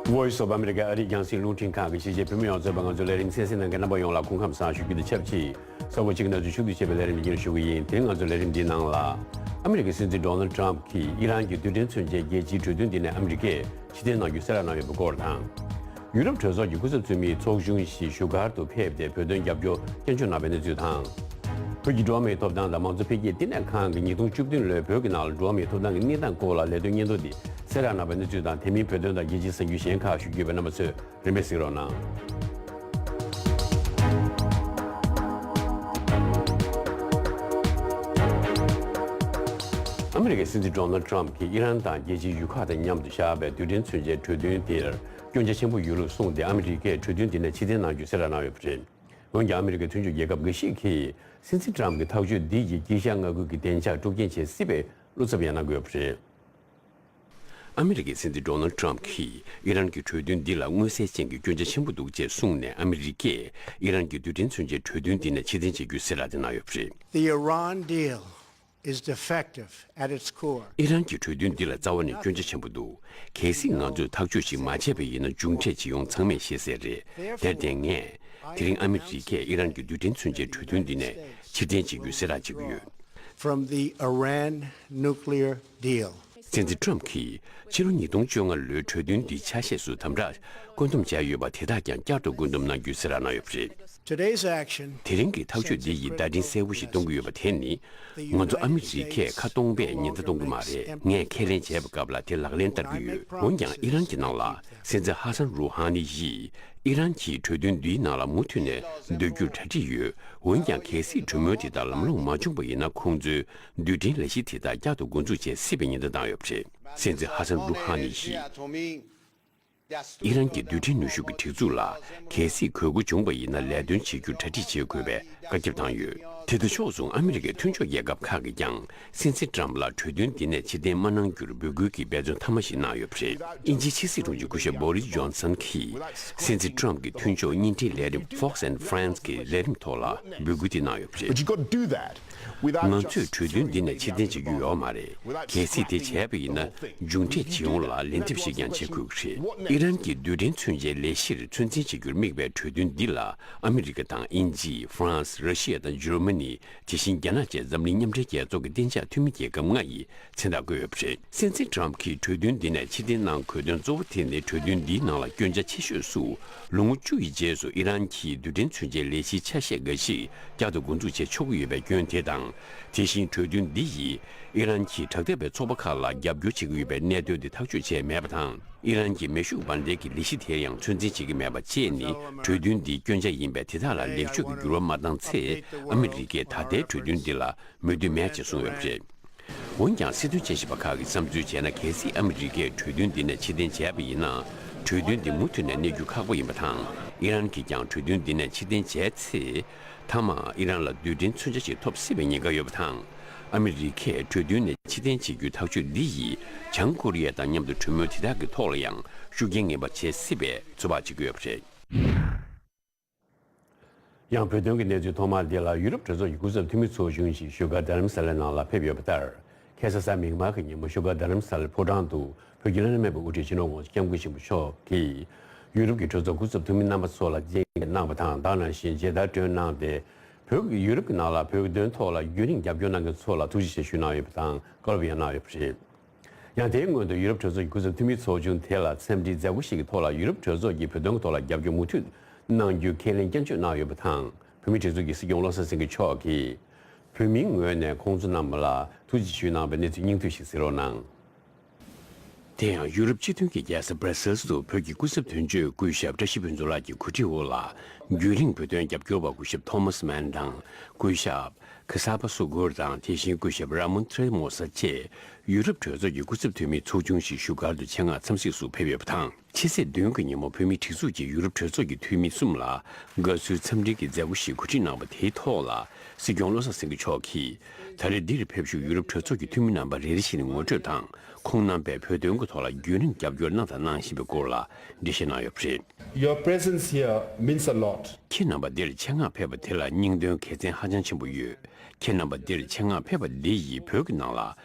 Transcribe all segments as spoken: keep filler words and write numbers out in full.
Voice of America ཨ་རིའི་རྒྱང་སྲིང་རླུང་འཕྲིན་ཁང་གི་གཞིས་བྱེས་བོད་མི་ཡོངས་རྫོགས་པ། ང་ཚོའི་ལས་རིམ་གསན་གཟིགས་གནང་མཁན་རྣམ་པ་ཡོངས་ལ་སྐུ་ཁམས་བཟང་ཞུ་རྒྱུ་དང་ཆབས་ཅིག་གཟའ་འཁོར་གཅིག་གི་ནང་དུ་ཕྱོགས་བསྡུས་བྱས་པའི་ལས་རིམ་ཡིན་ཞུ་གི་ཡིན། དེ་རིང་ང་ཚོའི་ལས་རིམ་འདིའི་ནང་ལ། ཨ་མི་རི་ཀའི་སྲིད་འཛིན་ཌོ་ནལ་ཊམ་གྱིས་ཨི་རན་གྱི་རྡུལ་ཕྲན་མཚོན་ཆའི་རྒྱལ་སྤྱིའི་གྲོས་མཐུན་འདི་ནས་ཨ་མི་རི་ཀས་ཕྱིར་འཐེན་གནང་རྒྱུ་གསལ་བསྒྲགས་གནང་ཡོད་པའི་སྐོར་དང་། ཡུ་རོབ་གྲོས་ཚོགས་ཀྱི་སྐུ་ཚབ་འཐུས་མི་ཚོགས་ཆུང་ཞིག་བཞུགས་སྒར་དུ་ཕེབས་ཏེ། བོད་དོན་རྒྱབ་སྐྱོར་སྐྱོན་བརྗོད་གནང་བའི་གནས་ཚུལ་དང་། བོད་ཀྱི་འགྲོ་བ་མིའི་ཐོབ་ཐང་དང་མང་གཙོ་འཕེལ་རྒྱས་བསྟི་གནས་ཁང་གིས་ཉིས་སྟོང་བཅུ་བདུན་ལོའི་བོད་ཀྱི་ནང་ལ་འགྲོ་བ་མིའི་ཐོབ་ཐང་གི་གནས་སྟངས་སྐོར་ལ་ལས་དོན་སྙན་ཐོ་འདི་གསལ་བསྒྲགས་གནང་བའི་གནས་ཚུལ་དང་། དེ་མིན་བོད་དོན་དང་རྒྱལ་སྤྱིའི་གསར་འགྱུར་གཞན་ཁག་ཞུ་རྒྱུ་ཡོད་པས། རྣམ་པ་ཚོས་རིམ་པས་གཟིགས་རོགས་གནང་། ཨ་མི་རི་ཀའི་སྲིད་འཛིན་ཌོ་ནལ་ཊམ་གྱིས་ཨི་རན་དང་རྒྱལ་སྤྱིའི་ཡུལ་ཁག་དང་མཉམ་དུ་བཞག་པའི་རྡུལ་ཕྲན་མཚོན་ཆའི་གྲོས་མཐུན་དེར་སྐྱོན་ཆ་ཆེན་པོ་ཡོད་ལུགས་གསུངས་ཏེ། ཨ་མི་རི་ཀས་གྲོས་མཐུན་དེ་ནས་ཕྱིར་འཐེན་གནང་རྒྱུ་གསལ་བསྒྲགས་གནང་ཡོད་པ་རེད། འོན་ཀྱང་ཨ་མི་རི་ཀའི་མཐུན་ཕྱོགས་རྒྱལ་ཁབ་འགའ་ཞིག་གིས་སྲིད་འཛིན་ཊམ་གྱི་ཐག་གཅོད་འདི་ཡིས་དཀྱིལ་ཤར་མངའ་ཁུལ་གྱི་བདེ་འཇགས་དཀྲུག་རྐྱེན་བྱེད་སྲིད་པའི་བློ་འཚབ་ཡང་གནང་གི་ཡོད་པ་རེད། ཨ་མི་རི་ཀའི་སྲིད་འཛིན་ཌོ་ནལ་ཊམ་གྱིས་ཨི་རན་གྱི་གྲོས་མཐུན་འདི་ལ་མངོན་གསལ་ཅན་གྱི་སྐྱོན་ཆ་ཆེན་པོ་འདུག་ཅེས་གསུངས་ནས། ཨ་མི་རི་ཀས་ཨི་རན་གྱི་རྡུལ་ཕྲན་མཚོན་ཆའི་གྲོས་མཐུན་འདི་ནས་ཕྱིར་འཐེན་བྱེད་རྒྱུའི་གསལ་བསྒྲགས་དེ་གནང་ཡོད་པ་རེད། The Iran deal is defective at its core. ཨི་རན་གྱི་གྲོས་མཐུན་འདི་ལ་རྩ་བ་ནས་སྐྱོན་ཆ་ཆེན་པོ་འདུག་གལ་སྲིད་ང་ཚོས་ཐག་གཅོད་ཅིག་མ་བྱས་པ་ཡིན་ན། མཇུག་འབྲས་ཇི་ཡོང་ཚང་མས་ཤེས་གསལ་རེད། དེར་བརྟེན་ངས་དེ་རིང་ཨ་མི་རི་ཀས་ཨི་རན་གྱི་རྡུལ་ཕྲན་མཚོན་ཆའི་གྲོས་མཐུན་འདི་ནས་ཕྱིར་འཐེན་བྱེད་རྒྱུའི་གསལ་བསྒྲགས་བྱེད་ཀྱི་ཡོད། From the Iran nuclear deal. སྲིད་འཛིན་ཊམ་གྱིས་ཕྱི་ལོ་ཉིས་སྟོང་བཅོ་ལྔ་ལོའི་གྲོས་མཐུན་འདི་ཆ་ཤས་སུ་དམ་དྲག་བཀོད་འདོམས་བྱས་ཡོད་པ་དེ་དག་ཀྱང་བསྐྱར་དུ་བཀོད་འདོམས་གནང་རྒྱུའི་གསལ་བསྒྲགས་གནང་ཡོད་པ་རེད། Today's action དེ་རིང་གི་ཐག་གཅོད་འདི་ཡིས་བརྡ་འཕྲིན་གསལ་བོ་ཞིག་གཏོང་གི་ཡོད་པ་དེ་ནི། ང་ཚོ་ཨ་མི་རི་ཀས་ཁ་སྟོང་པས་ཉེན་བརྡ་གཏོང་གི་མ་རེད། ངས་ཁས་ལེན་བྱས་པའི་སྐབས་ལ་དེ་ལག་ལེན་བསྟར་གྱི་ཡོད། འོན་ཀྱང་ཨི་རན་གྱི་ནང་ལ་སྲིད་འཛིན་ཧ་སན་རུ་ཧ་ནི་ཡིས་ཨི་རན་གྱིས་གྲོས་མཐུན་འདིའི་ནང་ལ་མུ་མཐུད་ནས་སྡོད་རྒྱུར་གྲ་སྒྲིག་ཡོད། འོན་ཀྱང་། གལ་སྲིད་གྲོས་མོལ་དེ་དག་ལམ་ལྷོང་མ་བྱུང་བ་ཡིན་ན། ཁོང་ཚོས་རྡུལ་ཕྲན་ལས་གཞི་དེ་དག་བསྐྱར་དུ་འགོ་འཛུགས་བྱེད་སྲིད་པའི་ཉེན་བརྡ་བཏང་ཡོད་པ་རེད། སྲིད་འཛིན་ཧ་སན་རུ་ཧ་ནི་ཡིས། ཨི་རན་གྱི་རྡུལ་ཕྲན་ནུས་ཤུགས་ཀྱི་སྒྲིག་འཛུགས་ལ་གལ་སྲིད་དགོས་མཁོ་བྱུང་བ་ཡིན་ན། ལས་དོན་བྱེད་རྒྱུར་གྲ་སྒྲིག་བྱེད་དགོས་པའི་བཀའ་ཁྱབ་བཏང་ཡོད། དེ་དང་ཕྱོགས་མཚུངས། ཨ་མི་རི་ཀའི་མཐུན་ཕྱོགས་རྒྱལ་ཁབ་ཁག་གིས་ཀྱང་སྲིད་འཛིན་ཊམ་ལ་གྲོས་མཐུན་འདི་ནས་ཕྱིར་འཐེན་མ་གནང་རྒྱུར་འབོད་སྐུལ་གྱི་འབད་བརྩོན་མཐའ་མ་ཞིག་གནང་ཡོད་པ་རེད། དབྱིན་ཇིའི་ཕྱི་སྲིད་དྲུང་ཆེ་སྐུ་ཞབས་བྷོ་རིས་ཇོན་སན་གྱིས་སྲིད་འཛིན་ཊམ་གྱི་མཐུན་ཕྱོགས་བརྙན་འཕྲིན་ལས་རིམ་Fox and Friends གྱི་ལས་རིམ་ཐོག་ལ་འབོད་སྐུལ་དེ་གནང་ཡོད་པ་རེད། But you got to do that. ང་ཚོས་གྲོས་མཐུན་འདི་ནས་ཕྱིར་འཐེན་བྱེད་རྒྱུ་ཡོད་མ་རེད། གལ་སྲིད་དེ་བྱས་པ་ཡིན་ན། མཇུག་འབྲས་ཇི་ཡོང་ལ་ལན་འདེབས་ཤིག་ཀྱང་བྱེད་དགོས་ཀྱི་རེད། ཨི་རན་གྱི་རྡུལ་ཕྲན་མཚོན་ཆའི་ལས་གཞིར་ཚོད་འཛིན་བྱེད་རྒྱུར་དམིགས་པའི་གྲོས་མཐུན་འདི་ལ་ཨ་མི་རི་ཀ་དང་། དབྱིན་ཇི། ཧྥ་རན་སི། ར་ཤི་ཡ་དང་འཇར་མ་ནི། དེ་བཞིན་རྒྱ་ནག་བཅས་འཛམ་གླིང་མཉམ་འབྲེལ་རྒྱལ་ཚོགས་ཀྱི་གཏན་འཇགས་འཐུས་མི་རྒྱལ་ཁབ་ལྔ་ཡིས་མཚན་རྟགས་བཀོད་ཡོད་པ་རེད། སྲིད་འཛིན་ཊམ་གྱིས་གྲོས་མཐུན་འདི་ནས་ཕྱིར་འཐེན་གནང་དགོས་དོན་གཙོ་བོ་དེ་ནི། གྲོས་མཐུན་འདིའི་ནང་ལ་སྐྱོན་ཆ་ཆེ་ཤོས་སུ། ལོ་ངོ་བཅུ་ཡི་རྗེས་སུ་ཨི་རན་གྱིས་རྡུལ་ཕྲན་མཚོན་ཆའི་ལས་གཞིའི་ཆ་ཤས་འགའ་ཞིག་བསྐྱར་དུ་འགོ་འཛུགས་བྱེད་ཆོག་གི་ཡོད་པའི་སྐྱོན་དེ་དང་། དེ་བཞིན་གྲོས་མཐུན་འདི་ཡིས་ཨི་རན་གྱིས་དྲག་འཐབ་པའི་ཚོགས་པ་ཁག་ལ་རྒྱབ་སྐྱོར་བྱེད་ཀྱི་ཡོད་པའི་གནད་དོན་དེ་ཐག་གཅོད་བྱས་མེད་པ་དང་། ཨི་རན་གྱི་མེ་ཤུགས་འབར་མདེལ་གྱི་ལས་གཞི་དེར་ཡང་ཚོད་འཛིན་བྱེད་ཀྱི་མེད་པ་བཅས་ནི། གྲོས་མཐུན་འདིའི་སྐྱོན་ཆ་ཡིན་པས། དེ་དག་ལ་ལེགས་བཅོས་ཀྱི་འགྱུར་བ་མ་བཏང་ཚེ། ཨ་མི་རི་ཀས་ད་ལྟའི་གྲོས་མཐུན་འདི་ལ་མོས་མཐུན་མེད་ཅེས་གསུངས་ཡོད་པ་རེད། འོན་ཀྱང་། སྲིད་དོན་དཔྱད་ཞིབ་པ་ཁག་གིས་བསམ་ཚུལ་བྱས་ན། གལ་སྲིད་ཨ་མི་རི་ཀས་གྲོས་མཐུན་འདི་ནས་ཕྱིར་འཐེན་བྱས་པ་ཡིན་ན། གྲོས་མཐུན་འདི་མུ་མཐུད་ནས་གནས་རྒྱུ་ཁག་པོ་ཡིན་པ་དང་། ཨི་རན་གྱིས་ཀྱང་གྲོས་མཐུན་འདི་ནས་ཕྱིར་འཐེན་བྱས་ཚེ། མཐའ་མར་ཨི་རན་ལ་རྡུལ་ཕྲན་མཚོན་ཆ་ཞིག་ཐོབ་སྲིད་པའི་ཉེན་ཁ་ཡོད་པ་དང་། ཨ་མི་རི་ཀས་གྲོས་མཐུན་ནས་ཕྱིར་འཐེན་བྱེད་རྒྱུའི་ཐག་གཅོད་འདི་ཡིས། བྱང་ཀོ་རི་ཡ་དང་མཉམ་དུ་གྲོས་མོལ་དེ་དག་གི་ཐོག་ལ་ཡང་ཤུགས་རྐྱེན་ངན་པ་བྱེད་སྲིད་པའི་ཚོད་དཔག་བྱེད་ཀྱི་ཡོད་པ་རེད། ཡང་བོད་དོན་གྱི་གནས་ཚུལ་ཐོག་མ་འདི་ལ། ཡུ་རོབ་གྲོས་ཚོགས་ཀྱི་སྐུ་ཚབ་འཐུས་མི་ཚོགས་ཆུང་ཞིག་བཞུགས་སྒར་རྡ་རམ་ས་ལའི་ནང་ལ་ཕེབས་ཡོད་པ་ལྟར། ཁ་སང་གཟའ་མིག་དམར་གྱི་ཉིན་མོ་བཞུགས་སྒར་རྡ་རམ་ས་ལའི་ཕོ་བྲང་དུ་བོད་ཀྱི་བླ་ན་མེད་པའི་དབུ་ཁྲིད་སྤྱི་ནོར་༸གོང་ས་༸སྐྱབས་མགོན་ཆེན་པོ་མཆོག་གིས་ཡུ་རོབ་ཀྱི་གྲོས་ཚོགས་སྐུ་ཚབ་འཐུས་མི་རྣམ་པ་ཚོ་ལ་མཇལ་འཕྲད་གནང་བ་དང་། དེ་ནང་བཞིན་མཇལ་དར་སྒྲོན་གནང་སྟེ། བོད་ཀྱི་ཡུ་རོབ་ཀྱི་ནང་ལ་བོད་དོན་ཐོག་ལ་རྒྱུན་རིང་རྒྱབ་སྐྱོར་གནང་མཁན་ཚོ་ལ་ཐུགས་རྗེ་ཆེ་ཞུས་གནང་ཡོད་པ་དང་། བཀའ་སློབ་ཡང་གནང་ཡོད་པ་རེད། ཡང་དེའི་སྔོན་དུ་ཡུ་རོབ་གྲོས་ཚོགས་ཀྱི་སྐུ་ཚབ་འཐུས་མི་ཚོགས་ཆུང་དེ་ལ་འཚམས་འདྲིའི་མཛད་སྒོ་ཞིག་གི་ཐོག་ལ། ཡུ་རོབ་གྲོས་ཚོགས་ཀྱིས་བོད་དོན་གྱི་ཐོག་ལ་རྒྱབ་སྐྱོར་མུ་མཐུད་གནང་རྒྱུའི་ཁས་ལེན་སྐྱོན་བརྗོད་གནང་ཡོད་པ་དང་། བོད་མིའི་སྒྲིག་འཛུགས་ཀྱི་སྲིད་སྐྱོང་བློ་བཟང་སེང་གེ་མཆོག་གིས་བོད་མིའི་ངོས་ནས་ཁོང་ཚོ་རྣམས་ལ་ཐུགས་རྗེ་ཆེ་ཞུས་གནང་བའི་གནས་ཚུལ་སྙིང་བསྡུས་ཤིག་གཟིགས་རོགས་གནང་། དེ་ཡང་ཡུ་རོབ་སྤྱི་མཐུན་གྱི་རྒྱལ་ས་སྦྲ་སེལ་དུ་བོད་ཀྱི་སྐུ་ཚབ་དོན་གཅོད་སྐུ་ཞབས་བཀྲ་ཤིས་ཕུན་ཚོགས་ལགས་ཀྱི་གོ་སྒྲིག་འོག་ལ། རྒྱུན་རིང་བོད་དོན་རྒྱབ་སྐྱོར་བ་སྐུ་ཞབས་ཐོ་མཱས་མཱན་དང་། སྐུ་ཞབས་ཁ་སར་པ་སུ་གུར་དང་། དེ་བཞིན་སྐུ་ཞབས་ར་མོན་ཐྲེ་མོ་ས་བཅས་ཡུ་རོབ་གྲོས་ཚོགས་ཀྱི་སྐུ་ཚབ་འཐུས་མི་ཚོགས་ཆུང་ཞིག་བཞུགས་སྒར་དུ་ཆེད་མངགས་འཚམས་གཟིགས་སུ་ཕེབས་ཡོད་པ་དང་། ཕྱི་ཚེས་བདུན་གྱི་ཉིན་མོ་བོད་མིའི་སྒྲིག་འཛུགས་ཀྱིས་ཡུ་རོབ་གྲོས་ཚོགས་ཀྱི་འཐུས་མི་གསུམ་ལ་དགའ་བསུའི་འཚམས་འདྲི་གི་མཛད་སྒོ་ཞིག་གོ་སྒྲིག་གནང་བ་དེའི་ཐོག་ལ། སྲིད་སྐྱོང་བློ་བཟང་སེང་གེ་མཆོག་གིས། ད་རེས་འདིར་ཕེབས་བཞུགས་ཡུ་རོབ་གྲོས་ཚོགས་ཀྱི་འཐུས་མི་རྣམ་པ་རེ་རེ་བཞིན་ངོ་སྤྲོད་དང་། ཁོང་རྣམ་པས་བོད་དོན་གྱི་ཐོག་ལ་རྒྱུན་རིང་རྒྱབ་སྐྱོར་གནང་དང་གནང་བཞིན་པའི་སྐོར་ལ་འགྲེལ་བཤད་གནང་ཡོད་པ་རེད། Your presence here means a lot. ཁྱེད་རྣམ་པ་འདིར་ཆེད་མངགས་ཕེབས་པ་དེ་ལ་སྙིང་དོན་གལ་ཆེན་ཧ་ཅང་ཆེན་པོ་ཡོད། ཁྱེད་རྣམ་པ་འདིར་ཆེད་མངགས་ཕེབས་པ་འདི་ཡིས་བོད་ཀྱི་ནང་ལ་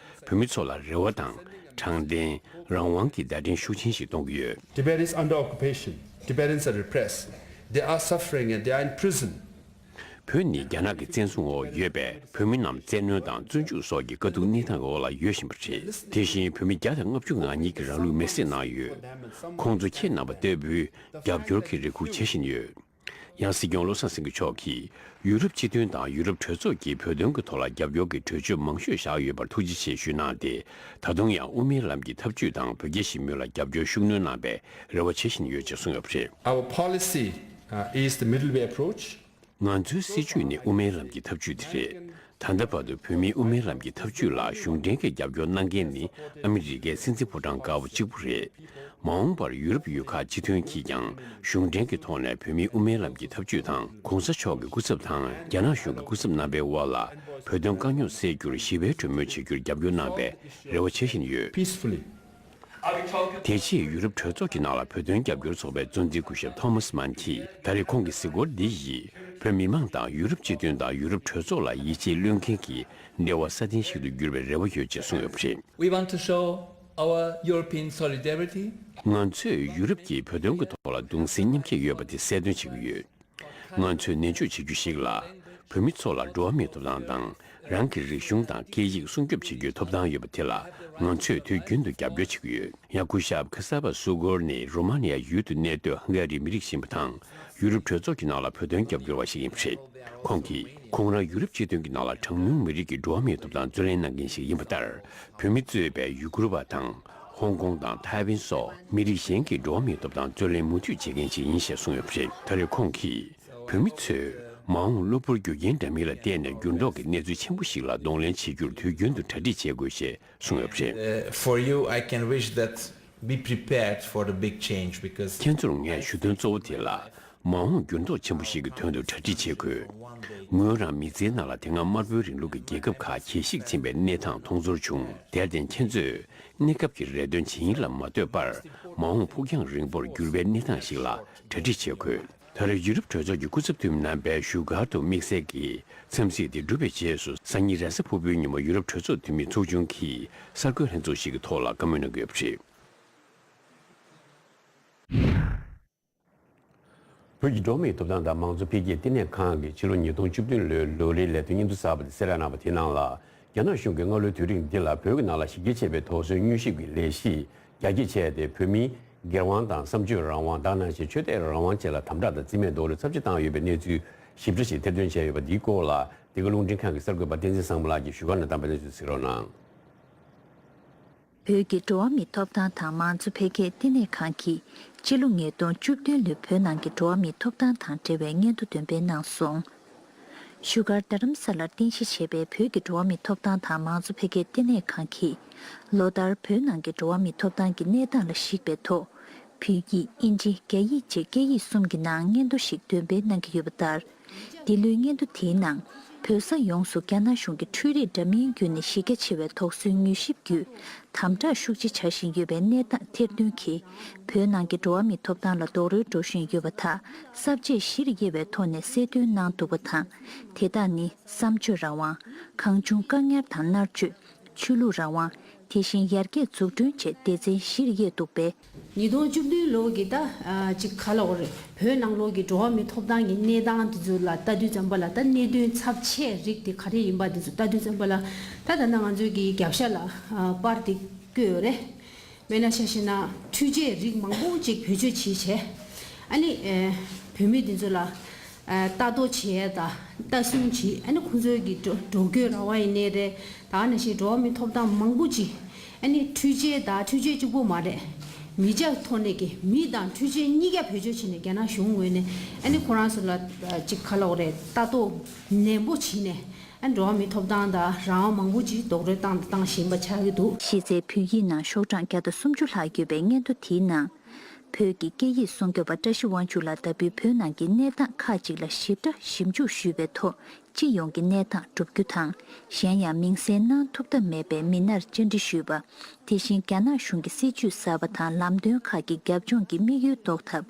བོད་མི་ཚོ་ལ་རེ་བ་དང་ དྲང་བདེན། རང་དབང་གི་བརྡ་འཕྲིན་ཤུགས་ཆེན་ཞིག་གཏོང་གི་ཡོད། Tibetans under occupation. Tibetans are repressed. They are suffering and they are in prison. བོད་ནི་རྒྱ་ནག་གི་བཙན་བཟུང་འོག་ཡོད་པས། བོད་མི་རྣམས་བཙན་གནོན་དང་བཙོན་འཇུག་སོགས་ཀྱི་དཀའ་སྡུག་གནས་སྟངས་འོག་ལ་ཡོད་བཞིན་པ་རེད། དེ་བཞིན་བོད་མི་བརྒྱ་དང་ལྔ་བཅུ་ང་གཉིས་ཀྱིས་རང་ལུས་མེར་སྲེག་གནང་ཡོད། ཁོང་ཚོ་ཁྱེད་རྣམ་པ་ལྟ་བུའི་རྒྱབ་སྐྱོར་གྱི་རེ་སྐུལ་བྱེད་བཞིན་ཡོད། ཡང་སྲིད་སྐྱོང་བློ་བཟང་སེང་གེ་མཆོག་གིས་ཡུ་རོབ་སྤྱི་མཐུན་དང་ཡུ་རོབ་གྲོས་ཚོགས་ཀྱིས་བོད་དོན་གྱི་ཐོག་ལ་རྒྱབ་སྐྱོར་གྱི་གྲོས་ཆོད་མང་ཤོས་བཞག་ཡོད་པར་ཐུགས་རྗེ་ཆེ་ཞུས་གནང་སྟེ། ད་དུང་ཡང་དབུ་མའི་ལམ་གྱི་འཐབ་ཇུས་དང་བོད་རྒྱ་ཞི་མོལ་ལ་རྒྱབ་སྐྱོར་ཤུགས་སྣོན་གནང་བའི་རེ་བ་བྱེད་བཞིན་ཡོད་ཅེས་གསུངས་ཡོད་པ་རེད། Our policy uh, is the middle way approach. ང་ཚོའི་སྲིད་ཇུས་ནི་དབུ་མའི་ལམ་གྱི་འཐབ་ཇུས་དེ་རེད། ད་ལྟ་བར་དུ་བོད་མིའི་དབུ་མའི་ལམ་གྱི་འཐབ་ཇུས་ལ་གཞུང་འབྲེལ་གྱི་རྒྱབ་སྐྱོར་གནང་མཁན་ནི་ཨ་མི་རི་ཀའི་སྲིད་འཛིན་ཕོ་བྲང་དཀར་པོ་གཅིག་པུ་རེད། མ་འོངས་པར་ཡུ་རོབ་ཡུལ་ཁག་སྤྱི་མཐུན་གྱིས་ཀྱང་གཞུང་འབྲེལ་གྱི་ཐོག་ནས་བོད་མིའི་དབུ་མའི་ལམ་གྱི་འཐབ་ཇུས་དང་གོང་ས་མཆོག་གི་སྐུ་ཚབ་དང་རྒྱ་ནག་གཞུང་གི་སྐུ་ཚབ་རྣམ་པའི་དབར་ལ་བོད་དོན་དཀའ་རྙོག་སེལ་རྒྱུར་ཞི་བའི་གྲོས་མོལ་བྱེད་རྒྱུར་རྒྱབ་སྐྱོར་གནང་བའི་རེ་བ་བྱེད་བཞིན་ཡོད། Peacefully. དེ་རྗེས་ཡུ་རོབ་གྲོས་ཚོགས་ཀྱི་ནང་ལ་བོད་དོན་རྒྱབ་སྐྱོར་ཚོགས་པའི་གཙོ་འཛིན་སྐུ་ཞབས་ཐོ་མཱས་མཱན་གྱིས་ད་རེས་ཁོང་གི་གཟིགས་སྐོར་འདི་ཡིས་བོད་མི་མང་དང་ཡུ་རོབ་སྤྱི་མཐུན་དང་ཡུ་རོབ་གྲོས་ཚོགས་ལ་ཡིད་ཆེས་བློས་འགེལ་གྱིས་འབྲེལ་བ་སྲ་བརྟན་ཞིག་ཏུ་འགྱུར་བའི་རེ་བ་ཡོད་ཅེས་གསུངས་ཡོད་པ་རེད། We want to show our European solidarity. ང་ཚོས་ཡུ་རོབ་ཀྱིས་བོད་དོན་གྱི་ཐོག་ལ་གདུང་སེམས་མཉམ་སྐྱེད་ཡོད་པ་དེ་གསལ་སྟོན་བྱེད་ཀྱི་ཡོད། ང་ཚོས་ནན་བརྗོད་བྱེད་རྒྱུ་ཞིག་ལ། བོད་མི་ཚོ་ལ་འགྲོ་བ་མིའི་ཐོབ་ཐང་དང་། རང་གི་རིག་གཞུང་དང་སྐད་ཡིག་སྲུང་སྐྱོབ་བྱེད་རྒྱུའི་ཐོབ་ཐང་ཡོད་པ་དེ་ལ་ང་ཚོས་དུས་རྒྱུན་དུ་རྒྱབ་སྐྱོར་བྱེད་ཀྱི་ཡོད། ཡང་སྐུ་ཞབས་ཁ་སར་པ་སུ་གོར་ནི་རོ་མ་ནི་ཡ་ཡུལ་དུ་གནས་སྡོད་ཧང་ག་རིའི་མི་རིགས་ཡིན་པ་དང་། ཡུ་རོབ་གྲོས་ཚོགས་ཀྱི་ནང་ལ་བོད་དོན་རྒྱབ་སྐྱོར་བ་ཞིག་ཡིན་པ་རེད། ཁོང་གིས་ཁོང་རང་ཡུ་རོབ་སྤྱི་མཐུན་གྱི་ནང་ལ་གྲངས་ཉུང་མི་རིགས་ཀྱི་འགྲོ་བ་མིའི་ཐོབ་ཐང་རྩོད་ལེན་གནང་མཁན་ཞིག་ཡིན་པ་ལྟར། བོད་མི་གཙོས་པའི་ཡུ་གུར་བ་དང་། ཧོང་ཀོང་དང་ཐའེ་ཝན་སོགས་མི་རིགས་གཞན་གྱི་འགྲོ་བ་མིའི་ཐོབ་ཐང་རྩོད་ལེན་མུ་མཐུད་བྱེད་མཁན་ཞིག་ཡིན་ཞེས་གསུངས་ཡོད་པ་རེད། ད་རེས་ཁོང་གིས་བོད་མི་ཚོས་མ་འོངས་གློ་བུར་རྒྱུ་རྐྱེན་འདྲ་མིན་ལ་བརྟེན་ནས་འགྱུར་ལྡོག་གི་གནས་ཚུལ་ཆེན་པོ་ཞིག་ལ་གདོང་ལེན་བྱེད་རྒྱུར་དུས་རྒྱུན་དུ་གྲ་སྒྲིག་བྱེད་དགོས་ཞེས་གསུངས་ཡོད་པ་རེད། Uh, for you, I can wish that be prepared for the big change because ཁྱེད་ཚོར་ངས་ཞུ་དོན་གཙོ་བོ་དེ་ལ། མ་འོངས་འགྱུར་ལྡོག་ཆེན་པོ་ཞིག་གི་དོན་དུ་གྲ་སྒྲིག་བྱེད་དགོས། ངོས་རང་མི་ཚེའི་ནང་ལ་དེ་སྔ་དམར་པོའི་རིང་ལུགས་ཀྱི་རྒྱལ་ཁབ་ཁག་གྱེས་ཤིག་ཕྱིན་པའི་གནས་སྟངས་མཐོང་ཚོར་བྱུང་། དེར་བརྟེན་ཁྱེད་ཚོས་གནས་སྐབས་ཀྱི་རེ་འདུན་ཇི་ཡིན་ལ་མ་ལྟོས་པར་མ་འོངས་ཕུགས་རྒྱང་རིང་པོར་འགྱུར་བའི་གནས་སྟངས་ཤིག་ལ་གྲ་སྒྲིག་བྱེད་དགོས། ད་རེས་ཡུ་རོབ་གྲོས་ཚོགས་ཀྱི་སྐུ་ཚབ་འཐུས་མི་རྣམ་པས་བཞུགས་སྒར་དུ་དམིགས་བསལ་གྱི་འཚམས་གཟིགས་དེ་གྲུབ་པའི་རྗེས་སུ་སང་ཉིན་རེས་གཟའ་ཕུར་བུའི་ཉིན་མོ་ཡུ་རོབ་གྲོས་ཚོགས་འཐུས་མི་ཚོགས་ཆུང་གིས་གསར་འགོད་ལྷན་ཚོགས་ཤིག་གི་ཐོག་ལ་བཀའ་མོལ་གནང་གི་ཡོད་པ་རེད། བོད་ཀྱི་འགྲོ་བ་མིའི་ཐོབ་ཐང་དང་མང་གཙོ་འཕེལ་རྒྱས་བསྟི་གནས་ཁང་གིས་ཕྱི་ལོ་ཉིས་སྟོང་བཅུ་བདུན་ལོའི་ལོ་རེའི་ལས་དོན་སྙན་ཐོ་གསར་པ་དེ་གསལ་བསྒྲགས་གནང་བ་དེའི་ནང་ལ། རྒྱ་ནག་གཞུང་གིས་སྔ་ལོའི་དུས་རིང་འདི་ལ་བོད་ཀྱི་ནང་ལ་གཞི་རྒྱ་ཆེ་བའི་དོགས་ཟོན་མྱུལ་ཞིབ་ཀྱི་ལས་གཞི་རྒྱ་སྐྱེད་བྱས་ཏེ། བོད་མིའི་སྒེར་དབང་དང་བསམ་སྤྱོད་རང་དབང་དང་ནང་བཞིན་ཆོས་དད་རང་དབང་བཅས་ལ་དམ་དྲག་དང་རྩིས་མེད་རྡོག་རོལ་ཚབས་ཆེ་བཏང་ཡོད་པའི་གནས་ཚུལ་ཞིབ་ཕྲ་ཞིག་ཐེར་འདོན་བྱས་ཡོད་པ་འདིའི་སྐོར་ལ། འདི་ག་རླུང་འཕྲིན་ཁང་གི་གསར་འགོད་པ་བསྟན་འཛིན་བཟང་མོ་ལགས་ཀྱིས་བཞུགས་སྒར་ནས་བཏང་པའི་གནས་ཚུལ་གཟིགས་རོགས་གནང་། བོད་ཀྱི་འགྲོ་བ་མིའི་ཐོབ་ཐང་དང་མང་གཙོ་འཕེལ་རྒྱས་བསྟི་གནས་ཁང་གིས་ཕྱི་ལོ་ཉིས་སྟོང་བཅུ་བདུན་ལོའི་བོད་ནང་གི་འགྲོ་བ་མིའི་ཐོབ་ཐང་དང་འབྲེལ་བའི་སྙན་ཐོ་འདོན་སྤེལ་གནང་སོང་། བཞུགས་སྒར་རྡ་རམ་ས་ལར་རྟེན་གཞི་བྱས་པའི་བོད་ཀྱི་འགྲོ་བ་མིའི་ཐོབ་ཐང་དང་མང་གཙོ་འཕེལ་རྒྱས་བསྟི་གནས་ཁང་གིས། ལོ་ལྟར་བོད་ནང་གི་འགྲོ་བ་མིའི་ཐོབ་ཐང་གི་གནས་སྟངས་ལ་གཞིགས་པའི་ཐོག་བོད་ཡིག་ཨིན་ཇི་རྒྱ་ཡིག་བཅས་སྐད་ཡིག་གསུམ་གྱི་ནང་སྙན་ཐོ་ཞིག་འདོན་སྤེལ་གནང་གི་ཡོད་པ་ལྟར། འདི་ལོའི་སྙན་ཐོ་དེའི་ནང་། བོད་ས་ཡོངས་སུ་རྒྱ་ནག་གཞུང་གི་འཕྲུལ་རིག་འདྲ་མིན་བརྒྱུད་ནས་གཞི་རྒྱ་ཆེ་བའི་དོགས་ཟོན་མྱུལ་ཞིབ་བརྒྱུད། དམ་དྲག་ཤུགས་ཆེ་བྱ་བཞིན་ཡོད་པའི་གནས་སྟངས་ཐེར་འདོན་གྱིས། བོད་ནང་གི་འགྲོ་བ་མིའི་ཐོབ་ཐང་ལ་རྡོག་རོལ་འགྲོ་བཞིན་ཡོད་པ་དག་གསར་བརྗེས་གཞིར་དབྱེ་བའི་ཐོག་ནས་གསལ་སྟོན་གནང་འདུག་པ་དང་། དེ་དག་ནི། བསམ་སྤྱོད་རང་དབང་། གང་བྱུང་བཀག་ཉར་དང་མནར་གཅོད། ཆོས་ལུགས་རང་དབང་། དེ་བཞིན་ཡར་རྒྱས་འཛུགས་སྐྲུན་བཅས་སྡེ་ཚན་བཞིར་དབྱེ་འདུག་པས། ཉིས་སྟོང་བཅུ་བདུན་ལོ་གི་ད་ཨ་ཅིག་ག་ལབ་དགོས་རེད། བོད་ནང་ལོགས་ཀྱི་འགྲོ་བ་མིའི་ཐོབ་ཐང་གི་གནས་སྟངས་དེ་ཚོ་ལ་ལྟ་དུས་ཙམ་པ་ལ། ད་གནད་དོན་ཚབས་ཆེ་རིགས་དེ་ག་རེ་ཡིན་པ་དེ་ཚོ་ལྟ་དུས་ཙམ་པ་ལ། ད་ད་ལྟ་ང་ཚོའི་གི་རྒྱབ་ཤ་ལ་ཨ་པར་དེ་བཀོད་ཡོད་རེད། དཔེར་ན་ཆ་བཞག་ན་འཕྲུལ་ཆས་རིགས་མང་པོ་ཅིག་བེད་སྤྱོད་བྱས་བྱས། ཨ་ནི་ཨེ་བོད་མི་དེ་ཚོ་ལ་ཨ་ལྟ་རྟོག་བྱས་དང་ལྟ་སྲུང་བྱས། ཨ་ནི་ཁོང་ཚོའི་གི་འགྲོ་འགྲོ་སྐྱོད་རང་དབང་ཡིན་ནའི་རེད། ད་ནང་བཞིན་འགྲོ་བ་མིའི་ཐོབ་ཐང་མང་པོ་ཅིག་ཨ་ནི་འཕྲུལ་ཆས་དང་། འཕྲུལ་ཆས་གཅིག་པོ་མ་རེད། མི་ཆ་ཐོག་ནས་ཀྱི་མི་དང་འཕྲུལ་ཆས་གཉིས་ཀ་བེད་སྤྱོད་བྱས་ནས་རྒྱ་ནག་གཞུང་ངོས་ནས་ཨ་ནི་ཁོ་རང་ཚོ་ལ་ཅིག་ག་ལབ་དགོས་རེད། ལྟ་རྟོག་ནན་པོ་བྱས་ནས་ཨ་འགྲོ་བ་མིའི་ཐོབ་ཐང་དང་རང་དབང་མང་པོ་ཅིག་རྡོག་རོལ་བཏང་དང་བཏང་བཞིན་པ་ཆགས་ཀྱི་འདུག། གཞི་རྩའི་བོད་ཡིག་ནང་ཤོག་གྲངས་བརྒྱ་དང་སུམ་ཅུ་ལྷག་ཡོད་པའི་སྙན་ཐོ་དེའི་ནང་། བོད་ཀྱི་སྐད་ཡིག་སྲུང་སྐྱོབ་པ་བཀྲ་ཤིས་དབང་ཕྱུག་ལགས་ལྟ་བུའི་བོད་ནང་གི་གནས་སྟངས་ཁག་ཅིག་ལ་ཞིབ་ཕྲ་ཞིབ་འཇུག་ཞུས་པའི་ཐོག་སྤྱི་ཡོངས་ཀྱི་གནས་སྟངས་བསྒྲུབ་རྒྱུ་དང་། གཞན་ཡང་མིང་གསལ་གནང་ཐུབ་ཐབས་མེད་པའི་མི་སྣར་བཅར་འདྲི་ཞུས་པ། དེ་བཞིན་རྒྱ་ནག་གཞུང་གི་སྲིད་བྱུས་གསར་པ་དང་ལམ་སྟོན་ཁག་གི་རྒྱབ་ལྗོངས་ཀྱི་དམིགས་ཡུལ་རྟོགས་ཐབས།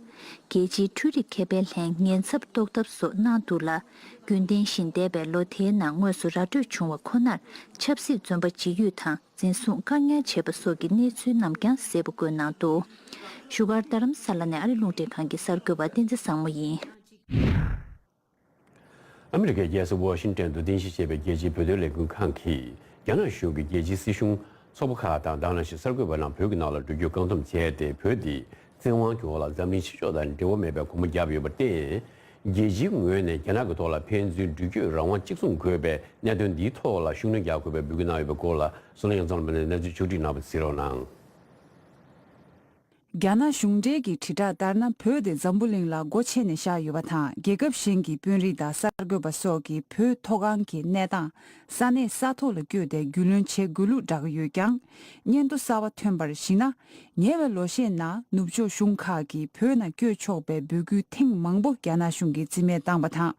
རྒྱལ་སྤྱིའི་འཕྲུལ་རིག་ཁེ་ཕན་ལྷན་ཉེན་ཚབས་གཏོགས་ཐབས་སོགས་གནང་འདུག་ལ། རྒྱུན་ལྡན་བཞིན་འདས་པའི་ལོ་དེའི་ནང་དངོས་སུ་ར་སྤྲོད་བྱུང་བ་ཁོ་ནར་ཆབ་སྲིད་བཙོན་པ་འཇིགས་ཡུལ་དང་འཛིན་བཟུང་བཀག་ཉར་བྱས་པ་སོགས་ཀྱི་གནས་ཚུལ་རྣམས་ཀྱང་གསལ་པོ་བཀོད་གནང་འདུག་བཞུགས་སྒར་རྡ་རམ་ས་ལ་ནས་ཨ་རི་རླུང་འཕྲིན་ཁང་གི་གསར་འགོད་པ་བསྟན་འཛིན་བཟང་མོ་ཡིན། ཨ་མི་རི་ཀའི་རྒྱལ་ས་ཝ་ཤིང་ཏན་དུ་རྟེན་གཞི་བྱས་པའི་རྒྱལ་སྤྱིའི་བོད་དོན་ལས་འགུལ་ཁང་གིས་རྒྱ་ནག་གཞུང་གིས་རྒྱལ་སྤྱིའི་སྲིད་གཞུང་། ཚོགས་པ་ཁག་དང་དེ་ནང་བཞིན་གསར་འགོད་པ་རྣམས་བོད་ཀྱི་ནང་ལ་འགྲོ་རྒྱུར་བཀག་སྡོམ་བྱས་ཏེ། བོད་འདི་བཙན་དབང་འོག་ལ་འཛམ་གླིང་ཕྱི་ཕྱོགས་དང་འབྲེལ་བ་མེད་པའི་གོམ་པ་བརྒྱབ་ཡོད་པར་བརྟེན། རྒྱལ་སྤྱིའི་ངོས་ནས་རྒྱ་ནག་གི་ཐོག་ལ་ཕན་ཚུན་འགྲུལ་སྐྱོད་རང་དབང་གཅིག་མཚུངས་དགོས་པའི་གནད་དོན་འདིའི་ཐོག་ལ་ཤུགས་སྣོན་རྒྱག་དགོས་པའི་འབོད་སྐུལ་གནང་ཡོད་པའི་སྐོར་ལ། བསོད་ནམས་ཡང་ཚང་ལ་གནས་ཚུལ་ཕྱོགས་བསྒྲིགས་གནང་བ་གཟིགས་རོགས་གནང་། རྒྱ་ནག་གཞུང་འབྲེལ་གྱི་དྲིལ་བསྒྲགས་ལྟར་ན། བོད་དེ་འཛམ་བུ་གླིང་ལ་སྒོ་ཕྱེ་ནས་བཞག་ཡོད་པ་དང་། རྒྱལ་ཁབ་གཞན་གྱི་དཔོན་རིགས་དང་གསར་འགོད་པ་སོགས་ཀྱིས་བོད་མཐོ་སྒང་གི་གནས་སྟངས་ས་གནས་ས་ཐོག་ལ་བསྐྱོད་དེ་རྒྱུས་ལོན་བྱེད་དགོས་ལུགས་བསྒྲགས་ཀྱི་ཡོད་ཀྱང་། སྙན་ཐོ་གསར་པ་ཐོན་པར་གཞིགས་ན། ཉེ་བའི་ལོ་ཤས་ནང་ནུབ་ཕྱོགས་གཞུང་ཁག་གིས་བོད་ནང་བསྐྱོད་ཆོག་པའི་འབོད་སྐུལ་ཐེངས་མང་པོ་རྒྱ་ནག་གཞུང་གིས་རྩིས་མེད་བཏང་བ་དང་།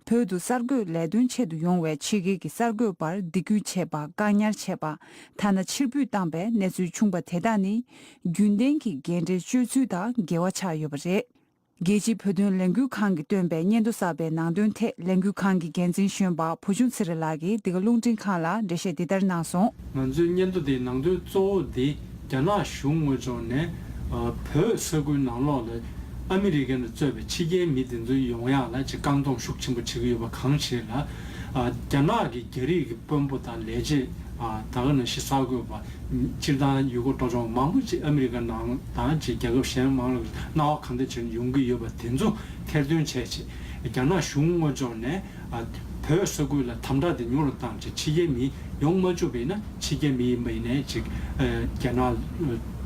བོད་དུ་གསར་འགོད་ལས་དོན་ཆེད་དུ་ཡོང་བའི་ཕྱི་རྒྱལ་གྱི་གསར་འགོད་པར་སྡིགས་སྐུལ་བྱས་པ། བཀག་ཉར་བྱས་པ། ཐ་ན་ཕྱིར་འབུད་བཏང་པའི་གནས་ཚུལ་བྱུང་བ་དེ་དག་ནི། རྒྱུན་ལྡན་གྱི་འགན་འཁྲིའི་སྤྱོད་ཚུལ་དང་འགལ་བ་ཆགས་ཡོད་པ་རེད། རྒྱལ་སྤྱིའི་བོད་དོན་ལས་འགུལ་ཁང་གིས་བཏོན་པའི་སྙན་ཐོ་གསར་པའི་ནང་དོན་ཐད། ལས་འགུལ་ཁང་གི་འགན་འཛིན་གཞོན་པ་བུ་ཆུང་ཚེ་རིང་ལགས་ཀྱིས་འདི་ག་རླུང་འཕྲིན་ཁང་ལ་འགྲེལ་བཤད་འདི་ལྟར་གནང་སོང་། ང་ཚོའི་སྙན་ཐོ་དེའི་ནང་དོན་གཙོ་བོ་དེ། རྒྱ་ནག་གཞུང་ངོས་ཕྱོགས་ནས་ཨ་བོད་ས་ཁུལ་ནང་ལོགས་ལ་ཨ་མི་རི་ཀ་ནས་གཙོས་པའི་ཕྱི་རྒྱལ་མི་དེ་ཚོའི་ཡོང་ཡག་ལ་ཅིག་བཀག་སྡོམ་ཤུགས་ཆེན་པོ་བྱེད་ཀྱི་ཡོད་པ་གང་ཞིག་ལ། ཨ་རྒྱ་ནག་གི་རྒྱ་རིགས་ཀྱི་དཔོན་པོ་དང་ལས་བྱེད། ཨ་ད་ག་ནང་བཞིན་གསར་འགོད་པ། སྤྱིར་བཏང་ཡུལ་སྐོར་སྤྲོ་སྦྱོང་མང་པོ་ཅིག་ཨ་མི་རི་ཀ་ནང་དང་ཅིག་རྒྱལ་ཁབ་གཞན་མང་ལ་སྣང་བ་གང་འདྲ་བྱས་ནས་ཡོང་གི་ཡོད་པ་དེ་ཚོ་ཐེར་འདོན་བྱས་བྱས། རྒྱ་ནག་གཞུང་ངོས་ཕྱོགས་ནས་ཨ་བོད་ས་ཁུལ་ལ་དམ་དྲག་དེ་ཉུང་རུ་བཏང་བྱས། ཕྱི་རྒྱལ་མི་ཡོང་མ་བཅུག་པ་ཡིན་ན། ཕྱི་རྒྱལ་མི་ཡིན་པ་ཡིན་ནའི་ཅིག་ཨ་རྒྱ་ནག་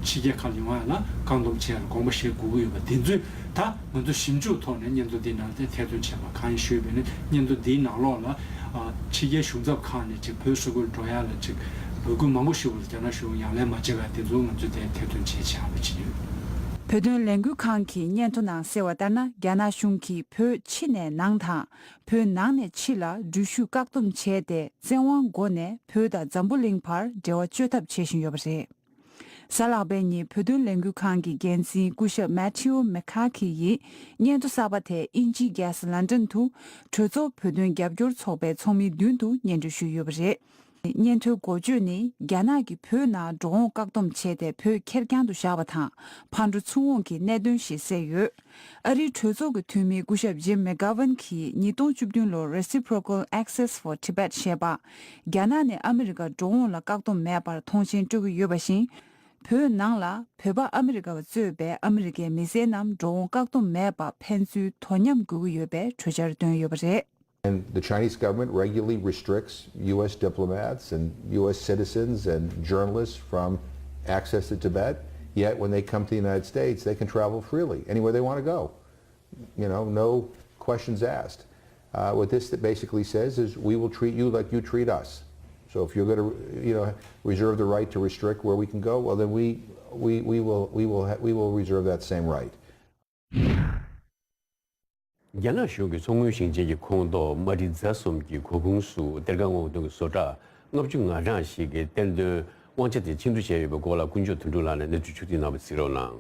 ཕྱི་རྒྱལ་ཁག་ལ་ཡོང་ཡ་ལ་བཀག་སྡོམ་བྱེད་ཡ་ལ་དགོངས་པ་བཞེས་དགོས་ཀྱི་ཡོད་པ་དེ་ཚོས། ད་ང་ཚོ་ཞིབ་འཇུག་ཐོག་ནས་སྙན་ཐོ་འདིའི་ནང་དེ་ཐེར་འདོན་བྱས་པ་གང་ཡིན་ཞུས་པ་ཡིན་ན། སྙན་ཐོ་འདིའི་ནང་ལོགས་ལ་ཨ་ཕྱི་རྒྱལ་གཞུང་ཚབ་ཁག་ནས་ཅིག་བོད་ས་ཁུལ་འགྲོ་ཡ་ལ་ཅིག་འབོད་སྐུལ་མང་པོ་ཞིག་འོག་ལ་རྒྱ་ནག་གཞུང་ཡང་ལན་མ་བྱས་པ་དེ་ཚོ་ང་ཚོས་དེ་ཐེར་འདོན་བྱས་བྱས་པ་ཅིག་ཡོད། བོད་དོན་ལས་འགུལ་ཁང་གི་སྙན་ཐོ་ནང་གསལ་བ་ལྟར་ན། རྒྱ་ནག་གཞུང་གིས་བོད་ཕྱི་ནས་ནང་དང་། བོད་ནང་ནས་ཕྱི་ལ་འགྲུལ་བཞུད་བཀག་སྡོམ་བྱས་ཏེ། བཙན་དབང་སྒོ་ནས་བོད་དང་འཛམ་བུ་གླིང་བར་འབྲེལ་བ་གཅོད་ཐབས་བྱེད་བཞིན་ཡོད་པ་རེད། གཟའ་ལྷག་པའི་ཉིན་བོད་དོན་ལས་འགུལ་ཁང་གི་འགན་འཛིན་སྐུ་ཞབས་མེ་ཐིའུ་མེ་ཁ་ཁི་ཡིས་སྙན་ཐོ་གསར་པ་དེ་དབྱིན་ཇིའི་རྒྱལ་ས་ལན་ཀྲན་དུ་གྲོས་ཚོགས་བོད་དོན་རྒྱབ་སྐྱོར་ཚོགས་པའི་ཚོགས་མིའི་མདུན་དུ་སྙན་སྒྲོན་ཞུས་ཡོད་པ་རེད། སྙན་ཐོའི་འགོ་བརྗོད་ནི། རྒྱ་ནག་གིས་བོད་ནང་འགྲོ་འོང་བཀག་སྡོམ་བྱས་ཏེ། བོད་ཁེར་རྐྱང་དུ་བཞག་པ་དང་། ཕར་འགྲོ་ཚུར་འོང་གི་གནད་དོན་ཞིག་གསལ་ཡོད། ཨ་རིའི་གྲོས་ཚོགས་ཀྱི་འཐུས་མི་སྐུ་ཞབས་ཇིམ་མེག་གྷ་ཝན་གྱིས་ཉིས་སྟོང་བཅུ་བདུན་ལོར་Reciprocal Access for Tibet ཞེས་པ། རྒྱ་ནག་ནས་ཨ་མི་རི་ཀར་འགྲོ་འོང་ལ་བཀག་སྡོམ་མེད་པར་མཐོང་མཆན་སྤྲོད་ཀྱི་ཡོད་པ་བཞིན། བོད་ནང་ལ་བོད་པ་ཨ་མི་རི་ཀ་བ་གཙོས་པའི་ཨ་མི་རི་ཀའི་མི་སེར་རྣམས་འགྲོ་འོང་བཀག་སྡོམ་མེད་པ་ཕན་ཚུན་དོ་མཉམ་དགོས་ཀྱི་ཡོད་པའི་གྲོས་འཆར་བཏོན་ཡོད་པ་རེད། And the Chinese government regularly restricts U S diplomats and U S citizens and journalists from access to Tibet. Yet when they come to the United States, they can travel freely anywhere they want to go. You know, no questions asked. Uh, what this basically says is, we will treat you like you treat us. So if you're going to, you know, reserve the right to restrict where we can go, well, then we, we, we will, we will, ha- we will reserve that same right. རྒྱ་ནག་གཞུང་གིས་མཚོ་སྔོན་ཞིང་ཆེན་གྱི་ཁོངས་གཏོགས་རྨ་འབྲི་རྫ་གསུམ་གྱི་མགོ་ཁུངས་སུ་གཏེར་ཁ་སྔོག་འདོན་གྱི་བཟོ་གྲྭ་ལྔ་བཅུ་ང་གྲངས་ཤིག་གི་གཏེར་འདོན་དབང་ཆ་དེ་ཕྱིར་བསྡུ་བྱས་ཡོད་པའི་སྐོར་ལ་ཀུན་མཆོག་དོན་གྲུབ་ལགས་ནས་གནས་ཚུལ་ཕྱོགས་བསྒྲིགས་གནང་བ་གཟིགས་རོགས་གནང་།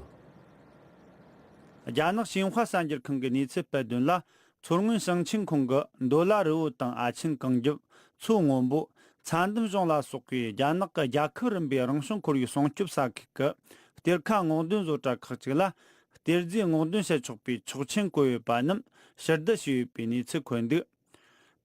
རྒྱ་ནག་ཤིན་ཧྭ་གསར་འགྱུར་ཁང་གིས་གནས་ཚུལ་སྤེལ་དོན་ལ། མཚོ་སྔོན་ཞིང་ཆེན་ཁོངས་ཀྱི་མདོ་ལ་རི་བོ་དང་ཨ་ཆེན་གངས་རྒྱབ། མཚོ་སྔོན་པོ། ཚྭ་འདམ་གཞུང་ལ་སོགས་པའི་རྒྱ་ནག་གི་རྒྱལ་ཁབ་རིམ་པའི་རང་བྱུང་ཁོར་ཡུག་སྲུང་སྐྱོབ་ས་ཁུལ་གྱི་གཏེར་ཁ་སྔོག་འདོན་བཟོ་གྲྭ་ཁག་ཅིག་ལ། གཏེར་རྫས་སྔོག་འདོན་བྱེད་ཆོག་པའི་ཆོག་མཆན་བཀོད་ཡོད་པ་རྣམས་ཕྱིར་བསྡུ་བྱས་ཡོད་པའི་གནས་ཚུལ་འཁོད་འདུག་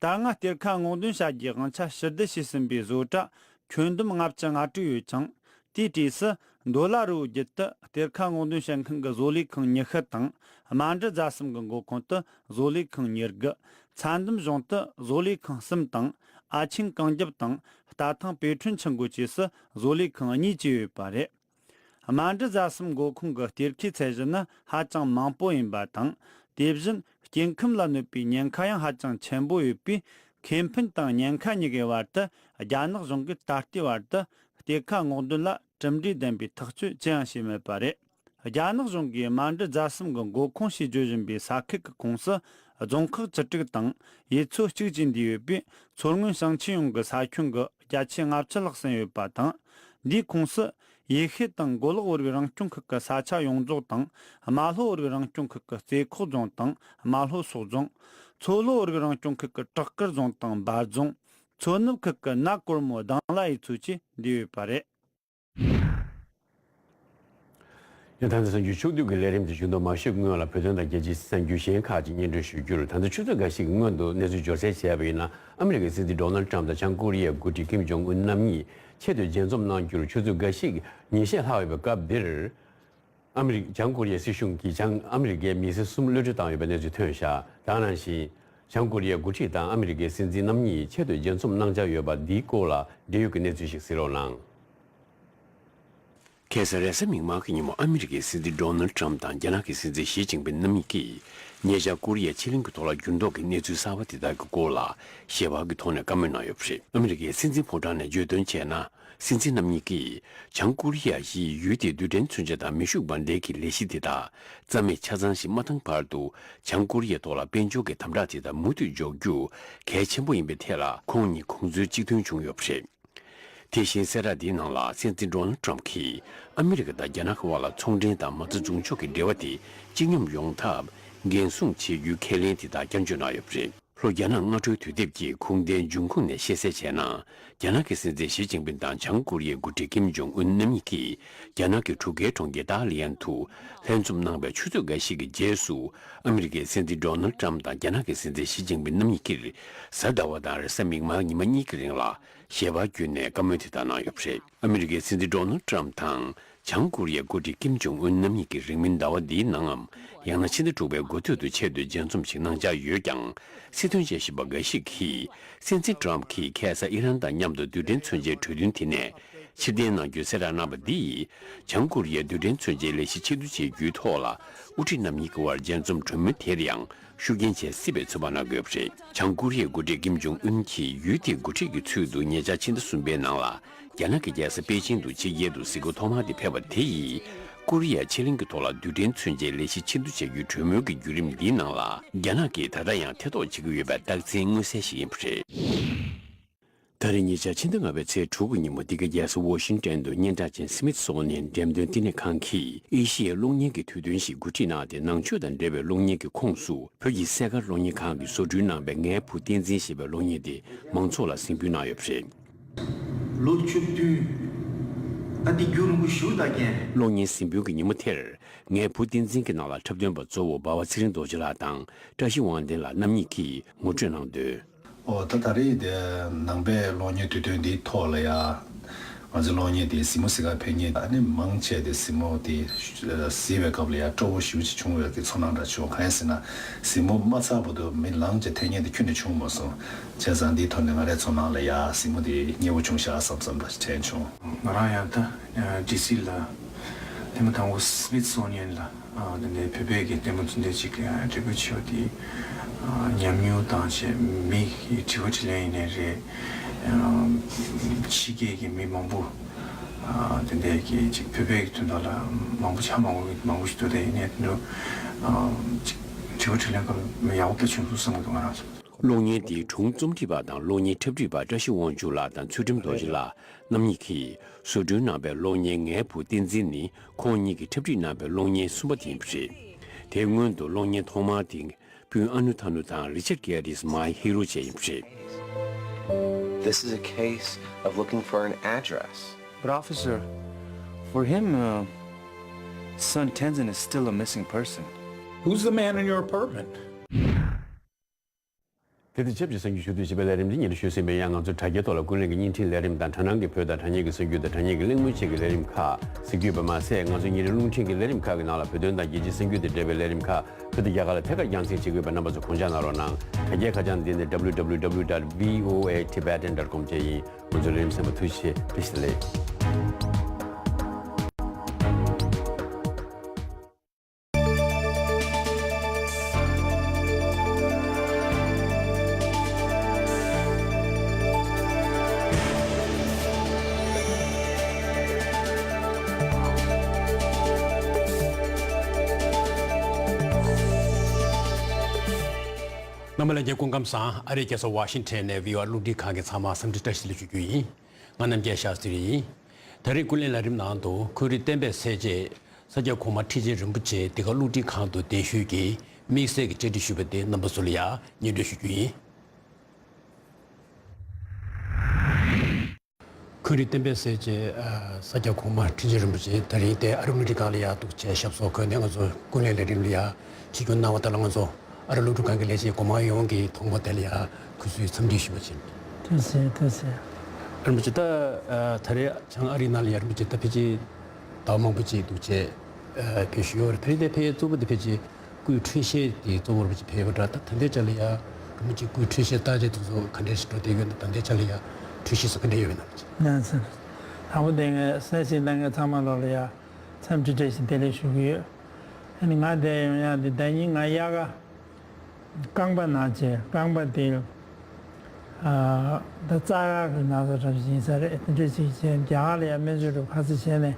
ད་སྔ་གཏེར་ཁ་སྔོག་འདོན་བྱ་རྒྱུའི་དབང་ཆ་ཕྱིར་བསྡུ་བྱས་ཟིན་པའི་བཟོ་གྲྭ་ཁྱོན་བསྡོམས་ལྔ་བཅུ་ང་དྲུག་ཡོད་ཅིང་། དེའི་གྲས་སུ། མདོ་ལ་རི་བོ་བརྒྱུད་དུ་གཏེར་ཁ་སྔོག་འདོན་བྱེད་མཁན་གྱི་བཟོ་ལས་ཁང་ཉི་ཤུ་དང་། རྨ་འབྲི་རྫ་གསུམ་གྱི་མགོ་ཁུངས་དུ་བཟོ་ལས་ཁང་ཉེར་དགུ། ཚྭ་འདམ་གཞུང་དུ་བཟོ་ལས་ཁང་གསུམ་དང་། ཨ་ཆེན་གངས་རྒྱབ་དང་། རྟ་ཐང་པེ་ཁྲོན་ཆུ་འགོ་བཅས་སུ་བཟོ་ལས་ཁང་གཉིས་བཅས་ཡོད་པ་རེད། རྨ་འབྲི་རྫ་གསུམ་མགོ་ཁུངས་ཀྱི་གཏེར་ཁའི་ཚད་གཞི་ནི་ཧ་ཅང་མང་པོ་ཡིན་པ་དང་། དེ་བཞིན་སྐྱེ་ཁམས་ལ་གནོད་པའི་ཉེན་ཁ་ཡང་ཧ་ཅང་ཆེན་པོ་ཡོད་པས། ཁེ་ཕན་དང་ཉེན་ཁ་གཉིས་ཀའི་བར་དུ། རྒྱ་ནག་གཞུང་གིས་ད་ལྟའི་བར་དུ་གཏེར་ཁ་སྔོག་འདོན་ལ་གྲུབ་འབྲས་ལྡན་པའི་ཐག་གཅོད་ཅི་ཡང་བྱས་མེད་པ་རེད། རྒྱ་ནག་གཞུང་གིས་རྨ་འབྲི་རྫ་གསུམ་གྱི་མགོ་ཁུངས་ཞེས་བརྗོད་བཞིན་པའི་ས་ཁུལ་གྱི་ཁོངས་སུ། རྫོང་ཁག་བཅུ་དྲུག་དང་། ཡུལ་ཚོ་གཅིག་བཅས་འདུས་ཡོད་པས། མཚོ་སྔོན་ཞིང་ཆེན་ཡོངས་ཀྱི་ས་ཁྱོན་གྱི་བརྒྱ་ཆ་ལྔ་བཅུ་ལྷག་ཟིན་ཡོད་པ་དང་། འདིའི་ཁོངས་སུ། ཡེ་ཤུ་དང་མགོ་ལོག་བར་བའི་རང་སྐྱོང་ཁུལ་གྱི་ས་ཆ་ཡོངས་རྫོགས་དང་། རྨ་ལྷོ་བར་བའི་རང་སྐྱོང་ཁུལ་གྱི་རྩེ་ཁོག་རྫོང་དང་རྨ་ལྷོ་སོག་རྫོང་། མཚོ་ལྷོ་བར་བའི་རང་སྐྱོང་ཁུལ་གྱི་བྲག་དཀར་རྫོང་དང་འབའ་རྫོང་། མཚོ་ནུབ་ཁུལ་གྱི་ན་གོར་མོ་དང་ལ་ཡི་ཚོ་བཅས་འདུས་ཡོད་པ་རེད། ཡང་ད་ལྟ་གསར་འགྱུར་ཕྱོགས་བསྡུས་ཀྱི་ལས་རིམ་དེ་ཞུ་འདོད་མ་ཞུས་སྔོན་ལ་བོད་དོན་དང་རྒྱལ་སྤྱིའི་གསར་འགྱུར་གཞན་ཁག་ཅིག་སྙན་སྒྲོན་ཞུ་རྒྱུར། ད་ལྟ་ཆུ་ཚོད་འགའ་ཞིག་གི་སྔོན་དུ་གནས་ཚུལ་འབྱོར་གསལ་བྱས་པ་ཡིན་ན། ཨ་མི་རི་ཀའི་སྲིད་འཛིན་ཌོ་ནལ་ཊམ་དང་བྱང་ཀོ་རི་ཡའི་འགོ་ཁྲིད་ཀིམ་ཇོང་ཨུན་རྣམ་གཉིས་ཆེད་དུ་མཇལ་འཛོམས་གནང་རྒྱུར་ཆུ་ཚོད་འགའ་ཞིག་ཉིན་ཤས་ལྷག་ཡོད་པའི་སྐབས་འདིར། ཨ་མི་རི་བྱང་ཀོ་རི་ཡའི་སྲིད་གཞུང་གིས་བྱང་ཨ་མི་རི་ཀའི་མི་སེར་གསུམ་གློད་གྲོལ་བཏང་ཡོད་པའི་གནས་ཚུལ་ཐོན་བཞག་ད་ག་ནང་བཞིན། བྱང་ཀོ་རི་ཡའི་འགོ་ཁྲིད་དང་ཨ་མི་རི་ཀའི་སྲིད་འཛིན་རྣམ་གཉིས་ཆེད་དུ་མཇལ་འཛོམས་གནང་འཆར་ཡོད་པ་འདིའི་སྐོར་ལ་འབྲེལ་ཡོད་ཀྱི་གནས་ཚུལ་ཞིག་གཟིགས་རོགས་གནང་། ཁ་སང་རེས་གཟའ་མིག་དམར་གྱི་ཉིན་མོ་ཨ་མི་རི་ཀའི་སྲིད་འཛིན་ཌོ་ནལ་ཊམ་དང་རྒྱ་ནག་གི་སྲིད་འཛིན་ཞི་ཅིན་ཕིན་རྣམ་གཉིས་ཀྱིས་ཉེ་ཆར་ཀོ་རི་ཡ་ཕྱེད་གླིང་གི་ཐོག་ལ་འགྱུར་ལྡོག་གི་གནས་ཚུལ་གསར་པ་དེ་དག་གི་སྐོར་ལ་ཞལ་པར་གྱི་ཐོག་ནས་བཀའ་མོལ་གནང་ཡོད་པ་རེད། ཨ་མི་རི་ཀའི་སྲིད་འཛིན་ཕོ་བྲང་ནས་བརྗོད་དོན་བྱས་ན། སྲིད་འཛིན་རྣམ་གཉིས་ཀྱིས་བྱང་ཀོ་རི་ཡ་ཡིས་ཡུལ་དེའི་རྡུལ་ཕྲན་མཚོན་ཆ་དང་མེ་ཤུགས་འབར་མདེལ་གྱི་ལས་གཞི་དེ་དག་རྩ་མེད་ཆ་ཚང་ཞིག་མ་བཏང་བར་དུ། བྱང་ཀོ་རི་ཡའི་ཐོག་ལ་དཔལ་འབྱོར་གྱི་དམ་དྲག་དེ་དག་མུ་མཐུད་འཇོག་རྒྱུ་གལ་ཆེན་པོ་ཡིན་པའི་ཐད་ལ་ཁོང་གཉིས་གོ་འཛོལ་གཅིག་མཐུན་བྱུང་ཡོད་པ་རེད། དེ་བཞིན་གསལ་བསྒྲགས་འདིའི་ནང་ལ་སྲིད་འཛིན་ཌོ་ནལ་ཊམ་གྱིས་ཨ་མི་རི་ཀ་དང་རྒྱ་ནག་གི་དབར་ལ་ཚོང་འབྲེལ་དང་མ་རྩ་འཛུགས་འཇོག་གི་འབྲེལ་བ་དེ་སྤྱི་སྙོམས་ཡོང་ཐབས་འགན་སྲུང་བྱེད་རྒྱུའི་ཁས་ལེན་དེ་དག་བསྐྱར་བརྗོད་གནང་ཡོད་པ་རེད། ལྷོ་རྒྱ་ནག་སྔ་དྲོའི་དུས་དེབ་ཀྱི་ཁུངས་ལྡན་འབྱུང་ཁུངས་ནས་ཤེས་གསལ་བྱས་ན། རྒྱ་ནག་གི་སྲིད་འཛིན་ཞི་ཅིན་ཕིན་དང་བྱང་ཀོ་རི་ཡའི་འགོ་ཁྲིད་ཀིམ་ཇོང་ཨུན་རྣམ་གཉིས་ཀྱིས་རྒྱ་ནག་གི་འབྲུག་རྒྱལ་གྲོང་ཁྱེར་ཏཱ་ལི་ཡན་དུ་ལྷན་འཛོམས་གནང་བའི་ཆུ་ཚོད་འགའ་ཞིག་གི་རྗེས་སུ། ཨ་མི་རི་ཀའི་སྲིད་འཛིན་ཌོ་ནལ་ཊམ་དང་རྒྱ་ནག་གི་སྲིད་འཛིན་ཞི་ཅིན་ཕིན་རྣམ་གཉིས་ཀྱིས་གཟའ་ཟླ་བ་དང་རེས་གཟའ་མིག་དམར་ཉི་མ་གཉིས་ཀྱི་རིང་ལ་ཞལ་པར་བརྒྱུད་ནས་བཀའ་མོལ་དེ་དག་གནང་ཡོད་པ་རེད། ཨ་མི་རི་ཀའི་སྲིད་འཛིན་ཌོ་ནལ་ཊམ་དང་། བྱང་ཀོ་རི་ཡའི་འགོ་ཁྲིད་ཀིམ་ཇོང་ཨུན་རྣམ་གཉིས་ཀྱིས་རིང་མིན་ཟླ་བ་འདིའི་ནང་ངམ། ཡང་ན་ཕྱི་ཟླ་དྲུག་པའི་འགོ་སྟོད་དུ་ཆེད་དུ་མཇལ་འཛོམས་ཤིག་གནང་འཆར་ཡོད་ཀྱང་། སྲིད་དོན་དཔྱད་ཞིབ་པ་འགའ་ཞིག་གིས། སྲིད་འཛིན་ཊམ་གྱིས་ཁ་སང་ཨི་རན་དང་མཉམ་དུ་རྡུལ་ཕྲན་མཚོན་ཆའི་གྲོས་མཐུན་དེ་ནས་ཕྱིར་འཐེན་གནང་རྒྱུའི་གསལ་བསྒྲགས་གནང་བ་འདི་ཡིས། བྱང་ཀོ་རི་ཡའི་རྡུལ་ཕྲན་མཚོན་ཆའི་ལས་གཞི་ཕྱིར་བསྡུ་བྱེད་རྒྱུའི་ཐོག་ལ། དབུ་ཁྲིད་རྣམ་གཉིས་ཀྱི་དབར་མཇལ་འཛོམས་གྲོས་མོལ་དེར་ཡང་། ཤུགས་རྐྱེན་བྱེད་སྲིད་པའི་ཚོད་དཔག་གནང་དགོས་པ་རེད། བྱང་ཀོ་རི་ཡའི་འགོ་ཁྲིད་ཀིམ་ཇོང་ཨུན་གྱིས་ཡུལ་དེའི་འགོ་ཁྲིད་ཀྱི་ཚུལ་དུ་ཉེ་ཆར་ཕྱི་ཟླ་གསུམ་པའི་ནང་ལ། རྒྱ་ནག་གི་རྒྱལ་ས་པེ་ཅིང་དུ་ཕྱི་རྒྱལ་དུ་གཟིགས་སྐོར་ཐོག་མ་དེ་ཕེབས་པ་དེ་ཡིས། ཀོ་རི་ཡ་ཕྱེད་གླིང་གི་ཐོག་ལ་རྡུལ་ཕྲན་མཚོན་ཆའི་ལས་གཞི་ཕྱིར་བསྡུ་བྱ་རྒྱུའི་གྲོས་མོལ་གྱི་བརྒྱུད་རིམ་འདིའི་ནང་ལ། རྒྱ་ནག་གིས་ད་ལྟ་ཡང་ཐེ་གཏོགས་བྱེད་ཀྱི་ཡོད་པའི་རྟགས་མཚན་མངོན་གསལ་ཞིག་ཡིན་པ་རེད། ད་རེས་ཉེ་ཆར་ཕྱི་ཟླ་ལྔ་པའི་ཚེས་དྲུག་གི་ཉིན་མོ་འདི་གའི་རྒྱལ་ས་ཝོ་ཤིང་ཏན་དུ་སྙན་གྲགས་ཅན་སི་མིད་སོ་ནི་ཡན་འགྲེམས་སྟོན་བསྟི་གནས་ཁང་གིས་ཨེ་ཤི་ཡའི་གློག་བརྙན་གྱི་དུས་སྟོན་ཞིག་གོ་སྒྲིག་གནང་སྟེ། ནང་ཆོས་དང་འབྲེལ་བའི་གློག་བརྙན་གྱི་ཁོངས་སུ། བོད་ཀྱི་སེ་དཀར་གློག་བརྙན་ཁང་གིས་བཟོ་སྐྲུན་གནང་བའི་ངའི་བུ་བསྟན་འཛིན་ཞེས་པའི་གློག་བརྙན་དེ་མང་ཚོགས་ལ་གཟིགས་འབུལ་གནང་ཡོད་པ་རེད། ལོ་བཅུ་བདུན། ད་འདི་རྒྱུན་རིང་པོ་ཞིག་ད་རྒྱན། གློག་བརྙན་གཟིགས་འབུལ་གྱི་ཉིན་མོ་དེར། ངའི་བུ་བསྟན་འཛིན་གྱི་ནང་ལ་འཁྲབ་སྟོན་པ་གཙོ་བོ་འབའ་བ་ཚེ་རིང་རྡོ་རྗེ་ལགས་དང་བཀྲ་ཤིས་དབང་ལྡན་ལགས་རྣམ་གཉིས་ཀྱིས་ངོ་སྤྲོད་གནང་དོན། ཨོ་ད་ད་རེས་དེ་ནང་པའི་གློག་བརྙན་དུས་སྟོན་འདིའི་ཐོག་ལ་ཡ། ང་ཚོའི་གློག་བརྙན་དེ་གཟིགས་མོ་གཟིགས་གར་ཕེབས་མཁན་ཨ་ནི་མང་ཆེ་དེ་གཟིགས་མོ་དེ་གཟིགས་པའི་སྐབས་ལ་ཡ་སྤྲོ་བོ་ཞེ་པོ་ཅིག་བྱུང་བའི་གི་ཚོར་སྣང་འདྲ་བྱུང་། གང་ཡིན་ཟེར་ན་གཟིགས་མོ་མ་ཚར་བར་དུ་མི་ལངས་བྱས་ཐད་མཁན་དེ་ཁྱོན་ནས་བྱུང་མ་སོང་། བྱས་ཙང་འདིའི་ཐོག་ནས་ང་རའི་ཚོར་སྣང་ལ་ཡ་གཟིགས་མོ་དེ་མཉེས་པོ་བྱུང་ཤག་བསམ་བསམ་འདྲ་ཞིག་དྲན་བྱུང་། ང་རང་ཡང་ད་ཌི་སི་ལ་ཐེངས་མ་དང་པོ་སི་མིད་སོ་ནི་ཡན་ལ། ཨ་དེ་འདྲའི་བོད་པའི་གི་ལྟད་མོ་ཚོ་འདྲ་ཅིག་གི་འབྲེལ་བ་ཆེ་བ་དེ་ཨ་ཉམས་མྱོང་དང་བཅས་མི་གི་དྲི་བ་དྲིས་ལན་ཡིན་ནའི་རེད། ཨ་ཕྱི་རྒྱལ་གྱི་མི་མང་པོ་ཨ་དེ་འདྲའི་གི་ཅིག་བོད་པའི་གི་དོན་དག་ལ་མང་པོ་ཆ་མང་པོ་མང་པོ་ཞིག་འདུག་དེ་ཡིན་ནའི་དེ་འདྲ་ཨ་ཅིག་དྲི་བ་དྲིས་ལན་སྐབས་ཡག་པོ་དཔེ་བྱུང་སོང་བསམ་གི་འདུག་ང་རང་ཚོ། གློག་བརྙན་དེའི་སྒྲུང་རྩོམ་སྒྲིག་པ་དང་གློག་བརྙན་འཁྲབ་ཁྲིད་པ་བཀྲ་ཤིས་དབང་ཕྱུག་ལགས་དང་ཚུལ་ཁྲིམས་རྡོ་རྗེ་ལགས་རྣམ་གཉིས་ཀྱིས་བཟོ་སྐྲུན་གནང་པའི་གློག་བརྙན་ངའི་བུ་བསྟན་འཛིན་ནི། ཁོང་གཉིས་ཀྱིས་འཁྲབ་ཁྲིད་གནང་པའི་གློག་བརྙན་གསུམ་པ་དེ་ཡིན་པ་རེད། དེའི་སྔོན་དུ་གློག་བརྙན་ཐོག་མ་དེ་སྤུན་ཨ་ནུ་ཐ་ནུ་དང་Richard Gere is My Hero བཅས་ཡིན་པ་རེད། This is a case of looking for an address. But officer, for him, uh, son Tenzin is still a missing person. Who's the man in your apartment? དེ་དང་ཆབས་ཅིག་གསར་འགྱུར་ཞུ་གཏུག་ཞེས་པའི་ལས་རིམ་འདི་ཉིན་རེ་ཞུ་ཟིན་པའི་ཡང་ང་ཚོ་དྲ་རྒྱའི་ཐོག་ལ་ཀུན་གླེང་གི་བརྙན་འཕྲིན་ལས་རིམ་དང་དྲ་སྣང་གི་བོད་དང་དྲ་བརྙན་གྱི་གསར་འགྱུར་དང་དྲ་བརྙན་གྱི་གླེང་མོལ་ཆེད་ཀྱི་ལས་རིམ་ཁག་གཟིགས་རྒྱུ་ཡོད་པ་མ་ཟད། ང་ཚོ་ཉིན་རེ་རླུང་འཕྲིན་གྱི་ལས་རིམ་ཁག་གི་ནང་ལ་བོད་དོན་དང་རྒྱལ་སྤྱིའི་གསར་འགྱུར་དང་འབྲེལ་བའི་ལས་རིམ་ཁག་བོད་དང་རྒྱ་གར་ལ་ཐད་ཀར་རྒྱང་སྲིང་བྱེད་ཀྱི་ཡོད་པས་རྣམ་པ་ཚོ་དགོངས་འཇགས་གནང་རོགས་གནང་། དྲ་རྒྱའི་ཁ་བྱང་འདི་ནི་W W W dot V O A Tibetan dot com བཅས་ཡིན། ང་ཚོའི་ལས་རིམ་གསན་པར་ཐུགས་རྗེ་ཆེ། བཀྲ་ཤིས་བདེ་ལེགས། རྣམ་པ་ལྷན་རྒྱས་སྐུ་ཁམས་བཟང་། ཨ་རིའི་རྒྱལ་ས་ཝ་ཤིང་ཊོན་ནས་བྷི་ཨོ་ཨེ་རླུང་འཕྲིན་ཁང་གི་ཚང་མར་འཚམས་འདྲི་བཀྲ་ཤིས་བདེ་ལེགས་ཞུ་རྒྱུ་ཡིན། ང་རྣམ་རྒྱལ་ཤཱ་སྟྲི་ཡིན། ད་རེས་ཀུན་གླེང་ལས་རིམ་ནང་དུ་ཁོང་རིག་བསྟན་པའི་གསལ་བྱེད་ས་སྐྱ་གོང་མ་ཁྲི་ཆེན་རིན་པོ་ཆེ་འདི་ག་བློ་འདྲི་ཁང་དུ་གདན་ཞུས་ཀྱིས་དམིགས་བསལ་གྱི་བཅར་འདྲི་ཞུས་པ་དེ་རྣམ་པ་ཚོ་ལ་ཡང་སྙན་སྒྲོན་ཞུ་རྒྱུ་ཡིན། ཁོང་རིག་བསྟན་པའི་གསལ་བྱེད་ས་སྐྱ་གོང་མ་ཁྲི་ཆེན་རིན་པོ་ཆེ་ད་རིང་དེ་ཨ་རི་བློ་འདྲི་ཁང་ལ་ཡང་འདུག་བྱས་ཞབས་སོར་འཁོད་ནས་ང་ཚོ་ཀུན་གླེང་ལས་རིམ་ལ་ཡང་ཆིབས་བསྒྱུར་གནང་བ་དང་ལ་ང་ཚོ་ཨ་རི་བློ་འདྲི་ཁང་གི་ལས་བྱེད་གོང་མ་ཡོངས་ཀྱི་ཐོག་མ་དེ་ལ་ཡང་གུས་བསུའི་འཚམས་འདྲི་ཞུ་བ་བྱེད། ཐུགས་རྗེ་ཆེ། ཐུགས་རྗེ་ཆེ། ཨ་རིན་པོ་ཆེ་ད་ད་རེས་བྱང་ཨ་རིའི་ནང་ལ་ཡང་རིན་པོ་ཆེ་ད་ཕལ་ཆེར་ཟླ་བ་མང་པོ་ཅིག་འདུག་བྱས་ཕེབས་བཞུགས་ཡོད་རེད། ཕེབས་དེ་ཕེབས་གཙོ་བོ་དེ་ཕལ་ཆེར་སྐུའི་འཕྲོད་བཞེས་དེ་གཙོ་བོར་ཕེབས་པ་འདྲ། ད་ད་ལྟའི་ཆ་ལ་ཡང་རིན་པོ་ཆེ་སྐུའི་འཕྲོད་བཞེས་བརྟག་དཔྱད་དེ་ཚོ་ག་འདྲས་ཤིག་འགྲོ་བསྡད་ཡོད་ན། ད་ལྟའི་ཆ་ལ་ཡང་འཕྲོད་བཞེས་སུ་ག་འདྲས་ཡོད་ན། ཡང་ཚེ་དང་པོ་དེ་ངས་གསན་གཟིགས་གནང་མཁན་ཚང་མ་ལོག་ལ་ཡང་འཚམས་འདྲི་བཀྲ་ཤིས་བདེ་ལེགས་ཞུ་གི་ཡོད། ཨ་ནི་ང་དེ་ཡོང་ཡག་འདི་ཟླ་ཉིན་ང་དབྱར་ཁ་རྐང་པ་ན་བྱས། རྐང་པ་དེ་ད་རྩ་ཡག་གི་ན་ཚ་འདྲ་ཞིག་ཡིན་ས་རེད། དེ་འདྲ་ཞིག་བྱས་རྒྱ་གར་ལ་ཡང་སྨན་བཅོས་འགྲོ་ཁ་ཚ་བྱས་ནས་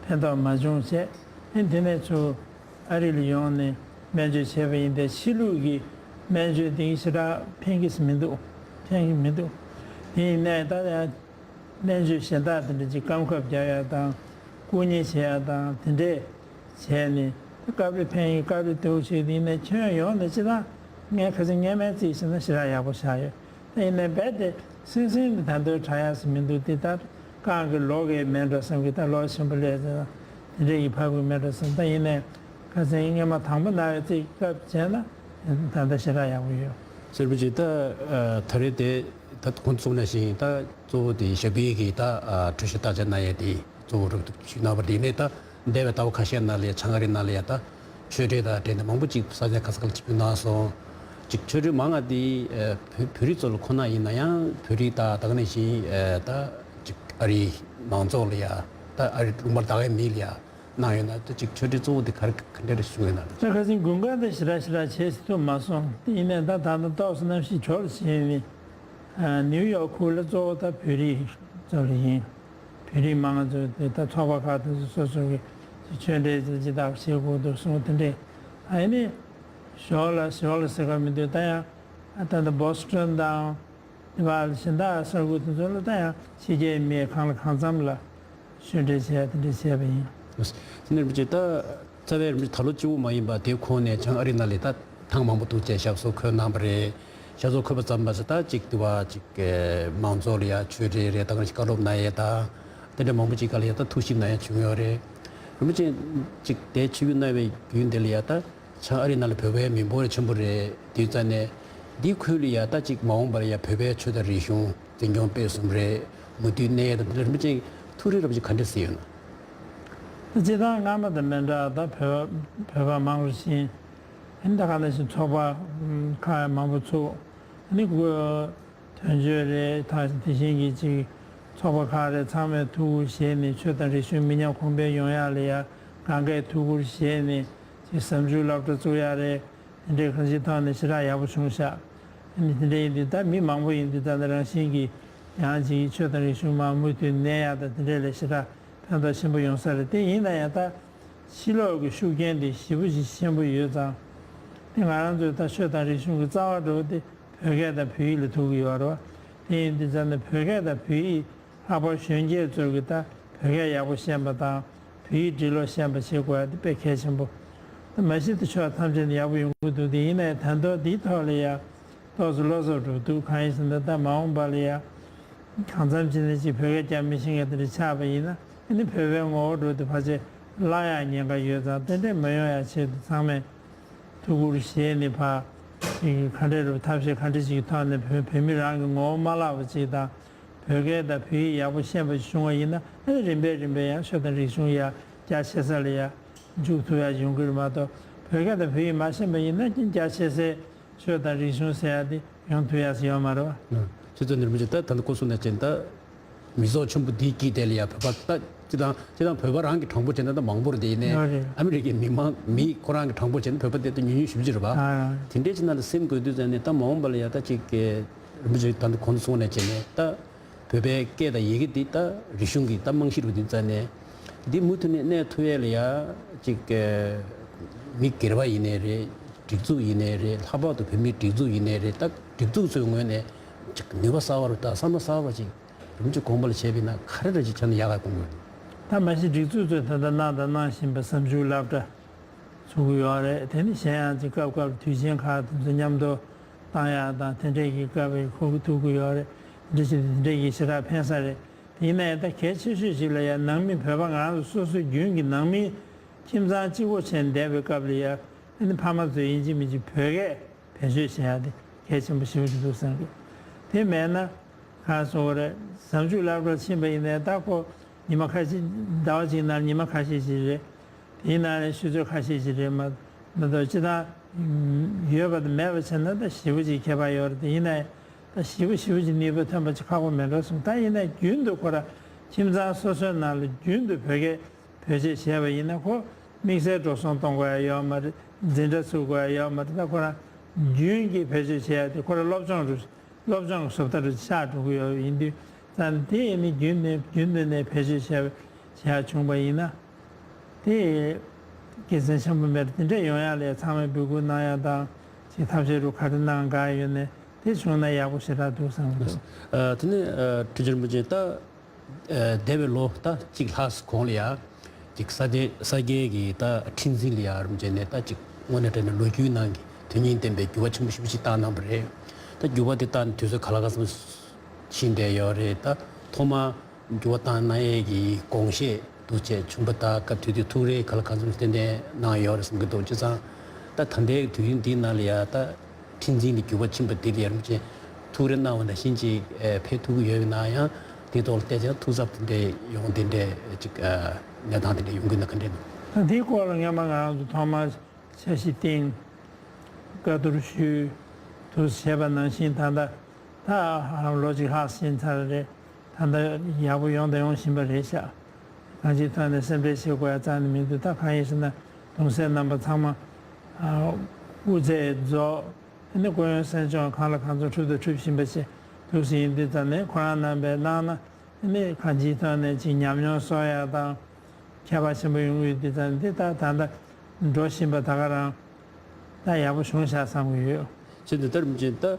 ཕན་ཐོགས་མ་བྱུང་བྱས། ཨ་ནི་དེ་ནས་ཚུར་ཨ་རི་ལ་ཡོང་ནས་སྨན་བཅོས་བྱས་པ་ཡིན་ཏེ་ཕྱི་ལུགས་ཀྱི་སྨན་བཅོས་དེ་ཞེ་དྲག་ཕན་གྱི་མི་འདུག་ཕན་གྱི་མི་འདུག་དེ་ཡིན་ནའི་ད་ཡང་སྨན་བཅོས་གཞན་དག་དེ་འདྲ་ཅིག་སྐམ་ཁབ་རྒྱག་ཡ་དང་སྐུ་མཉེ་བྱེད་ཡ་དང་དེ་འདྲས་བྱས་ནས་ད་སྐབས་རེ་ཕན་ཡིན་སྐབས་རེ་སྡུག་བྱེད་དེ་ཡིན་ནའི་ཁྱོན་ཡོངས་ནས་སྤྱི་བཏང་ངས་ཁ་སང་སྔོན་མའི་རྩིས་བྱས་ན་ཞེ་དྲག་ཡག་པོ་ཆགས་ཡོད། ད་ཡིན་ནའི་རྦད་དེ་སིང་སིང་དེ་ད་དུང་དྲག་ཡ་ཟིག་མི་འདུག་དེ་ལྟར་རྐང་གི་ལོག་གི་མེད་འགྲོ་བསམ་གི། ད་ལོག་ཆེན་པོ་སླེབས་ཚེ་དེ་འདྲས་ཀྱི་ཕབ་གི་མེད་འགྲོ་བསམ། ད་ཡིན་ནའི་ཁ་སང་སྔོན་མ་དང་པོ་ན་བའི་རྩིས་སྐབས་བྱས་ན་ད་ལྟ་ཞེ་དྲག་ཡག་པོ་ཡོད། སེར་པོ་ཅིག་ད་ད་རེས་དེ་ད་གོང་དུ་གསུངས་ནང་བཞིན་ད་གཙོ་བོ་དེ་ཞབས་པད་ཀྱི་ད་འཕྲོད་བཞེས་བརྟག་དཔྱད་གནང་ཡས་དེ་གཙོ་བོ་རུ་ཞུས་གནང་བ་དེ་ནས་ད་འདས་པའི་ཟླ་བ་ཁ་ཤས་ནང་ལ་ཡ་བྱང་ཨ་རི་ནང་ལ་ཡ་ད་ཆོས་འབྲེལ་དང་འབྲེལ་ནས་མང་པོ་ཅིག་ས་ཆ་ཁ་ས་ཁ་ལ་ཆིབས་བསྒྱུར་གནང་སོང་། ཅིག་ཆོས་འབྲེལ་མང་ང་དེ་བོད་བོད་རིགས་ཚོ་ལ་ཁོ་ན་ཡིན་ན་ཡང་བོད་རིགས་ད་ད་ག་ནང་བཞིན་ད་ཅིག་ཨ་རིའི་མང་ཚོགས་ལ་ཡ་ད་ཨ་རི་ལུང་པ་ད་གའི་མི་ལ་ཡ་གནང་ཡོད་ན་ད་ཅིག་ཆོས་འབྲེལ་གཙོ་བོ་དེ་ག་རེ་ག་འདྲ་རེ་བྱུང་ཡོད་ན། ད་ཁ་སང་དགུན་ཁ་ད་ཞེ་དྲག་ཞེ་དྲག་བྱེད་ཐུབ་མ་སོང་། དེ་ཡིན་ནའི་ད་ད་ལྟ་ཏོག་ཙམ་གནམ་གཤིས་གྲོགས་བྱས་ནས་ནིའུ་ཡོག་ཁུལ་ལ་གཙོ་བོ་ད་བོད་རིགས་ཚོ་ལ་ཡིན། བོད་རིགས་མང་ཚོ་དེ་ད་ཚོགས་པ་ཁག་དེ་ཚོ་སོ་སོ་གི་ཆོས་འབྲེལ་ཅི་ལྟར་བྱེད་དགོས་འདུག་གསུངས་དེ་འདྲས། ཨ་ནི་ཞོར་ལ་ཞོར་ལ་ཟེར་ག་མི་འདུག་ད་ཡང་ད་ལྟ་བོ་སི་ཊོན་དང་དེ་བ་གཞན་དག་ས་ཁུལ་དེ་ཚོ་ལ་ད་ཡང་ཕྱི་རྒྱལ་མི་གང་ལ་གང་འཚམ་ལ་ཆོས་འབྲེལ་བྱས་དེ་འདྲས་བྱས་པ་ཡིན། དེ་ནས་རིན་པོ་ཆེ་ད། རྩ་བའི་རིམ་གྲོ་ད་ལོ་གཅིག་པོ་མ་ཡིན་པ་དེའི་གོང་ནས་བྱང་ཨ་རི་ནང་ལ་ད་ཐེངས་མང་པོ་འདུག་བྱས་ཞབས་སོར་འཁོད་གནང་བ་རེད། ཞབས་སོར་འཁོད་པ་ཙམ་མ་ཟད་ད་ཅིག་དུ་བ་ཅིག་མང་ཚོགས་ལ་ཡ་ཆོས་འབྲེལ་རེད། ད་ག་ནང་བཞིན་བཀའ་སློབ་གནང་ཡས་དང་དེ་འདྲ་མང་པོ་ཅིག་ག་ལ་ཡ་ད་ཐུགས་ཞིབ་གནང་ཡ་བྱུང་ཡོད་རེད། རིན་པོ་ཆེ་ཅིག་དེ་ཆིབས་བསྒྱུར་གནང་བའི་རྒྱུན་དེ་ལ་ཡ་ད་བྱང་ཨ་རི་ནང་ལ་བོད་པའི་མི་འབོར་ཆེན་པོ་རེད། དེའི་རྩ་ནས་འདིའི་ཁུལ་ལ་ཡ་ད་ཅིག་མ་འོངས་པ་ལ་ཡ་བོད་པའི་ཆོས་དང་རིག་གཞུང་འཛིན་སྐྱོང་སྤེལ་གསུམ་རེད། མུ་མཐུད་གནས་ཡས་དང་དེ་འདྲ་རིན་པོ་ཆེ་ཐུགས་རེ་རིན་པོ་ཆེ་ག་འདྲ་གཟིགས་ཡོད་ན། སྤྱིར་བཏང་སྔ་མ་དང་མི་འདྲ་བ་ད་བོད་བོད་པ་མང་རུ་ཕྱིན། ཨ་ནི་ད་ག་ནང་བཞིན་ཚོགས་པ་ཁག་མང་པོ་ཚུགས། ཨ་ནི་དོན་གཅོད་རེད། ད་དེ་བཞིན་གྱི་ཅིག་ཚོགས་པ་ཁག་རེད། ཚང་མས་ཐུགས་ཁུར་བཞེས་ནས་ཆོས་དང་རིག་གཞུང་མི་ཉམས་གོང་འཕེལ་ཡོང་ཡག་ལ་ཡ་གང་གས་ཐུགས་ཁུར་བཞེས་ནས་ཅིག་ཟབ་འཇུག་སློབ་གྲྭ་བཙུགས་ཡག་རེད། དེ་འདྲའི་གང་ཅིའི་ཐོག་ནས་ཞེ་དྲག་ཡག་པོ་བྱུང་ཤག་ཨ་ནི་དེ་འདྲ་ཡིན་དུས་ད་མི་མང་པོ་ཡིན་དུས་ད་ནི་རང་བཞིན་གྱིས་ཡང་ཅིག་ཆོས་དང་རིག་གཞུང་མར་མུ་མཐུད་གནས་ཡག་དང་དེ་འདྲ་ལ་ཞེ་དྲག་ཕན་ཐོགས་ཆེན་པོ་ཡོང་ས་རེད། དེ་ཡིན་ན་ཡང་ད་ཕྱི་ལོགས་ཀྱི་ཤུགས་རྐྱེན་དེ་ཞེ་པོ་ཅིག་ཆེན་པོ་ཡོད་ཙང་། དེ་ང་རང་ཚོའི་ད་ཆོས་དང་རིག་གཞུང་གི་རྩ་བ་འདྲ་བོ་དེ་བོད་སྐད་དང་བོད་ཡིག་ལ་ཐུག་གི་ཡོད་རེད་བ། དེ་ཡིན་དུས་ཙང་ནས་བོད་སྐད་དང་བོད་ཡིག་ལྷག་པར་གཞོན་སྐྱེས་ཚོ་གིས་ད་བོད་སྐད་ཡག་པོ་ཤེས་པ་དང་བོད་ཡིག་འབྲི་ཀློག་ཤེས་པ་བྱེད་དགོས་ཡ་དེ་དཔེ་གལ་ཆེན་པོ། ད་མ་གཞི་དེ་ཕྱོགས་ཐམས་ཅད་ནས་ཡག་པོ་ཡོང་གི་འདུག་དེ་ཡིན་ནའི་ད་དུང་འདིའི་ཐོག་ལ་ཡ་ཏོག་ཙམ་བློ་འཚབ་འགྲོ་འདུག་གང་ཡིན་ཟེར་ན་ད་མ་འོངས་པ་ལ་ཡ་གང་འཚམ་བྱས་ནས་ཅིག་བོད་སྐད་རྒྱག་མི་ཤེས་མཁན་དེ་འདྲ་ཆགས་པ་ཡིན་ན་ཨ་ནི་བོད་པའི་ངོ་བོ་འདྲ་བོ་དེ་ཕལ་ཆེར་བརླག་ཡ་ཉེན་ཁ་ཡོད་ཙང་དེ་འདྲ་མ་ཡོང་ཡ་ཆེད་དུ་ཚང་མས་ཐུགས་ཁུར་བཞེས་ནས་ཕར་ཅིག་ག་འདྲ་རུ་ཐབས་ཤེས་ག་འདྲ་ཞིག་གི་ཐོག་ནས་བོད་བོད་མི་རང་གི་ངོ་བོ་མ་བརླག་པ་ཅིག་དང་། བོད་སྐད་དང་བོད་ཡིག་ཡག་པོ་ཤེས་པ་ཞིག་བྱུང་བ་ཡིན་ན་ཨ་ནི་རིམ་པས་རིམ་པས་ཡང་ཆོས་དང་རིག་གཞུང་ཡ་རྒྱ་ཆེ་ས་ལ་ཡ་འཇུག་ཐུབ་ཡ་ཡོང་གི་རེད་མ་གཏོགས། བོད་སྐད་དང་བོད་ཡིག་མ་ཤེས་པ་ཡིན་ན་ཀྱང་རྒྱ་ཆེ་སའི་ཆོས་དང་རིག་གཞུང་ཟེར་ཡ་དེ་ཡོང་ཐུབ་ཡ་ཞིག་ཡོད་མ་རེད་བ། ཆུ་ཚོད་ནས་རིན་པོ་ཆེ་ད་ད་ལྟ་སྐུ་གསུང་ནས་ཅན་ད་མི་ཚོགས་ཆེན་པོ་འདིའི་དཀྱིལ་དེ་ལ་ཡ་བོད་པ་ད་སྤྱི་དང་སྤྱི་དང་བོད་པ་རང་གི་གྲངས་འབོར་བྱས་ན་ད་མང་པོ་རེད། དེ་ཡིན་ནའི་ཡོད་རེད། ཨ་མི་རི་ཀའི་མི་མང་མི་ཁོ་རང་གི་གྲངས་འབོར་བྱས་ན་བོད་པ་དེ་ད་ཉུང་ཉུང་ཞེ་པོ་ཅིག་རེད་བ། ཨ། དེ་འདྲའི་ཕྱི་ནང་ལ་སེམས་འགུལ་དུས་ཙང་ནས་ད་མ་འོངས་པ་ལ་ཡ་ད་ཅིག་རིན་པོ་ཆེ་ད་ལྟ་གོང་དུ་གསུངས་ནས་བྱས་ནས་ད། བོད་པའི་སྐད་དང་ཡི་གེ་འདི་ད་རིག་གཞུང་གི་ད་རྨང་གཞི་རུ་འདི་རྩ་ནས་འདི་མུ་མཐུད་ནས་གནས་ཐུབ་ཡས་ལ་ཡ་ཅིག་མི་སྒེར་བ་ཡིན་ནའི་རེད། སྒྲིག་འཛུགས་ཡིན་ནའི་རེད། ལྷག་པར་དུ་བོད་མིའི་སྒྲིག་འཛུགས་ཡིན་ནའི་རེད། ད་སྒྲིག་འཛུགས་ཚོའི་ངོས་ནས་ཅིག་ནུས་པ་གསར་བ་རུ་ད་བསམ་བློ་གསར་བ་ཅིག་རིམ་གྱིས་གོང་འཕེལ་བྱས་པ་ཡིན་ན་ག་རེ་འདྲ་ཅིག་ཆགས་ན་ཡག་ག་དགོངས་ཀྱི་ཡོད། ད་མ་གཞི་སྒྲིག་འཛུགས་ཚོས་ད་ལྟ་གནང་དང་གནང་བཞིན་པ་ཟབ་འཇུག་སློབ་གྲྭ་ཚུགས་ཀྱི་ཡོད་རེད། དེ་ནི་གཞན་ཡང་ཅིག་སྐབས་སྐབས་དུས་ཆེན་ཁག་དེ་ཚོ་མཉམ་དུ་བཏང་ཡག་དང་དེ་འདྲས་ཀྱི་སྐབས་ཁུར་གྱི་ཐུག་གི་ཡོད་རེད། དེ་འདྲས་ཞིག་དེ་འདྲས་ཀྱི་ཞེ་དྲག་ཕན་ས་རེད། དེ་ཡིན་ན་ཡང་ད་གལ་ཆེ་ཤོས་ཤིག་ལ་ཡང་ནང་མི་བོད་པ་ང་རང་ཚོ་སོ་སོའི་རྒྱུན་གྱི་ནང་མི་ཁྱིམ་ཚང་གཅིག་པོ་བྱས་བསྡད་པའི་སྐབས་ལ་ཡང་ཨ་ནི་ཕ་མ་ཚོས་ཡིན་གཅིག་མིན་གཅིག་བོད་སྐད་བེད་སྤྱོད་བྱེད་ཡག་དེ་གལ་ཆེན་པོ་ཞེ་པོ་ཅིག་འདུག་བསམ་གི། དེ་མེད་ན་གང་སོང་བ་རེད། ཟབ་འཇུག་སློབ་གྲྭར་ཕྱིན་པ་ཡིན་ནའི་ད་ཁོ་ཉི་མ་ཁ་ཤས་ཟླ་བ་གཅིག་ནང་ཉི་མ་ཁ་ཤས་ཤིག་རེད། དེ་ཡིན་ན་ནི་ཆུ་ཚོད་ཁ་ཤས་ཤིག་རེད་མ་མ་གཏོགས་སྤྱི་བཏང་ཡོད་པ་དང་མེད་པ་བྱས་ན་ད་ཞེ་པོ་ཅིག་ཁྱད་པར་ཡོད་རེད། དེ་ཡིན་ནའི་ད་ཞེ་པོ་ཞེ་པོ་ཅིག་ནུས་པ་ཐོན་པ་ཅིག་ཁག་པོ་མེད་འགྲོ་གསུངས། ད་ཡིན་ནའི་རྒྱུན་དུ་ཁོ་རང་ཁྱིམ་ཚང་སོ་སོའི་ནང་ལ་རྒྱུན་དུ་བོད་སྐད་བེད་སྤྱོད་བྱས་པ་ཡིན་ན་ཁོ་དམིགས་བསལ་འགྲོ་སོང་གཏོང་དགོས་ཡ་ཡོད་མ་རེད། འཛིན་གྲྭ་ཚུགས་དགོས་ཡ་ཡོད་མ་རེད། ད་ཁོ་རང་རྒྱུན་གྱི་བེད་སྤྱོད་བྱེད་ཡ་དེ་ཁོ་རང་སློབ་སྦྱོང་རུ་སློབ་སྦྱོང་གི་བཟོ་ལྟ་རུ་ཆགས་འགྲོ་གི་ཡོད་ཡིན་དུས་ཙང་དེ་ཡིན་ནི་རྒྱུན་ནས་རྒྱུན་དུ་ནས་བེད་སྤྱོད་བྱས་བྱས་བྱུང་བ་ཡིན་ན་དེ་དགེ་མཚན་ཆེན་པོ་མེད་རེད། དེ་འདྲ་ཡོང་ཡ་ལས་ཚང་མས་འབོད་སྐུལ་གནང་ཡ་དང་ཅིག་ཐབས་ཤེས་རུ་ག་རེ་གནང་ག་ཡོད་ནས་དེ་བྱུང་ན་ཡག་པོ་ཞེ་དྲག་འདུག་བསམ་གི་འདུག། ཨ། དེ་ནས་ཨ་ཁྲི་ཆེན་རིན་པོ་ཆེ་ད། ཨ། འདས་པའི་ལོ་ད་གཅིག་ལྷག་གོང་ལ་ཡ། གཅིག་ས་སྡེ་ས་སྐྱའི་གི་ད་ཁྲི་འཛིན་ལ་ཡ་རིན་པོ་ཆེ་ནས་ད་གཅིག་དངོས་གནས་དྲང་གནས་ལོ་རྒྱུས་ནང་གི་དོན་སྙིང་ལྡན་པའི་འགྱུར་བ་ཆེན་པོ་ཞེ་པོ་ཅིག་བཏང་གནང་བ་རེད། ད་འགྱུར་བ་དེ་བཏང་ནས་དུས་ཚོད་ག་ལ་ག་ཙམ་ཕྱིན་བསྡད་ཡོད་རེད། ད་ཐོག་མར་འགྱུར་བ་བཏང་གནང་ཡས་ཀྱི་དགོངས་བཞེས་འདུག་བྱས་བྱུང་པ་ད་སྐབས་དེ་དུས་ཐུགས་རེ་ག་ལ་ག་ཙམ་ཏན་ཏན་གནང་ཡོད་རེད་བསམ་གྱི་འདུག། བྱས་ཙང་ད་ད་ལྟའི་དུས་ཡུན་འདིའི་ནང་ལ་ཡ་ད། ཁྲི་འཛིན་གྱི་འགྱུར་བ་ཕྱིན་པ་འདི་ལ་ཡ་རིན་པོ་ཆེ་ཐུགས་རེ་གནང་བ་ནང་བཞིན་ཅིག་ཨེ་ཕེབས་ཐུབ་ཀྱི་ཡོད་པ་ན་ཡང་དེའི་ཐོག་ལ་བལྟས་ཙང་ཐུགས་འཚབ་དེ་འདྲ་ཡོང་དེ་འདྲ་ཅིག་ཨ་གནས་སྟངས་དེ་འདྲ་ཡོང་གི་ན་ག་འདྲ་འདུག། ད་འདིའི་སྐོར་ལ་སྔོན་མ་ང་རང་ཚོ་ཐོག་མར་འཆར་གཞི་བཏིང་བཀའ་བསྡུར་ཞུས་དུ་བྱས་པ་ནང་བཞིན་ད་ལྟ་ད་ལོ་གཅིག་ལྷག་ཕྱིན་ཚར་རེད། ད་ལྟ་ཡག་པོ་ཡོང་དང་ཡོང་བཞིན་པ་རེད་ཤག། གང་ཅིའི་ཐོག་ནས་སེམས་ཁྲལ་བྱེད་དགོས་ཡ་རྩ་ནས་མི་འདུག། ད་གང་ཡིན་ཟེར་ན་གདུང་སྲས་རྣམ་པ་ཚང་མ་ཨ་དབུ་མཛད་རྫོགས། ཨ་ནི་སྐུ་ཡོན་སེམས་སྦྱོང་གང་ལ་གང་འཚམ་འཁྲུལ་དང་འཁྲུལ་བཞིན་པ་ཞིག་འདུག་ཟིན་ཡིན་དུས་ཙམ་ནས་ཁོ་རང་རྣམ་པས་གནང་ན་ཨ་ནི་གང་ཅིའི་ཐོག་ནས་ཅིག་ཉམས་མྱོང་གསོག་ཡ་དང་ཁྱད་པར་ཆེན་པོ་ཡོང་གི་ཡོད་དུས་ཙམ་འདི་ད་ད་ལྟ་འགྲོ་བཞིན་པ་ད་ག་རང་ད་ཡག་པོ་བྱུང་ཤག་བསམ་གྱི་ཡོད། ཅེས་འདི་ལྟར་མི་བྱེད་ད།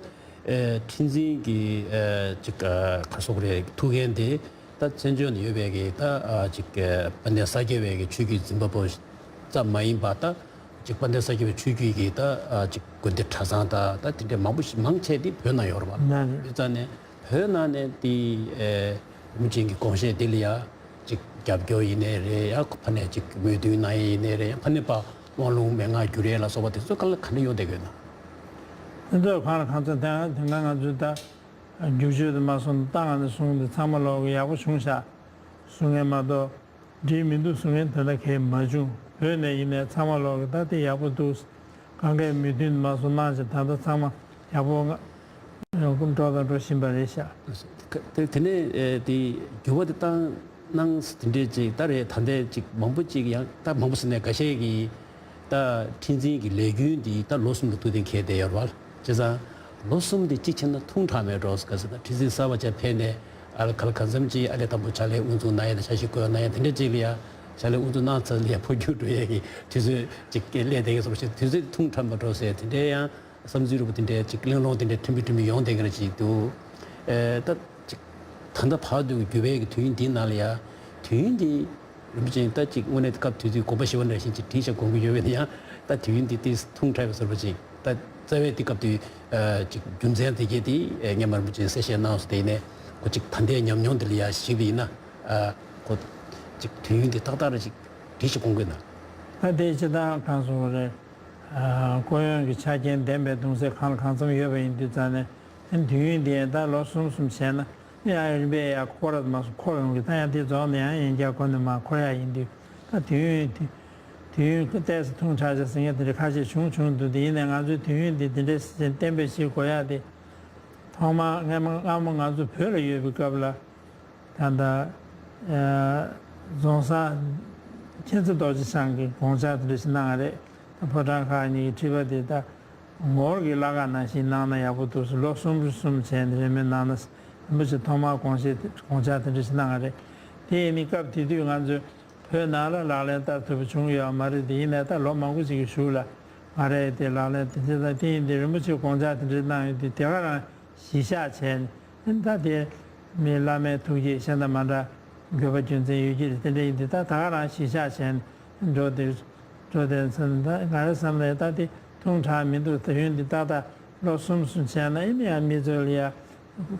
ཨེ་ཁྲི་འཛིན་གྱི་ཨེ་ཅིག་ཨ་ག་སོག་རེད་ཐུགས་འགན་དེ་ད་བཙན་བྱོལ་ནང་ཡོད་པའི་གི་ད་ཨ་ཅིག་ཨ་དཔལ་ལྡན་ས་སྐྱ་པའི་གི་ཆོས་བརྒྱུད་འཛིན་པ་པོ་ཙམ་མ་ཡིན་པ་ད་ཅིག་དཔལ་ལྡན་ས་སྐྱ་པའི་ཆོས་བརྒྱུད་ཀྱི་ད་ཨ་ཅིག་དགོན་སྡེ་གྲྭ་ཚང་ད་ད་དེ་འདྲའི་མང་པོ་ཞིག་མང་ཆེ་དེ་བོད་ནང་ཡོད་རེད་བ། ན་རེད། དེ་ཙང་ནས་བོད་ནང་ནས་དེ་ཨེ་རིན་པོ་ཆེ་གི་དགོངས་བཞེད་དེ་ལ་ཡ་ཅིག་རྒྱབ་སྐྱོར་ཡིན་ནའི་རེད། ཡ་ཕ་ནས་ཅིག་མོས་མཐུན་གནང་ཡས་ཡིན་ནའི་རེད། ཡ་ཕ་ནས་པ་དབང་ལུང་མན་ངག་བསྒྱུར་ཡས་ལ་སོགས་པ་དེ་ཚོ་ག་ལ་ག་འདྲ་ཡོང་བསྡད་ཀྱི་ཡོད་ན། དེ་ཚོ་གང་ལ་གང་འཚམ་དེ་སྔ་དེ་སྔ་ང་ཚོས་ད་བསྒྱུར་བཅོས་དུ་མ་སོང་ད་ང་ཚོ་གསུང་དེ་ཚང་མ་ལོག་གི་ཡག་པོ་བྱུང་ཤག་གསུང་ངེས་མ་གཏོགས། འགྲིག་མི་འདུག་གསུང་མཁན་དེ་འདྲ་གང་ཡང་མ་བྱུང་། བོད་ནས་ཡིན་ནའི་ཚང་མ་ལོག་གི་ད་དེ་ཡག་པོ་འདུག། གང་གའི་མོས་མཐུན་མ་སོང་གནང་བྱས་ད་ལྟ་ཚང་མ་ཡག་པོ་ང་འགྲོ་དང་འགྲོ་བཞིན་པ་རེད་ཤག། དེ་དེ་ནས་ཨེ་དེ་འགྱུར་བ་དེ་བཏང་གནང་དེ་འདྲས་ཅིག་ད་རེད། ད་ལྟའི་ཅིག་མང་པོ་ཅིག་ཡང་ད་མང་པོ་ཟེར་ནས་འགའ་ཤས་ཀྱིས་ད་ཁྲི་འཛིན་གྱི་ལས་རྒྱུན་འདི་ད་ལོ་གསུམ་ལ་ཐུག་དེ་འཁེལ་བསྡད་ཡོད་རེད་བ། བྱས་ཙང་ལོ་གསུམ་དེ་གཅིག་བྱས་ན་ཐུང་དྲགས་མེད་འགྲོ་ག་ཟེར། ད་ཁྲི་འཛིན་གསར་པ་ཅིག་ཕེབས་ནས་ཨ་ལ་ག་ལ་གང་འཚམ་ཅིག་ཨ་ལས་དང་པོ་ཕྱག་ལས་དབུ་འཛུགས་གནང་ཡ་དང་ཕྱག་ཞུ་སྐོར་གནང་ཡ་དེ་འདྲ་ཅིག་ལ་ཡ་ཕྱག་ལས་དབུ་འཛུགས་གནང་ཚར་ལ་ཡ་འཕོ་འགྱུར་འགྲོ་ཡ་གི་དུས་ཚོད་ཅིག་སླེབས་བསྡད་ཀྱི་བཟོ་འདྲ་ཞིག་དུས་ཚོད་ཐུང་དྲགས་མེད་འགྲོ་ཟེར་དེ་འདྲའི་ཡང་བསམ་ཚུལ་རུ་པོ་དེ་འདྲའི་ཅིག་གླེང་སློང་དེ་འདྲའི་ཐུན་མིན་ཐུན་མིན་ཡོང་བསྡད་ཀྱི་རེད་ཅིག་འདུག། ཨེ་ད་ཅིག་ད་ལྟ་བར་དུ་འགྱུར་བའི་གི་དུས་ཡུན་འདིའི་ནང་ལ་ཡ་དུས་ཡུན་འདི་རིན་པོ་ཆེ་ད་ཅིག་དངོས་གནས་སྐབས་དེ་དུས་དགོངས་པ་བཞེས་པ་ནང་བཞིན་ཅིག་བྲིས་བཞག་དགོངས་ཀྱི་ཡོད་པས་ན་ཡང་ད་དུས་ཡུན་འདི་ཏིས་ཐུང་དྲགས་པའི་བཟོ་འདྲ་ཅིག་ད་རྩ་བའི་དེ་སྐབས་དུས་ཅིག་རྒྱུ་མཚན་དེ་གས་དེ་སྔོན་མ་རིན་པོ་ཆེས་གསལ་བཤད་གནང་སོང་། དེ་ནས་ཁོ་ཅིག་ད་ལྟའི་ཉམས་མྱོང་འདི་ལ་ཡ་གཞིགས་པ་ཡིན་ན་ཁོ་ཅིག་དུས་ཡུན་འདི་ཏག་ཏག་རེ་ཅིག་བྲིས་ཤིག་དགོངས་ཀྱི་ན། ད་དེ་ཅི་ད་གང་སོང་རེད། སྐུ་ཡོན་གྱི་ཆ་རྐྱེན་ལྡན་པའི་གདུང་སྲས་གང་ལ་གང་འཚམ་ཡོད་པ་ཡིན་དུས་ཙང་ནས་དུས་ཡུན་འདི་ད་ལོ་གསུམ་གསུམ་བྱས་ན། ཡང་རིམ་པས་ཡར་འཁོར་ར་མ་སོང་འཁོར་ཡོང་གི། ད་ཡང་འདི་རྫོགས་ནས་ཡང་ཡང་བསྐྱར་འཁོར་ནས་མར་འཁོར་ཡག་ཡིན་དུས་ད་དུས་ཡུན་དུས་དུས་ཡུན་ཏོག་ཙམ་ཐུང་དྲགས་ཤག་ཟེར་མཁན་དེ་འདྲ་ཁ་ཤས་བྱུང་བྱུང་འདུག། དེ་ཡིན་ནའི་ང་ཚོའི་དུས་ཡུན་འདི་འདི་འདྲའི་གཏན་འབེབས་བྱེད་དགོས་ཡག་དེ་ཐོག་མར་སྔ་མ་སྔ་མོ་ང་ཚོ་བོད་ལ་ཡོད་པའི་སྐབས་ལ་ད་ལྟ་རྫོང་སར་མཁྱེན་བརྩེ་རྡོ་རྗེ་འཆང་གིས་དགོངས་འཆར་དེ་འདྲ་ཞིག་གནང་བ་རེད། ད་ཕོ་བྲང་ཁག་གཉིས་ཀྱི་ཁྲི་པ་དེ་ད། ངོར་གྱི་བླ་ག་ནང་བཞིན་གནང་ན་ཡག་པོ་འདུག་ཟེར། ལོ་གསུམ་རེ་གསུམ་བྱས་ནས་རེ་མོས་གནང་ན། རིན་པོ་ཆེ་ཐོག་མར་དགོངས་བཞེས་དགོངས་འཆར་དེ་འདྲ་ཞིག་གནང་བ་རེད། དེ་ཡིན་ནི་སྐབས་དེ་དུས་ང་ཚོས་བོད་ནང་ལ་ལག་ལེན་བསྟར་ཐུབ་པ་བྱུང་ཡོད་མ་རེད། དེ་ཡིན་ནའི་ད་ལོ་མང་པོ་ཅིག་གི་གཞུག་ལ་ང་རས་དེ་ལག་ལེན་དེ་འདྲ་དང་དེ་ཡིན་དེ་རིན་པོ་ཆེ་དགོངས་འཆར་དེ་འདྲ་གནང་ཡོད་དུས་དེ་ག་རང་གཞི་བཞག་བྱས་ནས་ད་དེ་མི་བླ་མའི་ཐུགས་བསྐྱེད་གཞན་དང་མ་འདྲ། དགོས་པ་རྒྱུ་མཚན་ཡོད་ཀྱི་རེད། དེ་འདྲ་ཡིན་དུས་ད་ད་ག་རང་གཞིས་ཆགས་བྱས་ནས་འགྲོ་དུས་འགྲོ་དུས་ཚོད་ད་ང་རང་བསམ་ནས་ད་དེ་ཐུང་དྲགས་མི་འདུག་ད་ཡོད་འདི་ཏག་ཏག་ལོ་གསུམ་གསུམ་བྱས་ན་ཨེ་ནི་ཡང་མི་ཚོ་ལ་ཡང་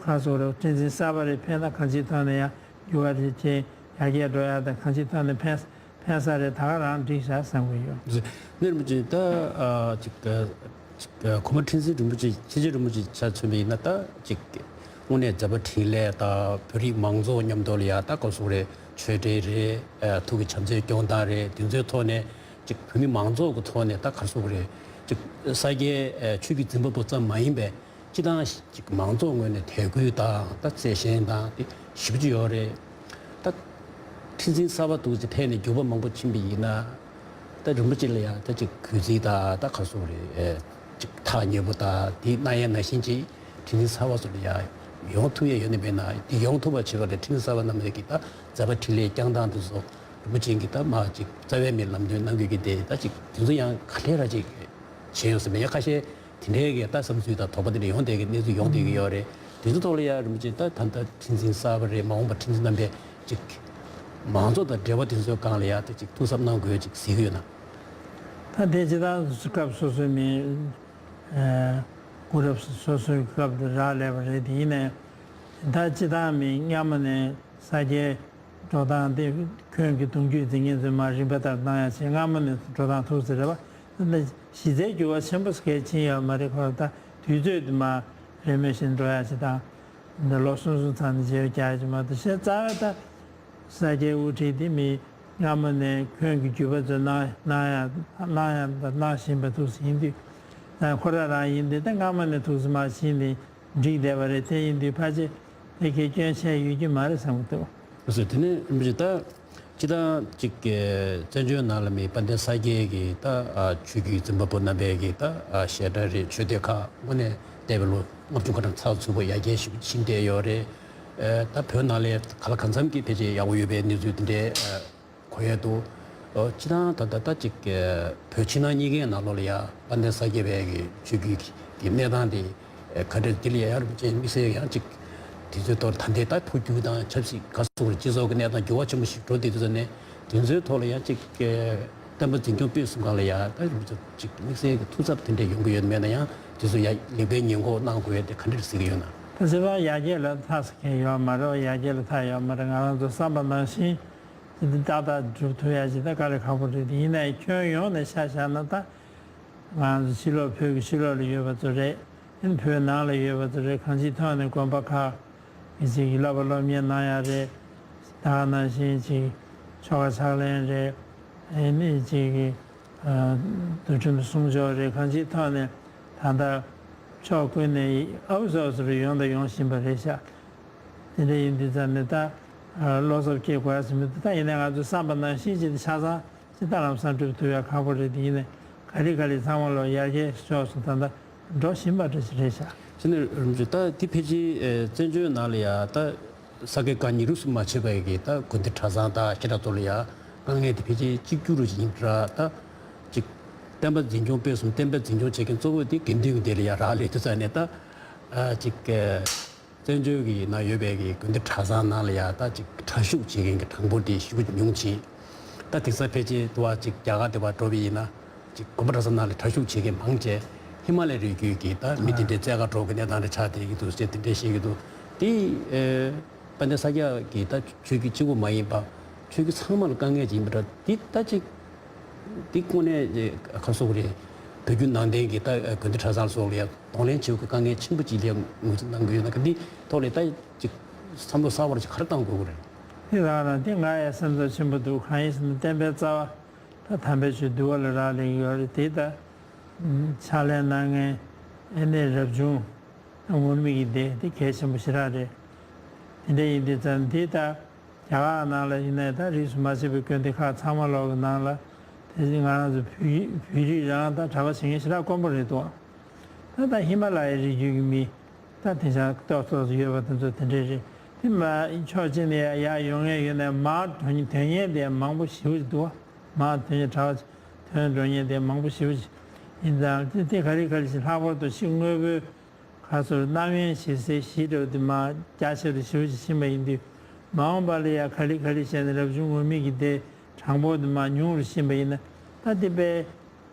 ཁ་སོ་རེ་ཁྲིམས་འཛིན་གསར་པ་རེ་ཕན་ན་གང་ཅིའི་ཐོག་ནས་ཡང་འགྱུར་བ་རེ་བྱས་ཡར་རྒྱས་འགྲོ་ཡ་དང་གང་ཅིའི་ཐོག་ནས་ཕན་ཕན་ས་རེད། ད་ག་རང་འགྲིག་ཤག་བསམ་གྱི་ཡོད། ནི་རིན་པོ་ཆེ་ད་ཨ་ཅིག་ཨ་ཅིག་ཨ་གོང་མ་ཁྲི་འཛིན་རིན་པོ་ཆེ་ཆེ་ཆེ་རིན་པོ་ཆེ་ཆ་མཚོན་པ་ཡིན་ན་ད་ཅིག་དངོས་གནས་མཛད་པ་འཕྲིན་ལས་དང་བོད་རིགས་མང་ཚོགས་མཉམ་དུ་ལ་ཡ་ད་ག་སོ་རེ་ཆོས་འབྲེལ་རེད། ཨ་ཐུགས་ཀྱི་བྱམས་བརྩེའི་སྐྱོང་སྟངས་རེད། དེ་ཚོའི་ཐོག་ནས་ཅིག་བོད་མི་མང་ཚོགས་ཀྱི་ཐོག་ནས་ད་ག་སོ་རེ་ཅིག་ས་སྐྱའི་ཨ་ཆོས་བརྒྱུད་འཛིན་པ་པོ་ཙམ་མ་ཡིན་པའི་སྤྱི་བཏང་ཅིག་མང་ཚོགས་ངོས་ནས་དད་གུས་དང་ད་བརྩེ་ཞེན་དང་དེ་ཞེ་པོ་ཅིག་ཡོད་རེད། ད་ཁྲི་འཛིན་གསར་པ་འདུག་ཅེས་ཐད་ནས་འགྱུར་བ་མང་པོ་ཕྱིན་པ་ཡིན་ན་ད་རིན་པོ་ཆེ་ལ་ཡང་ད་ཅིག་གུས་བརྩི་དང་ད་ག་སོ་རེད། ཅིག་ཐག་ཉེ་པོ་དང་དེ་གནང་ཡས་ནང་བཞིན་ཅིག་ཁྲི་འཛིན་གསར་པ་ཚོ་ལ་ཡང་ཡོང་ཐུབ་ཡས་ཡོད་ནི་མེད་ན། དེ་ཡོང་ཐུབ་པ་བྱེད་པ་ལ་ཁྲི་འཛིན་གསར་པ་རྣམས་ལ་གི་ད་མཛད་པ་འཕྲིན་ལས་བསྐྱངས་སྟངས་དེ་ཚོ་རིན་པོ་ཆེ་གི་ད་མ་ཅིག་རྩ་བའི་མི་ལམ་སྟོན་གནང་དགོས་ཀྱི་དེ་ད་ཅིག་དེ་ཚོ་ཡང་ག་ལེ་ར་ཅིག་བྱས་ཡོང་ཟེར་མེད། ཡང་ཁ་ཤས་དེ་འདྲའི་གི་ད་བསམ་ཚུལ་དང་དོགས་པ་དེ་འདྲ་ཡོང་བསྡད་ཀྱི་གནས་ཚུལ་ཡོང་བསྡད་ཀྱི་ཡོད་རེད། དེ་ཚོ་ཐོག་ལ་ཡང་རིན་པོ་ཆེ་ད་ད་ལྟ་ཁྲི་འཛིན་གསར་པ་རེད། མ་འོངས་པ་ཁྲི་འཛིན་རྣམ་པས་ཅིག་མང་ཚོགས་དང་འབྲེལ་བ་དེ་ཚོའི་སྒང་ལ་ཡང་ད་ཅིག་ཐུགས་གཟབ་གནང་དགོས་ཅིག་གཟིགས་ཀྱི་ཡོད་ན། ད་དེ་སྤྱི་བཏང་སྐབས་སོ་སོའི་མི་ཨ་སྐུ་རབས་སོ་སོའི་སྐབས་དེ་རག་ལས་པ་རེད། དེ་ཡིན་ནའི་ད་སྤྱི་བཏང་མི་སྔ་མོ་ནས་ས་སྐྱའི་འགྲོ་སྟངས་དེ་ཁྱོན་གྱི་གདུང་རྒྱུད་འཛིན་མཁན་ཚོས་མར་རིམ་པ་ལྟར་གནང་ཡ་བྱས་སྔ་མོ་ནས་འགྲོ་སྟངས་ཐུག་ཟེར་རེད་པ། གཞི་རྩའི་འགྱུར་བ་ཆེན་པོ་གལ་ཕྱིན་ཡོད་མ་རེད། ཁོ་རང་ད་དུས་ཚོད་དུ་མ་རེས་མོས་བཞིན་འགྲོ་ཡ་ཅིག་དང་། འདི་ལོ་སོ་སོ་ཚང་ནས་བརྗེ་བོ་རྒྱག་ཡ་ཅིག་མ་གཏོགས་གཞན་རྩ་བའི་ད་ས་སྐྱའི་དབུ་ཁྲིད་དེ་མི་སྔ་མོ་ནས་ཁྱོན་གྱི་བརྒྱུད་པ་ཚོས་གནང་གནང་ཡ་གནང་ཡ་དང་གནང་བཞིན་པ་ཐུགས་སུ་ཡིན་དུས། ད་ཁོ་རང་རང་ཡིན་དུས་ད་སྔ་མོ་ནས་ཐུགས་སུ་མ་ཕྱིན་ནས་འགྲིག་བསྡད་པ་རེད། དེ་ཡིན་དུས་ཕལ་ཆེར་དེ་གའི་སྐྱོན་ཆ་ཡོད་ཀྱི་མ་རེད་བསམ་གྱི་འདུག་ལགས་སོ། དེ་ནས་རིན་པོ་ཆེ་ད། སྤྱི་བཏང་གཅིག་གི་བཙན་བྱོལ་ནང་ལ་མི་དཔལ་ལྡན་ས་སྐྱའི་གི་ད་ཨ་ཆོས་བརྒྱུད་འཛིན་པ་པོ་རྣམ་པའི་གི་ད་ཨ་བཤད་གྲྭ་རེད། ཆོས་སྡེ་ཁག་དངོས་གནས་བལྟས་པའི་ལོ་ལྔ་བཅུ་ཁ་གྲངས་ཚར་ཚུད་པོ་ཡར་རྒྱས་ཞིག་ཕྱིན་བསྡད་ཡོད་རེད། ཨ་ད་བོད་ནང་ལ་ག་ལ་གང་འཚམ་གྱི་ཕལ་ཆེར་ཡག་པོ་ཡོད་པའི་གནས་ཚུལ་དེ་འདྲའི་ཨ་གོ་ཡས་འདུག་ཨ་སྤྱི་བཏང་ད་ད་ད་གཅིག་གི་བོད་ཕྱི་ནང་གཉིས་ཀའི་ནང་ལོགས་ལ་ཡ་དཔལ་ལྡན་ས་སྐྱ་པའི་གི་ཆོས་བརྒྱུད་ཀྱི་གནས་སྟངས་དེ། ཨེ་ག་འདྲ་དེ་ལ་ཡང་རིན་པོ་ཆེ་དམིགས་བསལ་ཡང་ཅིག་དེ་ཚོའི་ཐོག་ད་ལྟའི་ད་འཕོ་འགྱུར་དང་ཆབ་སྲིད་ག་སོགས་སྤྱི་ཚོགས་ཀྱི་གནས་སྟངས་འགྱུར་བ་ཆེན་པོ་ཞིག་འགྲོ་བསྡད་དུས་ཙ་ནས་དེ་ཚོའི་ཐོག་ལ་ཡང་ཅིག་ཨེ་བསྟན་པ་འཛིན་སྐྱོང་སྤེལ་གསུམ་སྒང་ལ་ཡང་ད་རིན་པོ་ཆེ་ཅིག་དམིགས་བསལ་གྱི་ཐུགས་འཚབ་དེ་འདྲ་ཡོང་གི་ཡོད་མེད་ན་ཡང་དེ་ཚོ་ཡང་ལེགས་སྤེལ་ཉེས་འགོག་གནང་དགོས་ཡ་དེ་ག་འདྲ་གཟིགས་ཀྱི་ཡོད་ན། ད་སྤྱིར་བཏང་ཡར་རྒྱས་ལ་མཐའ་ཟེར་མཁན་ཡོད་མ་རེད། ཡར་རྒྱས་ལ་མཐའ་ཡོད་མ་རེད། ང་རང་ཚོ་བསམ་པ་ནང་བཞིན་ཅིག་ཏག་ཏག་སྒྲུབ་ཐུབ་ཡ་ཅིག་ད་དཀའ་ལས་ཁག་པོ་རེད། དེ་ཡིན་ནའི་ཁྱོན་ཡོངས་ནས་ཆ་བཞག་ན་ད། ང་ཚོ་ཕྱི་ལོགས་བོད་ཀྱི་ཕྱི་ལོགས་ལ་ཡོད་པ་ཚོ་རེད། ཨ་ནི་བོད་ནང་ལ་ཡོད་པ་ཚོ་རེད། གང་ཅིའི་ཐོག་ནས་དགོན་པ་ཁག་གི་ཅིག་གི་བསླབ་པ་སློབ་གཉེར་གནང་ཡ་རེད། ད་ག་ནང་བཞིན་ཅིག་ཆོ་ག་ཕྱག་ལེན་རེད། ཨ་ནི་ཅིག་གི་ཨ་འདུལ་ཁྲིམས་སྲུང་སྐྱོབ་རེད། གང་ཅིའི་ཐོག་ནས་ད་ལྟ་ཕྱོགས་ཀུན་ནས་ཨ་བུ་ཟོ་ཟོ་རུ་ཡོང་དང་ཡོང་བཞིན་པ་རེད་ཤག་དེ་འདྲ་ཡིན་དུས་ཙང་ནས་ད་ཨ་བློ་འཚབ་སྐྱེ་དགོས་ཡ་ཟེར་མི་འདུག་ད་ཡིན་ནའི་ང་ཚོས་བསམ་པ་ནང་བཞིན་ཅིག་ཆ་ཚང་། ཅི་ལྟར་ལམ་སང་སྒྲུབ་ཐུབ་ཡ་ཁག་པོ་རེད། དེ་ཡིན་ནའི་ག་རེ་ག་རེ་ཚང་མ་ལོ་ཡར་རྒྱས་ཕྱོགས་སུ་ད་ལྟ་འགྲོ་བཞིན་པ་འདྲ་ཞིག་རེད་ཤག་དེ་ནས་རིན་པོ་ཆེ་ད་དེ་ཕལ་ཆེར་ཨེ་བཙན་བྱོལ་ནང་ལ་ཡ་ད་ས་དགེ་བཀའ་རྙིང་རིས་སུ་མ་ཆད་པའི་གི་ད་དགོན་སྡེ་གྲྭ་ཚང་དང་བཤད་གྲྭ་ཚོ་ལ་ཡ་དཀའ་ངལ་དེ་ཕལ་ཆེར་གཅིག་གྱུར་རུ་ཡིན་འདྲ། ད་ཅིག་བསྟན་པ་འཛིན་སྐྱོང་སྤེལ་གསུམ་བསྟན་པ་འཛིན་སྐྱོང་བྱེད་མཁན་གཙོ་བོ་དེ་དགེ་འདུན་གྱི་སྡེ་ལ་ཡ་རག་ལས་དུས་ཙང་ནས་ད་ཨ་ཅིག་ཨེ། བཙན་བྱོལ་གྱི་ནང་ཡོད་པའི་གི་དགོན་སྡེ་གྲྭ་ཚང་ནང་ལ་ཡང་ད་ཅིག་གྲྭ་ཞུགས་བྱེད་མཁན་གྱི་གྲངས་འབོར་དེ་ཞེ་པོ་ཉུང་ཕྱིན། ད་དེང་སང་ཕལ་ཆེར་དུ་བ་ཅིག་རྒྱ་གར་དེ་བར་འགྲོ་བ་ཡིན་ན་ཅིག་དགོན་པ་གྲྭ་ཚང་ནང་ལ་གྲྭ་ཞུགས་བྱེད་མཁན་མང་ཆེ་ཧི་མ་ལ་ཡའི་རི་རྒྱུད་ཀྱི་ད་མི་དེ་འདྲའི་བཙལ་ག་འགྲོ་གི་གནས་སྟངས་རེ་ཆགས་བསྡད་ཀྱི་འདུག་ཅེས་དེ་འདྲའི་བཤད་ཀྱི་འདུག་དེ་ཨེ་དཔལ་ལྡན་ས་སྐྱ་གི་ད་ཆོས་བརྒྱུད་གཅིག་པུ་མ་ཡིན་པ་ཆོས་བརྒྱུད་ཚང་མ་ལ་དཀའ་ངལ་ཅིག་ཡིན་པ་འདྲ། དེ་ད་ཅིག་དེ་དངོས་གནས་ཁ་སོག་རེད། བོད་བརྒྱུད་ནང་བསྟན་གྱི་ད་དགོན་སྡེ་གྲྭ་ཚང་སོགས་ལ་ཡང་གདོང་ལེན་བྱེད་དགོས་དཀའ་ངལ་ཆེན་པོ་ཅིག་ལ་ངོས་འཛིན་གནང་གི་ཡོད་ན། ག་འདི་ཐོག་ལ་ད་ཅིག་བསམ་བློ་གསར་བ་ཅིག་ག་རེ་གཏང་དགོས་ཀྱི་རེད། དེ་རང་རང་དེ་ང་ཡང་སེམས་ཚོར་ཆེན་པོ་འདུག་གང་ཡིན་ཟེར་ན་བསྟན་པའི་རྩ་བ་ད་དམ་པའི་ཆོས་འདུལ་བ་ལ་རག་ལས་ཀྱི་ཡོད་རེད། དེ་ད་ཕྱག་ལས་གནང་མཁན་ཨེ་ནས་རབ་བྱུང་ངུར་སྨྲིག་གི་སྡེ་དེ་གལ་ཆེན་པོ་ཞེ་དྲག་རེད། དེ་འདྲ་ཡིན་དུས་ཙང་དེ་ད། རྒྱ་གར་ནང་ལ་ཡིན་ནའི་ད་རིས་སུ་མ་ཆད་པའི་དགོན་སྡེ་ཁག་ཚང་མ་ལོག་གི་ནང་ལ་དེ་བཞིན་ང་རང་ཚོ་བོད་ཡིག་བོད་རིགས་རང་ད་གྲྭ་པ་བྱེད་མཁན་ཞེ་དྲག་དཀོན་པོ་རེད་འདུག་ད་ད་ཧི་མ་ལ་ཡའི་རི་རྒྱུད་ཀྱི་མི་ད་དེང་སང་ཏོག་ཏོག་ཙམ་ཡོད་པ་དེ་ཚོ་དེ་འདྲས་རེད། དེ་མ་ཕྱོགས་གཅིག་ནས་ཡར་ཡོང་མཁན་ཡོད་ནའི་མར་ཐོན་ཐོན་མཁན་དེ་མང་པོ་ཞེ་པོ་ཅིག་འདུག་མར་ཐོན་མཁན་གྲྭ་པ་ཐོན་འགྲོ་མཁན་དེ་མང་པོ་ཞེ་པོ་ཅིག་ཡིན་ཙང་དེ་དེ་ག་རེ་ག་རེ་ཞིག་ལྷག་པར་དུ་ཕྱི་དངོས་པོའི་ཁ་སོར་རྣམ་དབྱེ་ཞེས་སའི་གཞི་འདྲ་བོ་དེ་མར་རྒྱ་ཆེ་རུ་ཞེ་པོ་ཅིག་ཕྱིན་པ་ཡིན་དུས། མ་འོངས་པ་ལ་ཡང་ག་ལེ་ག་ལེ་བྱས་ནས་རབ་བྱུང་ངུར་སྨྲིག་གི་སྡེ་གྲངས་འབོར་དེ་མར་ཉུང་རུ་ཕྱིན་པ་ཡིན་ན། ད་དེ་དཔེ་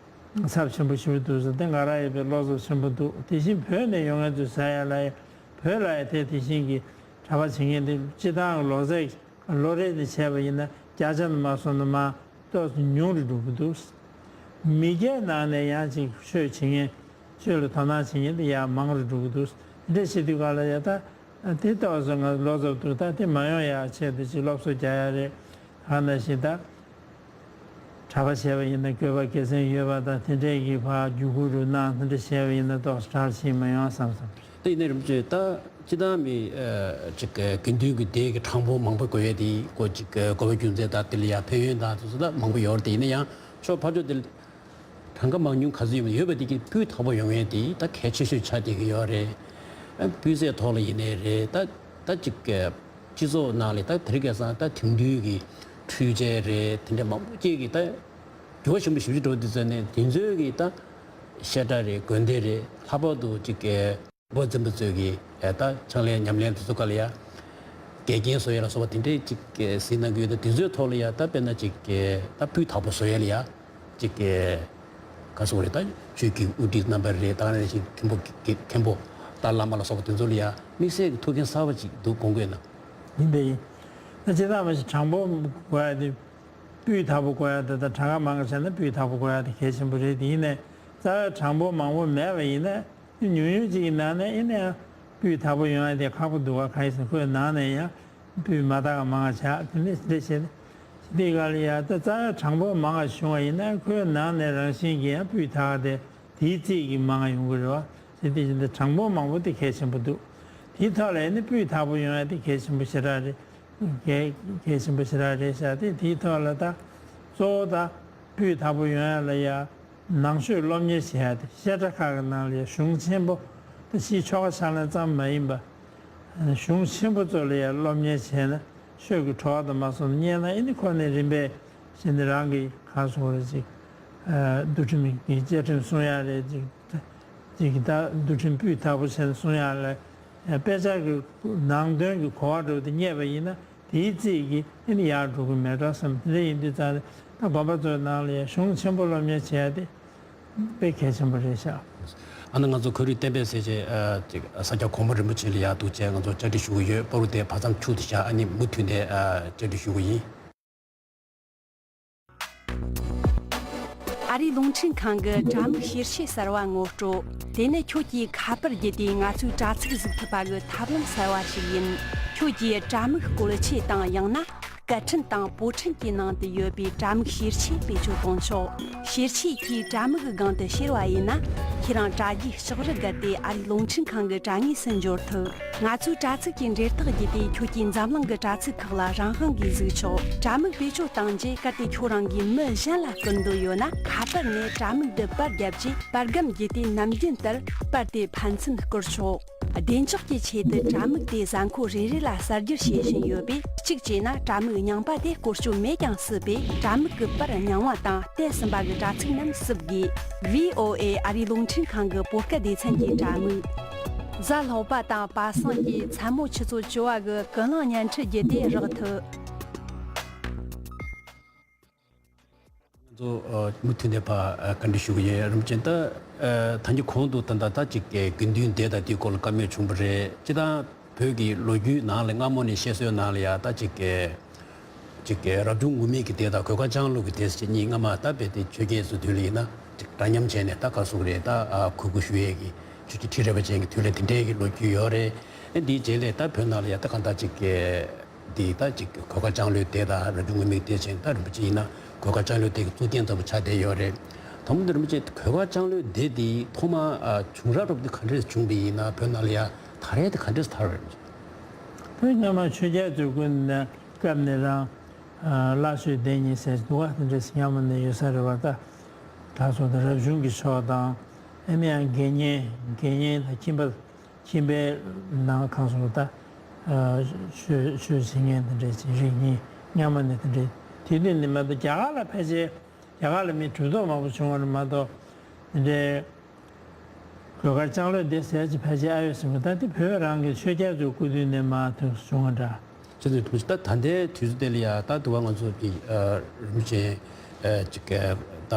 ཚབས་ཆེན་པོ་ཞེ་པོ་འདུག་ཟེར། དེ་ང་རང་ཡང་དཔེ་བློ་འཚབ་ཆེན་པོ་འདུག་དེ་བཞིན་བོད་ནས་ཡོང་མཁན་ཚོ་ཟ་ཡ་ལ་ཡ། བོད་ལ་ཡང་དེ་དེ་བཞིན་གྱི་གྲྭ་པ་བྱེད་མཁན་དེ་སྤྱི་བཏང་གི་ལོ་ཚད་ལོ་རེ་ནས་བྱས་པ་ཡིན་ན་བརྒྱ་ཆ་ནས་མར་སོང་ན་མར་ཏོག་ཙམ་ཉུང་རུ་འགྲོ་གི་འདུག་མི་སྒེར་ནང་ནས་ཡང་ཅིག་ཆོས་བྱེད་མཁན། ཆོས་ལ་དོ་སྣང་བྱེད་མཁན་དེ་ཡང་མང་རུ་འགྲོ་གི་འདུག་དེ་འདྲ་བྱེད་དུས་ག་ལ་ཡ་ད་དེ་ཏོག་ཙམ་ང་བློ་འཚབ་འདུག་ད་དེ་མ་ཡོང་ཡ་ཆེད་དུ་ཅིག་སློབ་གསོ་རྒྱག་ཡ་རེད། ཨ་ནང་བཞིན་ད་གྲྭ་པ་བྱས་པ་ཡིན་ན་དགོས་པ་དགེ་མཚན་ཡོད་པ་དང་དེ་འདྲས་ཀྱི་ཕར་བརྒྱུད་སྐུལ་རུ་གནང་། དེ་འདྲ་བྱས་པ་ཡིན་ན་ཏོག་ཙམ་དྲག་ཞིག་མ་ཡོང་བསམ་བསམ། ད་ཡིན་ནའི་རིན་པོ་ཆེ་ད་སྤྱི་བཏང་མི་ཅིག་དགེ་འདུན་གྱི་སྡེ་གི་གྲངས་འབོར་མང་པོ་དགོས་ཡས་དེ་ཀོ་ཅིག་དགོས་པ་རྒྱུ་མཚན་དང་དེ་ལ་ཡང་ཕན་ཡོན་དང་དེ་ཚོ་ད་མང་པོ་ཡོད་རེད། དེ་ཡིན་ན་ཡང་ཕྱོགས་ཕར་ཕྱོགས་དེ་གྲངས་ཀ་མང་ཉུང་ག་ཚོད་ཡོད་མེད་ཡོད་པ་དེ་གི་སྤུས་དག་པོ་ཡོང་ཡས་དེ་ད་གལ་ཆེ་ཤོས་ཆགས་བསྡད་ཀྱི་ཡོད་རེད། སྤུས་ཚད་ཐོག་ལ་ཡིན་ནའི་རེད། ད་ད་ཅིག་སྤྱི་ཚོགས་ནང་ལ་ད་དེ་རིང་ཁ་སང་ད་དེང་དུས་ཀྱི་འཕྲུལ་ཆས་རེད། དེ་འདྲ་མང་པོ་སྐྱེས་ཀྱི་ད་འགྱུར་བ་ཆེན་པོ་ཞེ་པོ་ཅིག་འགྲོ་དུས་ཙམ་ནས་དེ་ཚོའི་གི་ད་བཤད་གྲྭ་རེད། དགོན་སྡེ་རེད། ལྷག་པར་དུ་ཅིག་གི་འབོ་འཛིན་པ་ཚོས་ཀྱི་ད་ཕྱག་ལེན་ཉམས་ལེན་དེ་ཚོ་ག་ལ་ཡ་འགལ་རྐྱེན་བཟོ་ཡ་ལ་སོགས་པ་དེ་འདྲས་ཅིག་གཟིགས་གནང་གི་ཡོད། ད་དེ་ཚོའི་ཐོག་ལ་ཡ་ད་དཔེར་ན་ཅིག་གི་ད་སྤུས་དག་པོ་བཟོ་ཡ་ལ་ཡ། ཅིག་གི་ག་སོགས་རེད། ད་ཆོས་ཀྱི་དབུ་ཁྲིད་རྣམ་པ་རེད། ད་ག་ནང་བཞིན་མཁན་པོ་མཁན་པོ་ད་བླ་མ་ལ་སོགས་པ་དེ་ཚོ་ལ་ཡ་དམིགས་བསལ་གྱི་ཐུགས་འགན་གསར་པ་ཅིག་འདུག་དགོངས་དགོས་ན། ཡིན་པས་ཡིན། ད་ཇི་ལྟར་མ་ཞིག་གྲངས་འབོར་དགོས་ཡ་དེ་སྤུས་དག་པོ་དགོས་ཡ་དེ་དང་གྲངས་ཀ་མང་ག་བྱས་ན་སྤུས་དག་པོ་དགོས་ཡ་དེ་གལ་ཆེན་པོ་རེད། དེ་ཡིན་ནའི་རྩ་བའི་གྲངས་འབོར་མང་པོ་མེད་པ་ཡིན་ན། ཉུང་ཉུང་ཅིག་གི་ནང་ནས་ཡིན་ནའང་སྤུས་དག་པོ་ཡོང་ཡ་དེ་ཁག་པོ་འདུག་ག་གང་ཡིན་ཟེར་ན་ཁོའི་ནང་ནས་ཡང་སྤུས་མ་དག་པ་མང་བ་ཆགས། དེ་འདྲ་ཞིག་རེད་བྱས་ནས་ཞི་བདེ་ག་ལ་ཡ་ད་རྩ་བའི་གྲངས་འབོར་མང་བ་བྱུང་བ་ཡིན་ན་ཁོའི་ནང་ནས་རང་བཞིན་གྱིས་ཡང་སྤུས་དག་དེ་དེའི་རྩིས་ཀྱིས་མང་བ་ཡོང་གི་རེད་བ། ཞི་བདེ་ཞི་བདེ་གྲངས་འབོར་མང་པོ་དེ་གལ་ཆེན་པོ་འདུག་དེའི་ཐོག་ལ་ཡིན་ན་སྤུས་དག་པོ་ཡོང་ཡ་དེ་གལ་ཆེན་པོ་ཞེ་དྲག་རེད། གལ་གལ་ཆེན་པོ་ཞེ་དྲག་རེད་ཤག་དེ་དེའི་ཐོག་ལ་ད་གཙོ་བོ་ད་སྤུས་དག་པོ་ཡོང་ཡ་ལ་ཡ། ནང་ཆོས་སློབ་གཉེར་བྱེད་ཡ་དེ་བཤད་གྲྭ་ཁག་གི་ནང་ལ་ཡ་གཞུང་ཆེན་པོ་དང་ཕྱིའི་ཆོ་ག་ཕྱག་ལེན་ཙམ་མ་ཡིན་པ། གཞུང་ཆེན་པོ་ཚོ་ལ་ཡ་སློབ་གཉེར་བྱས་ན་ཆོས་ཀྱི་གྲོགས་དང་མ་སོང་ན་རྙེད་ན་ཨེ་ནི་ཁོ་ནས་རིམ་པས་བྱས་ནས་རང་གི་གང་སོང་རེད་ཅིག་འདུལ་ཁྲིམས་ཀྱི་བཅའ་ཁྲིམས་སྲུང་ཡ་རེད་ཅིག་ཅིག་ད་འདུལ་ཁྲིམས་སྤུས་དག་པོ་བྱས་ནས་སྲུང་ཡ་ལ་དཔེ་ཆ་གི་ནང་དོན་གྱི་གོ་བ་འགྲོ་དེ་རྙེད་པ་ཡིན་ན། དེའི་རྩིས་ཀྱིས་ཨེ་ནི་ཡར་འགྲོ་གི་མེད་འགྲོ་བསམ། དེ་འདྲ་ཡིན་དུས་ཙང་ད་དགོན་པ་ཚོའི་ནང་ལ་ཡང་གཞུང་ཆེན་པོ་སློབ་གཉེར་བྱེད་ཡ་དེ་དཔེ་གལ་ཆེན་པོ་རེད་ཤག་ཨ་ནི་ང་ཚོ་ཁོར་ཡུག་བསྟན་པའི་གསལ་བྱེད་ཨ་ཅིག་ས་སྐྱ་གོང་མ་རིན་པོ་ཆེ་ལ་ཡག་འདུག་ཅེས་ང་ཚོ་བཅར་འདྲི་ཞུ་གི་ཡོད། པོ་རུ་དེ་བར་མཚམས་འཁྱུག་ཏུ་བཞག་ཨ་ནི་མུ་མཐུད་ནས་ཨ་བཅར་འདྲི་ཞུ་གི་ཡིན། ཨ་རིའི་རླུང་འཕྲིན་ཁང་གི་དྲ་མིག་ཤེར་ཆས་གསར་བ་ངོ་སྤྲོད། དེ་ནི་ཁྱོད་ཀྱིས་ཁ་པར་བརྒྱུད་དེ་ང་ཚོའི་དྲ་ཚིགས་གཟིགས་ཐུབ་པ་གི་ཐབས་ལམ་གསར་བ་ཞིག་ཡིན། ཁྱོད་ཀྱིས་དྲ་མིག་བཀོལ་ཆས་དང་ཡང་ན་སྐད་འཕྲིན་དང་པོ་འཕྲིན་གྱི་ནང་དུ་ཡོད་པའི་དྲ་མིག་ཤེར་ཆས་བེད་སྤྱོད་གཏོང་ཆོག་ཤེར་ཆས་ཀྱིས་དྲ་མིག་གི་སྒང་དུ་ཤེར་བ་ཡིན་ན། ཁྱེད་རང་དྲ་རྒྱའི་ལྕགས་རི་བརྒལ་ཏེ་ཨ་རིའི་རླུང་འཕྲིན་ཁང་གི་དྲ་ངོས་སུ་འབྱོར་ཐུབ། ང་ཚོའི་དྲ་ཚིགས་ཀྱི་འབྲེལ་ཐག་བརྒྱུད་དེ་ཁྱོད་ཀྱིས་འཛམ་གླིང་གི་དྲ་ཚིགས་ཁག་ལ་རང་དབང་གིས་གཟིགས་ཆོག་དྲ་མིག་བེད་སྤྱོད་བཏང་རྗེས་གལ་ཏེ་ཁྱོད་རང་གིས་མི་གཞན་ལ་བསྐུར་འདོད་ཡོད་ན། ཁ་པར་ནས་དྲ་མིག་འདི་པར་བརྒྱབ་རྗེས་པར་སྒམ་བརྒྱུད་དེ་ནམ་རྒྱུན་ལྟར་པར་དེ་ཕན་ཚུན་བསྐུར་ཆོག་བདེ་འཇགས་ཀྱི་ཆེད་དུ་དྲ་མིག་དེ་གཟའ་འཁོར་རེ་རེ་ལ་གསར་བསྒྱུར་བྱེད་བཞིན་ཡོད་པས། གཅིག་བྱས་ན་དྲ་མིག་རྙིང་པ་དེ་བཀོལ་སྤྱོད་མེད་ཀྱང་སྲིད་པས། དྲ་མིག་གི་པར་རྙིང་བ་དང་བལྟས་ཟིན་པ་གི་དྲ་ཚིགས་རྣམས་སུབ་དགོས། བྷི་ཨོ་ཨེ་ཨ་རིའི་རླུང་འཕྲིན་ཁང་གི་བོད་སྐད་སྡེ་ཚན་གྱི་དྲ་མིག་གཟའ་ལྷག་པ་དང་པ་སངས་ཀྱི་མཚན་མོ་ཆུ་ཚོད་བཅུ་པ་གི་ཀུན་གླེང་བརྙན་འཕྲིན་བརྒྱུད་དེ་རག་ཐུབ། ང་ཚོ་ཨ་མུ་མཐུད་ནས་ཕར་ཨ་བཀའ་འདྲི་ཞུ་གི་ཡོད། རིན་པོ་ཆེ་ད་ཨ་ད་གིན་གོང་དུ་ད་ལྟ་ད་ཅིག་དགེ་འདུན་སྡེ་དང་དེའི་སྐོར་ལ་བཀའ་མོལ་བྱུང་བ་རེད། སྤྱིར་བཏང་བོད་ཀྱི་ལོ་རྒྱུས་ནང་ལ་སྔ་མོ་ནས་བཤད་སྲོལ་ནང་ལ་ཡ་ད་ཅིག་ཅིག་རབ་བྱུང་ངུར་སྨྲིག་གི་སྡེ་དང་གོས་དཀར་ལྕང་ལོ་གི་སྡེ་ཟེར་གཉིས་སྔ་མ་ད་རྦད་དེ་ཆོས་རྒྱལ་ཚོའི་དུས་ལ་ཡིན་ན་ཅིག་འདྲ་མཉམ་བྱས་ནས་ད་ག་ཟེར་དགོས་རེད། ད་ཨ་གུས་བཀུར་ཞུ་ཡས་ཀྱི་ཆོས་ཀྱི་ཁྲི་རལ་པ་ཅན་གྱི་དུས་ལ་དེ་འདྲའི་གི་ལོ་རྒྱུས་ཡོད་རེད། ཨེ་འདིའི་རྗེས་ལ་ད་བོད་ནང་ལ་ཡ་ད་གང་ལྟར་ཅིག་འདི་ད་ཅིག་གོས་དཀར་ལྕང་ལོའི་སྡེ་དང་རབ་བྱུང་ངུར་སྨྲིག་སྡེ་བྱས་ད་རིན་པོ་ཆེ་ཡིན་ན་གོས་དཀར་ལྕང་ལོའི་སྡེ་གི་གཙུག་རྒྱན་ལྟ་བུ་ཆགས་བསྡད་ཡོད་རེད། དང་པོ་འདི་རིན་པོ་ཆེ་གོས་དཀར་ལྕང་ལོའི་སྡེ་འདི་ཐོག་མ་ཨ་བྱུང་རབས་འདྲ་པོ་འདི་ག་འདྲས་བྱུང་བ་ཡིན་ན། བོད་ནང་ལ་ཡ་དར་ཡས་དེ་ག་འདྲས་དར་བ་རེད། བོད་སྔ་མ་ཆོས་རྒྱལ་ཚོའི་སྐབས་ནས་སྐབས་ནས་རང་ཨ་བླ་མཆོད་སྡེ་གཉིས་ཟེར་འདུག་ག་དེ་འདྲས་སྔ་མོ་ནས་ཡོད་ས་རེད་བ། ད་གྲྭ་ཚོགས་དང་རབ་བྱུང་གི་ཕྱོགས་དང་ཨེ་མི་ཡང་དགེ་བསྙེན་དགེ་བསྙེན་དང་ཁྱིམ་པ། ཁྱིམ་པའི་ནང་གང་སོང་ད། ཆོས་ཆོས་བྱེད་མཁན་དེ་འདྲས་ཀྱི་རིགས་གཉིས་སྔ་མ་ནས་དེ་འདྲས་དེ་དུས་ནས་མ་གཏོགས་རྒྱ་གར་ལ་ཕལ་ཆེར་རྒྱ་གར་ལ་མི་གྲུབ་ཐོབ་མང་པོ་བྱུང་བ་རེད་མ་གཏོགས་དེ་འདྲས་གོས་དཀར་ལྕང་ལོ་སྡེ་ཟེར་གྱི་ཕལ་ཆེར་ཨ་ཡོད་ཟེར་གི། ད་དེ་བོད་རང་གི་ཆོས་རྒྱལ་ཚོའི་སྐུ་དུས་ནས་མར་དུ་བྱུང་བ་འདྲ། ཅི་ཟེར་དུས་ད་ད་ལྟའི་དུས་ཚོད་དེ་ལ་ཡ་ད་དུ་བ་ང་ཚོ་གི་རིམ་བྱོན་ཅིག་ད་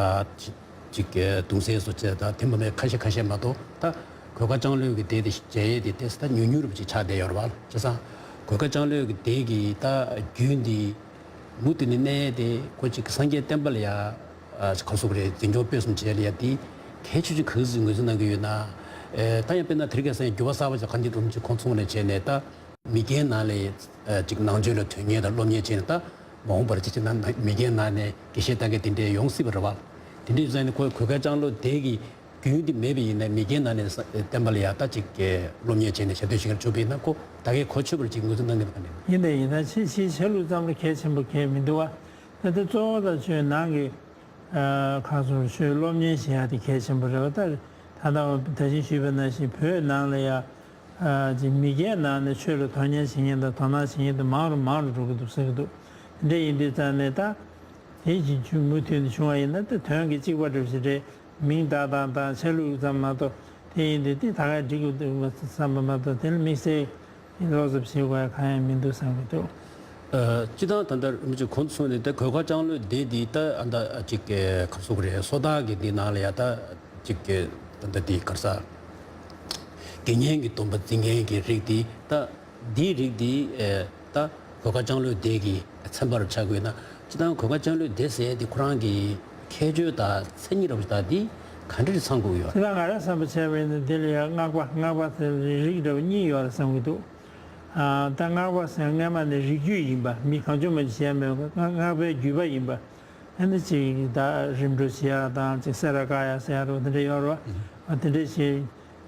ཅིག་གདུང་སྲས་སོགས་བཅས་ད་ཐེམ་པ་མེད་ཁ་ཤས་ཁ་ཤས་མ་གཏོགས། ད་གོས་དཀར་ལྕང་ལོའི་གི་སྡེ་དེ་མཇལ་ཡས་དེ་ཏོག་ཙམ་ད་ཉུང་ཉུང་རུ་ཅིག་ཆགས་བསྡད་ཡོད་རེད་བ། བྱས་ཙང་གོས་དཀར་ལྕང་ལོའི་གི་སྡེ་གི་ད་རྒྱུན་དེ་མུ་མཐུད་ནས་གནས་ཡས་དེ་ཁོ་ཅིག་སངས་རྒྱས་བསྟན་པ་ལ་ཡ་ག་རེ་ཟེར་དགོས་རེད། འཛིན་སྐྱོང་སྤེལ་གསུམ་བྱེད་ཡས་ལ་ཡ་དེ་གལ་ཆེ་ཆུང་ག་ཚོད་ངོས་འཛིན་གནང་གི་ཡོད་ན། ད་ཡང་དཔེར་ན་དེ་རིང་ཁ་སང་འགྱུར་བ་གསར་པ་ཅིག་གང་ཅི་འགྲོ་མི་ཅིག་ཁོང་ཚོ་ནས་བྱས་ནས་ད། མི་སྒེར་ནང་ལ་ཨ་ཅིག་ནང་ཆོས་ལ་དོན་གཉེར་དང་སློབ་གཉེར་བྱས་ནས་ད་མ་འོངས་པར་ཅིག་ཅིག་ནང་མི་སྒེར་ནང་ནས་དགེ་བཤེས་ལྟ་མཁན་དེ་འདྲས་ཡོང་སྲིད་པ་རེད་བ། དེ་འདྲས་ཡིན་ཙང་ནི་ཁོས་གོས་དཀར་ལྕང་ལོ་དེ་གི་རྒྱུན་དེ་མེད་པ་ཡིན་ན་མི་སྒེར་ནང་ནས་བསྟན་པ་ལ་ཡ་ད་ཅིག་སློབ་གཉེར་བྱས་ནས་ཞབས་འདེགས་ཞུ་མཁན་བྱུང་བ་ཡིན་ན་ཁོ་ད་གའི་གོ་ཆོད་པར་ཅིག་ངོས་འཛིན་གནང་གི་འདུག་ག་ནས། ཡིན་ད་ཡིན་ད་ཕྱི་ཕྱི་ཆ་ལུགས་ཙམ་ལ་གལ་ཆེན་པོ་གལ་མི་འདུག་བ། ད་ལྟ་གཙོ་བོ་ད་ཆོས་ནང་གི་ཁ་སོར་ཆོས་སློབ་གཉེར་བྱེད་ཡ་དེ་གལ་ཆེན་པོ་རེད་བ། ད་ད་ལྟ་ད་ཅིག་ཞུས་པ་ནང་བཞིན་བོད་ནང་ལ་ཡ། ཅིག་མི་སྒེར་ནང་ནས་ཆོས་ལ་དོན་གཉེར་བྱེད་མཁན་དང་དོ་སྣང་བྱེད་མཁན་དེ་མང་རུ་མང་རུ་འགྲོ་གི་འདུག་ཟེར་གི་འདུག་དེ་འདྲ་ཡིན་དུས་ཙང་ནས་ད་དེ་བཞིན་ཆུ་མུ་མཐུད་ནས་བྱུང་བ་ཡིན་ན་ད་དོན་གྱི་གཅིག་པ་འདྲ་ཞིག་རེད། མིང་བཏགས་སྟངས་དང་ཆ་ལུགས་ཙམ་མ་གཏོགས་དེ་ཡིན་དུས་དེ་ད་ག་འགྲིག་གི་འདུག་བསམ་པ་མ་གཏོགས་དེ་ལ་དམིགས་བསལ་བློ་འཚབ་བྱེད་དགོས་ཡ་གང་ཡང་མི་འདུག་བསམ་གི་འདུག་སྤྱི་བཏང་ད་ལྟ་རིན་པོ་ཆེ་གོང་དུ་སོང་ནས་ད་གོས་དཀར་ལྕང་ལོའི་སྡེ་འདི་ད་ཨ་ད་ཅིག་ག་རེ་ཟེར་དགོས་རེད། སོ་ཐར་གྱི་འདི་ནང་ལ་ཡ་ད། ཅིག་གི་ད་ལྟ་དེ་ག་རེ་ཟེར། དགེ་བསྙེན་གྱི་སྡོམ་པ་འཛིན་མཁན་གྱི་རིགས་དེ་ད་འདིའི་རིགས་དེ་ཨེ་ད་གོས་དཀར་ལྕང་ལོའི་སྡེ་གི་ཚན་པ་རུ་ཆགས་དགོས་ན། སྤྱིར་བཏང་གོས་དཀར་ལྕང་ལོའི་སྡེ་ཟེར་དེ་ཁོ་རང་གི་ཁྱད་ཆོས་དང་མཚན་ཉིད་རབ་ད་དེ་ག་འདྲ་རེ་ཚང་དགོས་ཡོད། དེ་ལ་ང་རང་བསམ་པ་བྱས་པ་ཡིན་ན་དེ་ལ་ཡང་སྔགས་པ་སྔགས་པ་ཟེར་རིགས་རབ་གཉིས་ཡོད་རེད་བསམ་གྱི་འདུག་ཨ་ད་སྔགས་པ་ཟེར་སྔ་མ་ནས་རིགས་རྒྱུད་ཡིན་པ་མི་གང་བྱུང་མ་བྱས་མེད་པ་སྔགས་པའི་རྒྱུད་པ་ཡིན་པ། ཨ་ནི་ཅིག་ད་རིམ་གྲོ་བྱེད་ཡག་དང་ཅིག་སེ་ར་བཀག་ཡག་ཟེར་ཡག་རོ་དེ་འདྲ་ཡོད་རེད་བ། ཨ་དེ་འདྲ་བྱེད་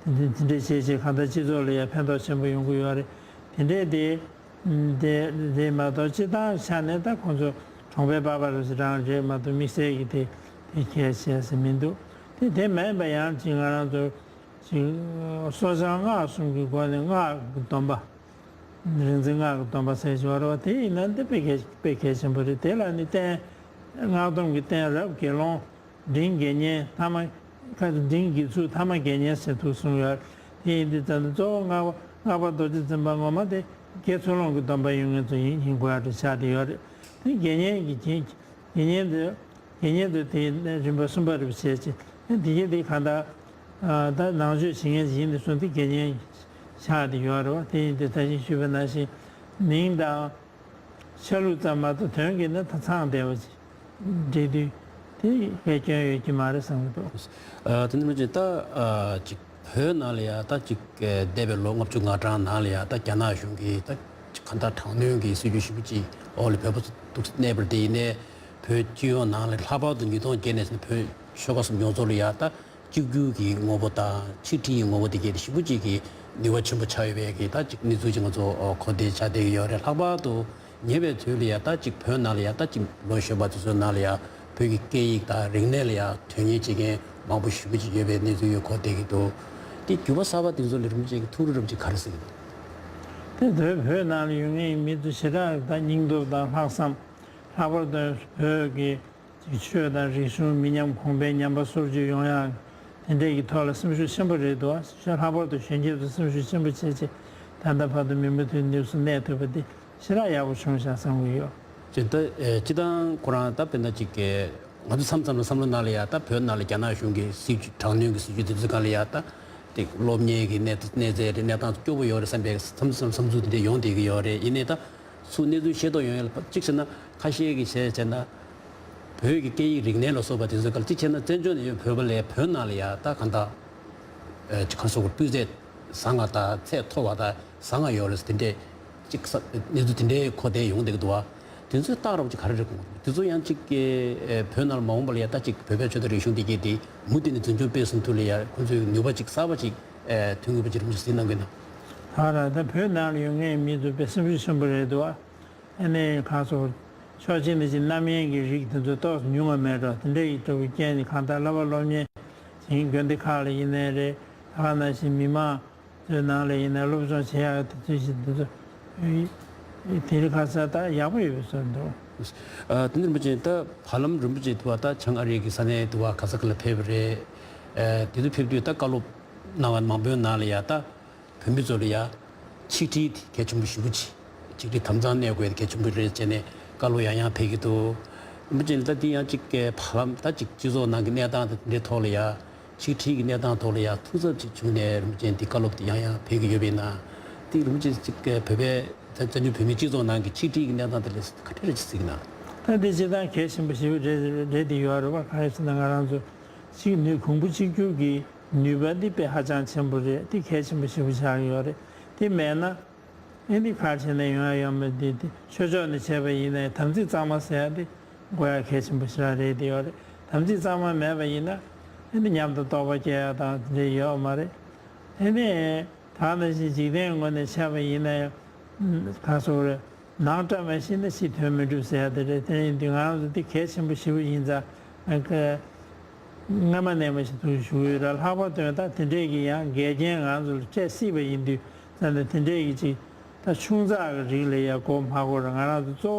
དེ་འདྲ་དེ་འདྲ་བྱེད་བྱེད་གང་ལྟར་སྤྱི་ཚོགས་ལ་ཡང་ཕན་ཐོགས་ཆེན་པོ་ཡོང་གི་ཡོད་རེད། དེ་འདྲས་དེ་དེ་དེ་མ་གཏོགས་སྤྱི་བཏང་ཆ་ནས་ད་ཁོང་ཚོ་གྲོང་པའི་པ་ཕ་རེད་ཟེར་རང་རེད་མ་གཏོགས་དམིགས་བསལ་གྱི་དེ་དེ་གལ་ཆེ་ཟེར་མི་འདུག་དེ་དེ་མིན་པ་ཡང་ཅིག་ང་རང་ཚོ་ཅིག་སོ་བྱང་སྔགས་གསུམ་གྱི་སྒོ་ནས་སྔགས་ཀྱི་སྡོམ་པ། རིག་འཛིན་སྔགས་ཀྱི་སྡོམ་པ་ཟེར་བྱུང་བ་རེད་བ། དེ་ཡིན་ན་འདི་དཔེ་གལ་དཔེ་གལ་ཆེན་པོ་རེད། དེ་ལ་ནི་རྟེན་སྔགས་སྡོམ་གྱི་རྟེན་རབ་དགེ་སློང་འབྲིང་དགེ་བསྙེན་ཐ་མ་ཁ་འབྲིང་དགེ་ཚུལ་ཐ་མ་དགེ་བསྙེན་ཟེར་དུ་གསུངས་ཡོད། དེ་ཡིན་དུས་ཙམ་ནས་གཙོ་བོ་སྔགས་པ་སྔགས་པ་རྡོ་རྗེ་འཛིན་པ་ངོ་མ་དེ་དགེ་ཚུལ་སློང་གི་སྡོམ་པ་ཡོད་མཁན་ཚོ་ཡིན་ཡིན་དགོས་ཡག་འདྲ་ཆགས་བསྡད་ཡོད་རེད། དེ་དགེ་བསྙེན་གྱི་དགེ་བསྙེན་དེ། དེ་ཉིད་དུ་དེའི་རིམ་པ་གསུམ་པ་རུ་བྱས་ཏེ་དེ་གའི་དེ་གང་ལྟར་ད་ནང་ཆོས་བྱེད་མཁན་ཞིག་ཡིན་དུས་སོང་དེ་དགེ་བསྙེན་ཆགས་ཏེ་ཡོད་རེད་བ། དེ་ཡིན་དུས་ད་གིན་ཞུས་པ་ནང་བཞིན་མིང་དང་ཆ་ལུགས་ཙམ་མ་གཏོགས་དོན་གྱི་ནི་ད་ཚང་བསྡད་པ་ཅིག་འབྲེལ་དུས་དེ་བས་སྐྱོན་ཡོད་ཀྱི་མ་རེད་བསམ་གྱི་འདུག་དེ་ནི་མ་ཅིག་ད་ཅིག་བོད་ནང་ལ་ཡ་ད་ཅིག་འདས་པའི་ལོ་ལྔ་བཅུ་ང་གྲངས་ནང་ལ་ཡ་ད་རྒྱ་ནག་གཞུང་གིས་ད་གང་ལྟར་དྲག་གནོན་གྱི་སྲིད་བྱུས་ཞིབ་པོ་ཅིག་འོག་ལ་བོད་པ་ཚོ་འདུག་གནས་པར་དེ་ཡིན་ནའི་བོད་སྤྱི་ཡོངས་ནང་ལ་ལྷག་པར་དུ་ཉིས་སྟོང་བརྒྱད་ནས་བཟུང་བོད་ཆོལ་ཁ་གསུམ་ཡོངས་རྫོགས་ལ་ཡ་ད་གཅིག་གྱུར་གྱི་ངོ་བོ་དང་ཆིག་སྒྲིལ་གྱི་ངོ་བོ་དེ་གས་ཞིབ་པོ་ཅིག་གི་ནུས་པ་ཆེན་པོ་ཆགས་ཡོད་པའི་གི་ད་ཅིག་གནས་ཚུལ་ཅིག་ང་ཚོ་གོ་བདེ་ཆགས་བསྡད་ཀྱི་ཡོད་རེད། ལྷག་པར་དུ་ཉེ་བའི་དུས་ལ་ཡ་ད་ཅིག་བོད་ནང་ལ་ཡ་ད་ཅིག་ལོ་གཞོན་པ་དེ་ཚོའི་ནང་ལ་ཡ་བོད་ཀྱི་སྐད་ཡིག་དང་རིག་གནས་ལ་ཡ་དོན་གཉེར་བྱེད་མཁན་མང་པོ་ཞེ་པོ་ཅིག་ཡོད་པའི་གནས་ཚུལ་ཡོད་གོ་བསྡད་ཀྱི་འདུག་དེ་འགྱུར་བ་གསར་པ་དེ་ཚོ་ལ་རིན་པོ་ཆེ་གི་ཐུགས་རེ་རིན་པོ་ཆེ་ག་རེ་ཟེར་གྱི་འདུག་དེ་དུས་བོད་ནང་ལ་ཡོད་མཁན་མི་ཚོ་ཞེ་དྲག་ད་སྙིང་སྟོབས་དང་ལྷག་བསམ། ལྷག་པར་དུ་བོད་ཀྱི་ཅིག་ཆོས་དང་རིག་གཞུང་མི་ཉམས་གོང་འཕེལ་ཉམས་པ་སོར་ཆུད་ཡོང་ཡག་དེ་འདྲས་ཀྱི་ཐོག་ལ་སེམས་ཤུགས་ཆེན་པོ་རེད་འདུག་ཤ་ལྷག་པར་དུ་གཞོན་སྐྱེས་ཚོ་སེམས་ཤུགས་ཆེན་པོ་བྱས་རྗེས་ད་ལྟ་བར་དུ་མུ་མཐུད་གནས་སུ་གནས་ཐུབ་པ་འདི་ཞེ་དྲག་ཡག་པོ་བྱུང་ཤག་བསམ་གྱི་ཡོད། ཅེས་ད་ཨེ་སྤྱི་བཏང་ཁོ་རང་ད་དཔེར་ན་ཅིག་གི་ང་ཚོ་མཚམས་མཚམས་ལ་བསམ་བློ་ནང་ལ་ཡ་ད་བོད་ནང་ལ་རྒྱ་ནག་གཞུང་གི་སྲིད་བྱུས་དྲག་གནོན་གྱི་སྲིད་བྱུས་དེ་ཚོའི་སྒང་ལ་ཡ་ད་དེ་སློབ་གཉེར་གྱི་གནས་གནས་ཚད་དེ་གནས་སྟངས་སྐྱོ་པོ་ཡོད་རེད་བསམ་པའི་བསམ་ཚུལ་དེ་འདྲ་ཡོང་བསྡད་ཀྱི་ཡོད་རེད། ཡིན་ནའི་ད་ཚུར་གནས་ཚུལ་ཤེས་རྟོགས་ཡོང་ཡ་ལ་གཅིག་བྱས་ན་ཁ་ཤས་ཀྱིས་བྱས་བྱས་ན་བོད་ཀྱི་སྐད་ཡིག་རིག་གནས་ལ་སོགས་པ་དེ་ཚོའི་སྒང་ལ་གཅིག་བྱས་ན་བཙན་བྱོལ་ནས་ཡོད་བོད་པ་ལས་བོད་ནང་ལ་ཡ་ད་གང་ལྟར་ཨེ་ཅིག་ག་རེ་ཟེར་དགོས་རེད། སྤུས་ཚད་བཟང་ང་དང་ཚད་མཐོ་བ་དང་བཟང་ང་ཡོད་རེད་ཟེར་དེ་འདྲས་ཅིག་ས་གནས་ཚུལ་དེ་འདྲའི་གོ་བསྡད་ཡོང་བསྡད་ཀྱི་འདུག་བ། དེ་ཚོའི་རྟགས་རོབ་ཅིག་ག་རེ་རེད་དགོངས་འདུག་དེ་ཚོ་ཡང་ཅིག་གི་ཨེ་བོད་ནང་ལ་མ་འོངས་པ་ལ་ཡ་ད་ཅིག་བོད་པའི་ཆོས་དང་རིག་གཞུང་འདི་གས་དེ་མུ་མཐུད་ནས་འཛིན་སྐྱོང་སྤེལ་གསུམ་ཐུབ་ལ་ཡ་ཁོང་ཚོའི་ནུས་པ་ཅིག་གསར་པ་ཅིག་ཨེ་ཐོན་དགོས་པ་ཅིག་རིམ་གྱིས་གཟིགས་གནང་གི་ན། ད་ར་ད་བོད་ནང་ལ་ཡོད་མཁན་མི་ཚོ་དཔེ་སེམས་ཤུགས་ཆེན་པོ་རེད་འདུག་བ། ཨ་ནི་གང་སོགས་ཕྱོགས་གཅིག་ནས་ཅིག་རྣམ་གཡེང་གི་རིགས་དེ་ཚོ་ཏོག་ཙམ་ཉུང་བ་མེད་འགྲོ། དེ་འདྲ་ཡི་འགྲོ་བའི་རྐྱེན་ནི་གང་ལྟར་བསླབ་པ་སློབ་གཉེར་བྱེད་མཁན་དགོན་སྡེ་ཁག་ལ་ཡིན་ནའི་རེད། ད་ག་ནང་བཞིན་མི་མང་ཚོའི་ནང་ལ་ཡིན་ན་སློབ་སྦྱོང་བྱེད་ཡག་དེ་ཚོའི་ཞིག་དེ་ཚོ་དེ་རིང་ཁ་སང་ད་ཡག་པོ་ཡོད་པའི་བཟོ་འདུག་ཨ་དེ་འདྲ་རིན་པོ་ཆེ་ད་བར་ལམ་རིན་པོ་ཆེ་དུ་བ་ད་བྱང་ཨ་རི་གི་ས་གནས་དུ་བ་ག་ས་ག་ལ་ཕེབས་པ་རེད། ཨ་དེ་ཚོ་ཕེབས་དུས་ད་བཀའ་སློབ་གནང་བ་མང་པོའི་ནང་ལ་ཡ་ད། བོད་མི་ཚོ་ལ་ཡ་ཆིག་སྒྲིལ་དེ་གལ་ཆེན་པོ་ཞེ་པོ་ཅིག་ ཆིག་སྒྲིལ་དམ་གཙང་གནས་དགོས་གལ་ཆེན་པོ་རེད་ཅེས་ནས་བཀའ་སློབ་ཡང་ཡང་ཕེབས་ཀྱི་འདུག། རིན་པོ་ཆེ་ད་འདི་ཡང་ཅིག་གི་བར་ལམ་ད་ཅིག་སྤྱི་ཚོགས་ནང་གི་གནས་སྟངས་དེ་འདྲའི་ཐོག་ལ་ཡ། ཆིག་སྒྲིལ་གྱི་གནས་སྟངས་ཐོག་ལ་ཡ་ཐུགས་འཚབ་ཅིག་བྱུང་ནས་རིན་པོ་ཆེ་འདི་བཀའ་སློབ་དེ་ཡང་ཡང་ཕེབས་ཀྱི་ཡོད་པས་ན། འདི་རིན་པོ་ཆེ་ཅིག་གི་བོད་པའི་ད་བཙན་བྱོལ་བོད་མིའི་སྤྱི་ཚོགས་ནང་གི་ཆིག་སྒྲིལ་གྱི་གནས་སྟངས་དེ་ལ་ག་འདྲ་ཅིག་གཟིགས་ན། ད་འདི་སྤྱིར་བཏང་གལ་ཆེན་པོ་ཞེ་པོ་རེད་རེད་དེ་ཡོད་རེད་བ། གང་ཡིན་ཟེར་ན་ང་རང་ཚོ་གཅིག་ནུས་གོང་བུ་གཅིག་གྱུར་གྱི་ནུས་པ་འདི་དཔེ་ཧ་ཅང་ཆེན་པོ་རེད། འདི་གལ་ཆེན་པོ་ཞེ་པོ་ཆགས་ཀྱི་ཡོད་རེད། དེ་མེད་ན། ཨེ་འདི་ག་བྱས་ནས་ཡོང་ཡ་ཡོད་མེད་འདི་དེ་ཆོས་ཕྱོགས་ནས་བྱས་པ་ཡིན་ནའི་དམ་ཚིག་གཙང་མ་ཟེར་ཡ་འདི་དགོས་ཡ་གལ་ཆེན་པོ་ཞེ་དྲག་རེད་དེ་ཡོད་རེད། དམ་ཚིག་གཙང་མ་མེད་པ་ཡིན་ན་ཨེ་འདི་ཉམས་དང་རྟོགས་པ་སྐྱེ་ཡ་དང་དེ་འདྲ་ཡོད་མ་རེད། ཨེ་འདི་ད་ནང་བཞིན་འཇིག་རྟེན་ངོས་ནས་བྱས་པ་ཡིན་ན་ཡང་ག་སོག་རེད། ནང་བཀྲ་མ་ཤིས་ན་ཕྱི་དོན་མི་འགྲུབ་ཟེར་ཡ་དེ་རེད། དེ་ཡིན་དུས་ང་རང་ཚོ་འདི་གལ་ཆེན་པོ་ཞེ་པོ་ཡིན་ཙང་། སྔ་མ་ནས་མ་ཞིག་ཏུ་ཞུ་ཡོད་ར། ལྷག་པར་དུ་ད་དེ་འདྲས་ཀྱི་ཡང་འགལ་རྐྱེན་ང་ཚོ་ལ་འཕྲད་སྲིད་པ་ཡིན་དུས་ཙང་ནས་དེ་འདྲས་ཀྱི་ཅིག་ད་ཆུང་ཙག་གི་རིགས་ལ་ཡ་མགོ་མ་འཁོར་ར། ང་རང་ཚོ་གཙོ་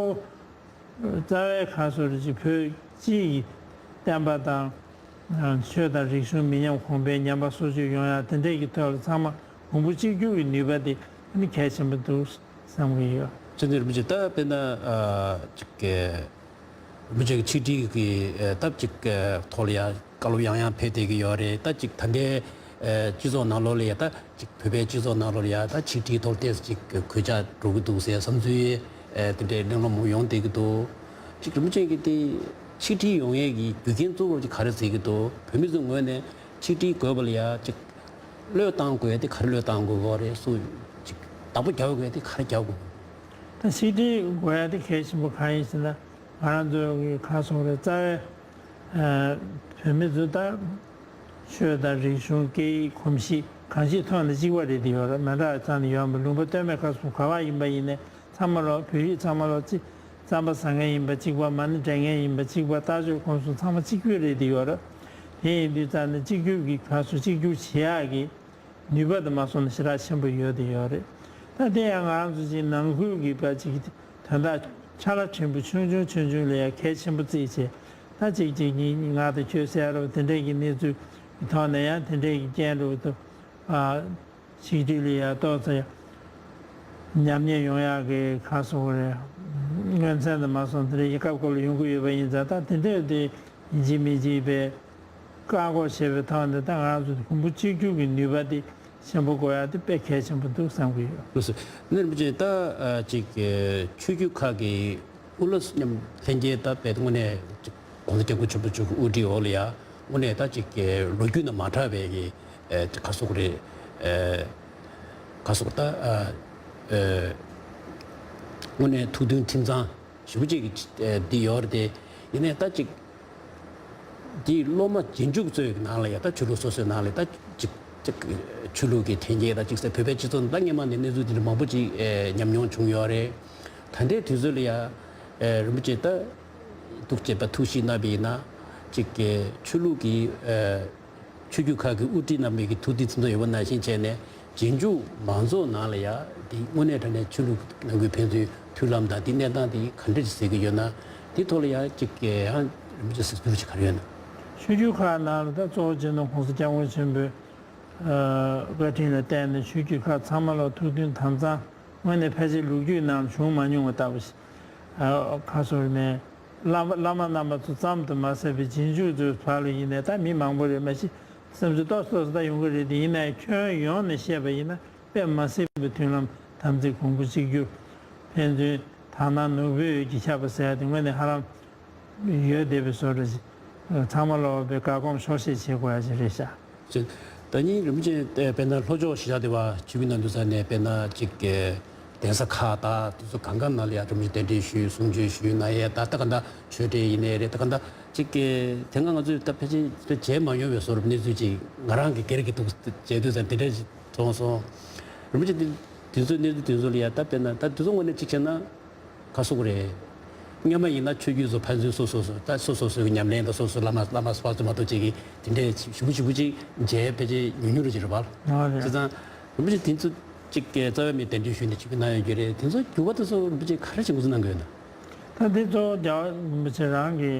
བོ་རྩ་བའི་ཁ་སོ་རེ་ཅིག་བོད་སྤྱི་ཡི་བསྟན་པ་དང་ཆོས་དང་རིག་གཞུང་མི་ཉམས་གོང་འཕེལ་ཉམས་པ་སོར་ཆུད་ཡོང་ཡ་དེ་འདྲས་ཀྱི་ཐོག་ལ་ཚང་མ་གོང་བུ་གཅིག་གྱུར་གྱི་ནུས་པ་དེ་ནི་གལ་ཆེན་པོ་འདུག་བསམ་གྱི་ཡོད། ཅི་ནས་རིན་པོ་ཆེ་ད་དཔེར་ན་ཅིག་གི་རིན་པོ་ཆེ་གི་ཆིག་སྒྲིལ་གྱི་སྟབས་ཅིག་ཐོག་ལ་ཡ་བཀའ་སློབ་ཡང་ཡང་ཕེབས་བསྡད་ཀྱི་ཡོད་རེད། ད་ཅིག་ད་ལྟའི་སྤྱི་ཚོགས་ནང་ལོགས་ལ་ཡ་ད་ཅིག་བོད་པའི་སྤྱི་ཚོགས་ནང་ལོགས་ལ་ཡ་ད་ཆིག་སྒྲིལ་ཐོག་ཏོག་ཙམ་ཅིག་གོད་ཆག་འགྲོ་གི་འདུག་ཟེར་བསམ་ཚུལ་དེ་འདྲའི་གླེང་སློང་མང་ཡོང་བསྡད་ཀྱི་འདུག། ཅིག་རིན་པོ་ཆེ་གིས་དེ་ཆིག་སྒྲིལ་ཡོང་ཡས་ཀྱི་རྒྱུ་རྐྱེན་གཙོ་བོ་ཅིག་ག་རེ་གཟིགས་ཀྱི་འདུག། བོད་མི་ཚོའི་ངོས་ནས་ཆིག་སྒྲིལ་དགོས་པ་ལ་ཡ་ཅིག་བློས་བཏང་དགོས་ཡ་དེ་ག་རེ་བློས་བཏང་དགོས་ཀྱི་རེད། སུ་ཅིག་བདག་པོ་རྒྱག་དགོས་ཡ་དེ་ག་རེ་རྒྱག་དགོས། ད་ཆིག་སྒྲིལ་དགོས་ཡ་དེ་གལ་ཆེན་པོ་གང་ཡིན་ཟེར་ན། ང་རང་ཚོའི་གི་ཁ་སོང་རེད། རྩ་བའི་བོད་མི་ཚོ་ད་ཆོས་དང་རིག་གཞུང་སྐད་ཡིག་གོམས་གཤིས་གང་ཅིའི་ཐོག་ནས་གཅིག་པ་རེད་དེ་ཡོད་རེད། མི་འདྲ་ཙམ་ནས་ཡོད་མ། ལུང་པ་སྟོད་སྨད་ཁ་སོང་ག་བ་ཡིན་པ་ཡིན་ནའི་ཚང་མ་ལོ་བོད་རིགས་ཚང་མ་ལོ་གཅིག་རྩམ་པ་ཟ་མཁན་ཡིན་པ་གཅིག་པ། མ་ཎི་འདྲེན་མཁན་ཡིན་པ་གཅིག་པ། ལྟ་སྤྱོད་གོམས་གཤིས་ཚང་མ་གཅིག་པ་རེད་དེ་ཡོད་རེད། དེ་ཡིན་དུས་ཙང་ནས་གཅིག་གྱུར་གྱི་ཁ་སོང་གཅིག་གྱུར་བྱེད་ཡག་གི་ནུས་པ་དེ་མ་སོང་ན་ཞེ་དྲག་ཆེན་པོ་ཡོད་དེ་ཡོད་རེད། ད་དེ་ཡང་ང་རང་ཚོ་ཅིག་ནང་ཁུལ་གྱི་པ་ཅིག་དོན་དག་ཆ་ལ་ཕྲན་བུ་ཆུང་ཆུང་ཆུང་ཆུང་ལ་ཡང་གལ་ཆེན་པོ་བརྩིས་བྱས། ད་ཅིག་ཅིག་ཉིན་ང་དང་ཁྱོད་ཟེར་རོ་དེ་འདྲས་ཀྱི་གནས་ཚུལ་གྱི་ཐོག་ནས་ཡང་དེ་འདྲས་ཀྱི་རྐྱེན་རུ་དུ་ཨ་ཆིག་སྒྲིལ་ལ་ཡང་ཏོག་ཙམ་ཉམས་ཉེས་ཡོང་ཡག་གི་ཁ་སོ་རེད། མངོན་ཚན་དུ་མ་སོང་དེ་འདྲས་ཀྱི་སྐབས་སྐབས་ལ་ཡོང་གི་ཡོད་པ་ཡིན་ཙང་། ད་དེ་འདྲས་དེ་ཡིན་གཅིག་མིན་གཅིག་པའི་བཀག་འགོག་བྱེད་པའི་ཐོག་ནས་ད་ང་རང་ཚོ་གོང་བུ་གཅིག་གྱུར་གྱི་ནུས་པ་དེ་ཆེན་པོ་དགོས་ཡ་དེ་དཔེ་གལ་ཆེན་པོ་འདུག་བསམ་གྱི་ཡོད། ལགས་སོ། ནི་རིན་པོ་ཆེ་ད་ཅིག་ཆོས་བརྒྱུད་ཁག་གི་དབུ་བླ་མཉམ་ལྷན་རྒྱས་ད་དཔེ་དངོས་གནས་ཅིག་༸གོང་ས་༸སྐྱབས་མགོན་ཆེན་པོ་མཆོག་གི་དབུ་ཁྲིད་འོག་ལ་ཡ་དངོས་གནས་ད་ཅིག་ལོ་རྒྱུས་ནང་མ་གྲགས་པའི་གི་ཁ་སོག་རེད། ཁ་སོག་ད་དངོས་གནས་ཐུགས་མཐུན་ཁྲིམས་གཙང་ཞེ་པོ་ཅིག་གི་འདི་ཡོད་རེད་དེ། ཡིན་ནའི་ད་ཅིག་འདི་སློབ་མ་རྗེས་འཇུག་ཚོའི་ནང་ལ་ཡ་ད་ཆོས་ལུགས་སོ་སོའི་ནང་ལ་ད་ཅིག་ཅིག་ཆོས་ལུགས་ཀྱི་འཐེན་འཁྱེར་ད་ཅིག་ས་བོད་པའི་སྤྱི་ཚོགས་ནང་ད་སྔོན་མ་ནས་གནས་ཚུལ་དེ་འདྲ་མང་པོ་ཅིག་ཉམས་མྱོང་བྱུང་ཡོད་རེད། ད་ལྟའི་དུས་ཚོད་ལ་ཡ་རིན་པོ་ཆེ་ད་ཐུགས་བསྐྱེད་པ་ཐུགས་གཤིས་གནང་བ་ཡིན་ན་ཅིག་ཆོས་ལུགས་ཀྱི་ཆོས་བརྒྱུད་ཁག་གི་དབུ་ཁྲིད་རྣམ་པའི་གི་ཐུགས་འདུན་ཚིམ་ཚོམ་ཡོད་པ་ནང་བཞིན་བྱས་ནས་རྗེས་འཇུག་མང་ཚོགས་ནང་ལ་ཡ་འདི་དངོས་གནས་དྲང་གནས་ཆོས་ལུགས་ནང་ཁུལ་ཕན་ཚུན་མཐུན་ལམ་དང་འདི་གནས་སྟངས་འདི་ག་འདྲ་ཞིག་གཟིགས་ཀྱི་ཡོད་ན། འདི་ཐོག་ལ་ཡ་ཅིག་ཡང་རིན་པོ་ཆེ་གཟིགས་ཚུལ་ཅིག་ག་རེ་ཡོད་ན། ཆོས་བརྒྱུད་ཁག་ནང་ལ་ད་གཙོ་བོ་བྱས་ན་༸གོང་ས་༸སྐྱབས་མགོན་ཆེན་པོས་བཀའ་དྲིན་ལ་བརྟེན་ནས་ཆོས་བརྒྱུད་ཁག་ཚང་མ་ལ་ཐུགས་མཐུན་དམ་གཙང་དངོས་གནས་ཕལ་ཆེར་ལོ་རྒྱུས་ནང་བྱུང་མ་མྱོང་བ་ལྟ་བུ་ཞིག་ཁ་སོར་ནས། བླ་མ་བླ་མ་རྣམ་པ་ཚོ་ཙམ་དུ་མ་ཟད་པའི་རྗེས་འཇུག་ཚོའི་བར་ལ་ཡིན་ནའི་ད་མི་མང་པོ་རེད་མ་གཞི་བསམ་ཚུལ་ཏོག་ཙམ་ཏོག་ཙམ་ད་ཡོང་གི་རེད་དེ། ཡིན་ནའི་ཁྱོན་ཡོངས་ནས་བཤད་པ་ཡིན་ན་དཔེ་མ་སྲིད་པའི་མཐུན་ལམ་དམ་ཚིག་གོང་བུ་གཅིག་གྱུར་ཕན་ཚུན་དག་སྣང་ནོར་བུའི་འོད་ཀྱིས་ཁྱབ་པ་ཟེར་ཡ་དེ་དངོས་གནས་ཧ་ལམ་ཡོད་བསྡད་པའི་བཟོ་འདྲ་ཞིག་ཚང་མ་ལོག་པའི་བཀའ་དགོངས་ཤོག་བཤད་བྱེད་དགོས་ཡ་ཅིག་རེད་ཤག། ཅེས། ད་ཉིན་རིན་པོ་ཆེ་དཔེར་ན་ལྷོ་ཕྱོགས་གཞིས་ཆགས་སྡེ་བ་ཆུ་བཞི་སྣ་བདུན་ས་ནས་དཔེར་ན་ཅིག་གི་གདན་ས་ཁག་དང་དེ་ཚོ་གང་ག་ནང་ལ་ཡང་རིན་པོ་ཆེ་གདན་འདྲེན་ཞུས་གསུང་ཆོས་ཞུས་གནང་ཡས། ད་ད་ག་འདྲ་ཆོས་འབྲེལ་ཡིན་ནའི་རེད། ད་ག་འདྲ་ཅིག་གི་དེ་སྔ་ང་ཚོས་ད་ཕལ་ཆེར་མཇལ་མ་མྱོང་བའི་བཟོ་འདྲ་གནས་ཚུལ་ཅིག་ང་རང་གི་སྒེར་གྱི་འདུག་མཇལ་དུས་ཙང་དེ་འདྲ་ཞིག་མཐོང་སོང་། རིན་པོ་ཆེ་འདི་དུས་ཚོད་གནས་ཚུལ་དེ་ཚོ་ལ་ཡང་ད་དཔེར་ན་ད་དུས་ཚོད་དངོས་གནས་གཅིག་བྱས་ན་ཁ་སོག་རེད། སྔོན་མ་ཡིན་ན་ཆོས་བརྒྱུད་ཚོ་ཕན་ཚུན་སོ་སོ་སོ་ད་སོ་སོ་སོའི་ཉམས་ལེན་དང་སོ་སོ་བླ་མ་བླ་མ་སོ་སོ་མ་གཏོགས་ཅིག་གིས་དེ་འདྲའི་ཞུ་བུ་ཞུ་བུ་ཅིག་མཇལ་ཕལ་ཆེར་ཉུང་ཉུང་རེད་ཅིག་རེད་པ། ཨ་རེད། བྱས་ཙང་རིན་པོ་ཆེ་དེ་ཚོ་ཅིག་གི་རྩ་བའི་མི་གདན་འདྲེན་ཞུས་ནས་ཅིག་གནང་ཡོད་ཀྱི་རེད། དེ་ཚོ་འགྱུར་བ་དེ་ཚོ་རིན་པོ་ཆེ་ག་རེ་ཅིག་འགོ་འཛུགས་གནང་གི་ཡོད་ན། ད་འདི་གཙོ་བོ་རྒྱལ་བ་རིན་པོ་ཆེ་རང་གི་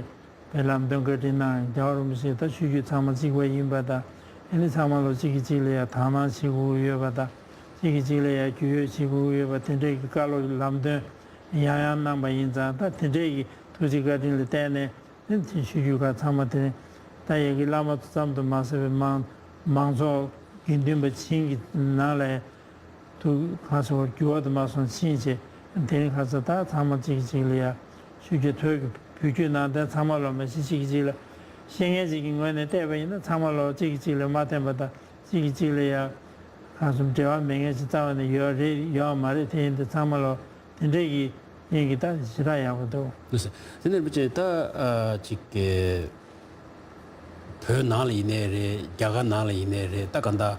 དཔེ་ལམ་སྟོན་བཀའ་དྲིན་གནང་། རྒྱལ་བ་རིན་པོ་ཆེ་ད་ཆོས་བརྒྱུད་ཚང་མ་གཅིག་པ་ཡིན་པ་དང་། ཨ་ནི་ཚང་མ་ལོ་གཅིག་གིས་གཅིག་ལ་ཡང་དག་སྣང་བྱེད་དགོས་ཡོད་པ་དང་། གཅིག་གིས་གཅིག་ལ་ཡ་རྒྱུས་ཡོད་བྱེད་དགོས་ཀྱི་ཡོད་པ་དེ་འདྲས་ཀྱི་བཀའ་སློབ་ལམ་སྟོན་ཡང་ཡང་གནང་པ་ཡིན་ཙང་། ད་དེ་འདྲས་ཀྱི་ཐུགས་རྗེ་བཀའ་དྲིན་ལ་བརྟེན་ནས་དེ་ཆོས་བརྒྱུད་ཁག་ཚང་མ་དེ་ད་ཡ་གི་བླ་མ་ཙམ་དུ་མ་ཟད་པའི་མང་མང་ཚོགས་དགེ་འདུན་པ་བྱིངས་ཀྱི་ནང་ལ་ཐུགས་ཁ་སོ་བར་འགྱུར་བ་དུ་མ་སོང་ཕྱིན་ཆད་དེ་རིང་ཁ་ས་ད་ཚང་མ་གཅིག་གཅིག་ལ་ཡ་ཆོས་བརྒྱུད་ཐོས་ཀྱི་བོད་བརྒྱུད་ནང་བསྟན་ཚང་མ་ལོ་མ་གཞི་གཅིག་གཅིག་ལ་ཤེས་མཁན་ཅིག་གི་ངོས་ནས་བལྟས་པ་ཡིན་ན་ཚང་མ་ལོ་གཅིག་གཅིག་ལ་མ་བརྟེན་པ་དང་གཅིག་གིས་གཅིག་ལ་ཡ་ཁ་སོ་འབྲེལ་བ་མེད་མཁན་ཅིག་རྩ་བ་ནས་ཡོད་རེད་ཡོད་མ་རེད། དེ་ཡིན་དུས་ཚང་མ་ལོ་དེ་འདྲས་ཀྱི་ཡིན་གྱི་ད་ཞེ་དྲག་ཡག་པོ་འདུག་དེ་ནས་རིན་པོ་ཆེ་ད་ཅིག་གི་བོད་ནང་ལ་ཡིན་ནའི་རེད། རྒྱ་གར་ནང་ལ་ཡིན་ནའི་རེད། ད་ག་འདྲ་